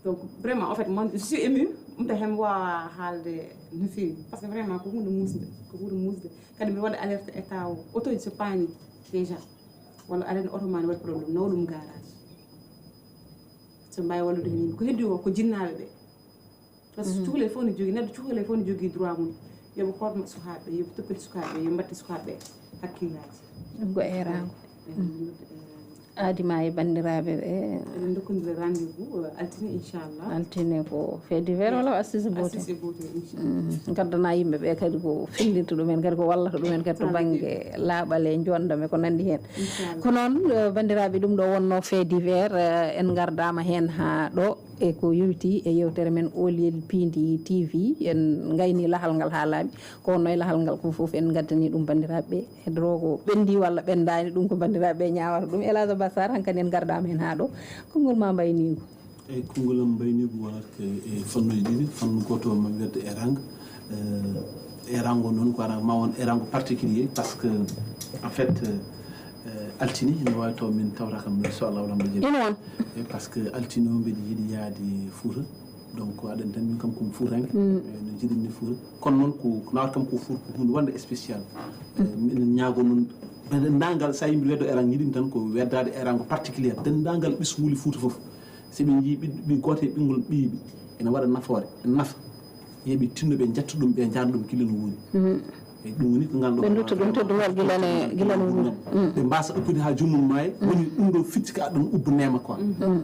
Donc, vraiment, en fait, moi, je suis émue. Ɗum tahi mi waawaa haalde no feewi. Parce que vraiment, ko huunde muusde, ko huunde muusde. Kadi mbiɗa waɗa alerte état o, otooji so paani déjà, walla aɗa anndi oto ma ne waɗi problème, nawa ɗum garage. So mbaawi wallude heen yimɓe. Ko heddi o, ko jinnaaɓe ɓe. Parce que cukalel fof ne jogii, neɗɗo cukalel fof ne jogii droit mum. Yo ɓe hormo sukaaɓe, yo ɓe toppito sukaaɓe, yo ɓe mbaɗtu sukaaɓe ɓe hakkillaaji. Ɗum ko eeraango. Eey, ɗum ko eeraango. Aadi ma e banndiraaɓe ɓe. Eɗen ndokkondira rendez-vous, eh, altine, inchallah. Altine ko fait divers walla assises beauté? Assises beauté, inchallah. Mm, ngaddana yimɓe ɓe kadi ko fillita ɗumen, kadi ko wallata ɗumen kadi to bannge laaɓal e njonndam e ko nanndi heen. Inchallah. Ko noon, eh, banndiraaɓe, ɗum ɗo wonno fait divers, eh, en ngardaama heen haa ɗo. E ko yowiti e yewtere men Oolel Piindi T V, en ngayni lahal ngal haa laaɓi. Ko wonno e lahal ngal ko fof en ngaddani ɗum banndiraaɓe ɓe. Hedoro ko ɓenndi walla ɓenndaani, ɗum ko banndiraaɓe ɓe ñaawata ɗum. El Hadj Abbas Sarr, hankadi en ngardaama heen haa ɗo. Konngol ma mbayniigu. Eey, konngol am mbayniigu wonata ko e fannuuji ɗiɗi. Fannu gooto o ma wiyete eeraango. Eh, eeraango noon ko ara ma won eeraango particulier, parce que, en fait, eh, Altine ene waawi taw min tawata kam, inchallah, wala mbaɗi. Ene won. E, par ce que altine o mbiɗa yiɗi yaade Fuuta. Donc aɗa anndi tan min kam ko mi Fuutanke. No jiɗmi Fuuta. Kono noon ko nawata kam ko Fuuta ko huunde wonde spécial. Miɗen ñaago noon, denndaangal, so a yimɓe weddo eran, yiɗim tan ko weddaade erango particulier denndaangal ɓesnguuli Fuuta fof. So ɓe njii ɓiɗ- ɓi gooto e ɓinngol ɓiyiɓe ene waɗa nafoore, nafa, yeɓe tinno ɓe njetta ɗum, ɓe njaarna ɗum gila no woni. E ɗum woni ko ngannduɗaa, ɓe ndutta ɗum teddungal gila ne, gila ne woni. Ɓe mbaasa ɗoppude haa joomum maayi. Woni ɗum ɗo fitti ka ɗon ubbu neema quoi.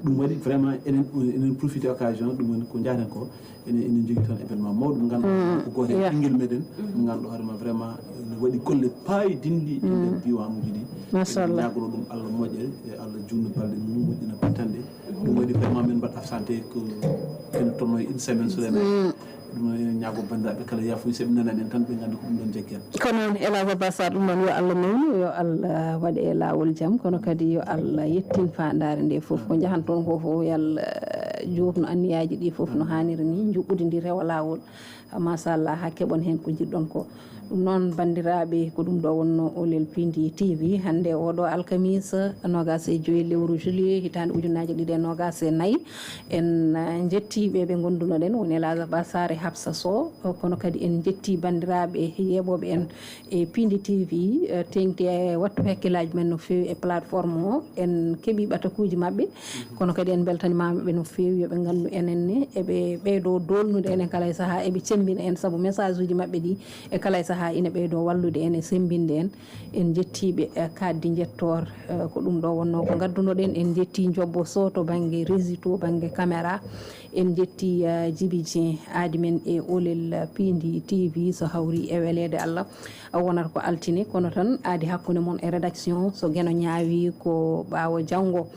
Ɗum waɗi vraiment enen, enen profité occasion, ɗum woni ko njaten ko. Enen, enen njogii toon événement mawɗo mo ngannduɗaa ko gooto e ɓinngel meɗen, mo ngannduɗaa hoore ma vraiment ne waɗi golle paayodinɗi e nder diiwaanuuji ɗi. Machallah. Ñaagono ɗum Allah moƴƴere, e Allah juutna balɗe mum, moƴƴina battane ɗe. Ɗum waɗi vraiment min mbaɗa absenté ko ene tolno e une semaine so ɗum noon ene ñaago banndiraaɓe kala yaafuya, so ɓe nanani en tan ɓe nganndi ko ɗum ɗon jaggi en. Ko noon, Elhadj Abbas Sarr, ɗum noon yo Allah newnu, yo Allah waɗ e laawol jam, kono kadi yo Allah yettin faandaare nde fof. Ko njahan toon ko fof, yo Allah juutnu anniyaaji ɗi fof no haaniri ni, njuɓɓudi ndi rewa laawol. Machallah, haa keɓon heen ko njiɗɗon ko. Ɗum noon, banndiraaɓe, ko ɗum ɗo wonnoo Oolel Piindi T V hannde, oo ɗo alkamiisa, noogaas e joy lewru juillet, hitaande ujunnaaje ɗiɗi e noogaas e nayi. En, eh, njettii ɓe ɓe ngonnduno-ɗen, woni Elhadj Abbas Sarr e Hafsa Sow, kono kadi en njettii banndiraaɓe yeeɓooɓe en e Piindi T V, eh, teeŋti e wattu hakkillaaji men no feewi e plateforme o. En keɓii ɓatakuuji maɓɓe, kono kadi en mbeltaniima ɓe no feewi, yo ɓe nganndu enen ne eɓe ɓeydoo doolnude enen kala e sahaa, eɓe cemmbina en, sabu message uji maɓɓe ɗi e kala e sahaa ina ɓeydoo wallude en e semmbinde en. En njettii ɓe, eh, kaaɗdi njettoor, eh, ko ɗum ɗo wonnoo ko ngadduno-ɗen. En njettii Njobbo Sow to bannge régie, to bannge caméra. En njettii, eh, Djiby Dieng, aadi men e Oolel Piindi T V, so hawri e weleede Allah, wonata ko altine, kono tan aadi hakkunde mon e rédaction, so Geno ñaawi ko ɓaawo janngo.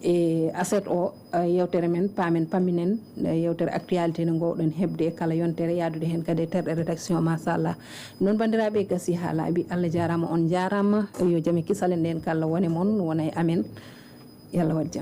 E aset o, eh, yeewtere men, paamen, pamminen, eh, yeewtere actualité nde ngoowɗen heɓde e kala yontere, yahdude heen kadi e terɗe rédaction, machallah. Noon, banndiraaɓe, gasi haa laaɓi. Allah jaaraama, on njaaraama. Yo jam e kisal e ndeenka Allah won e mon, wona e amen. Yo Allah waɗ jam.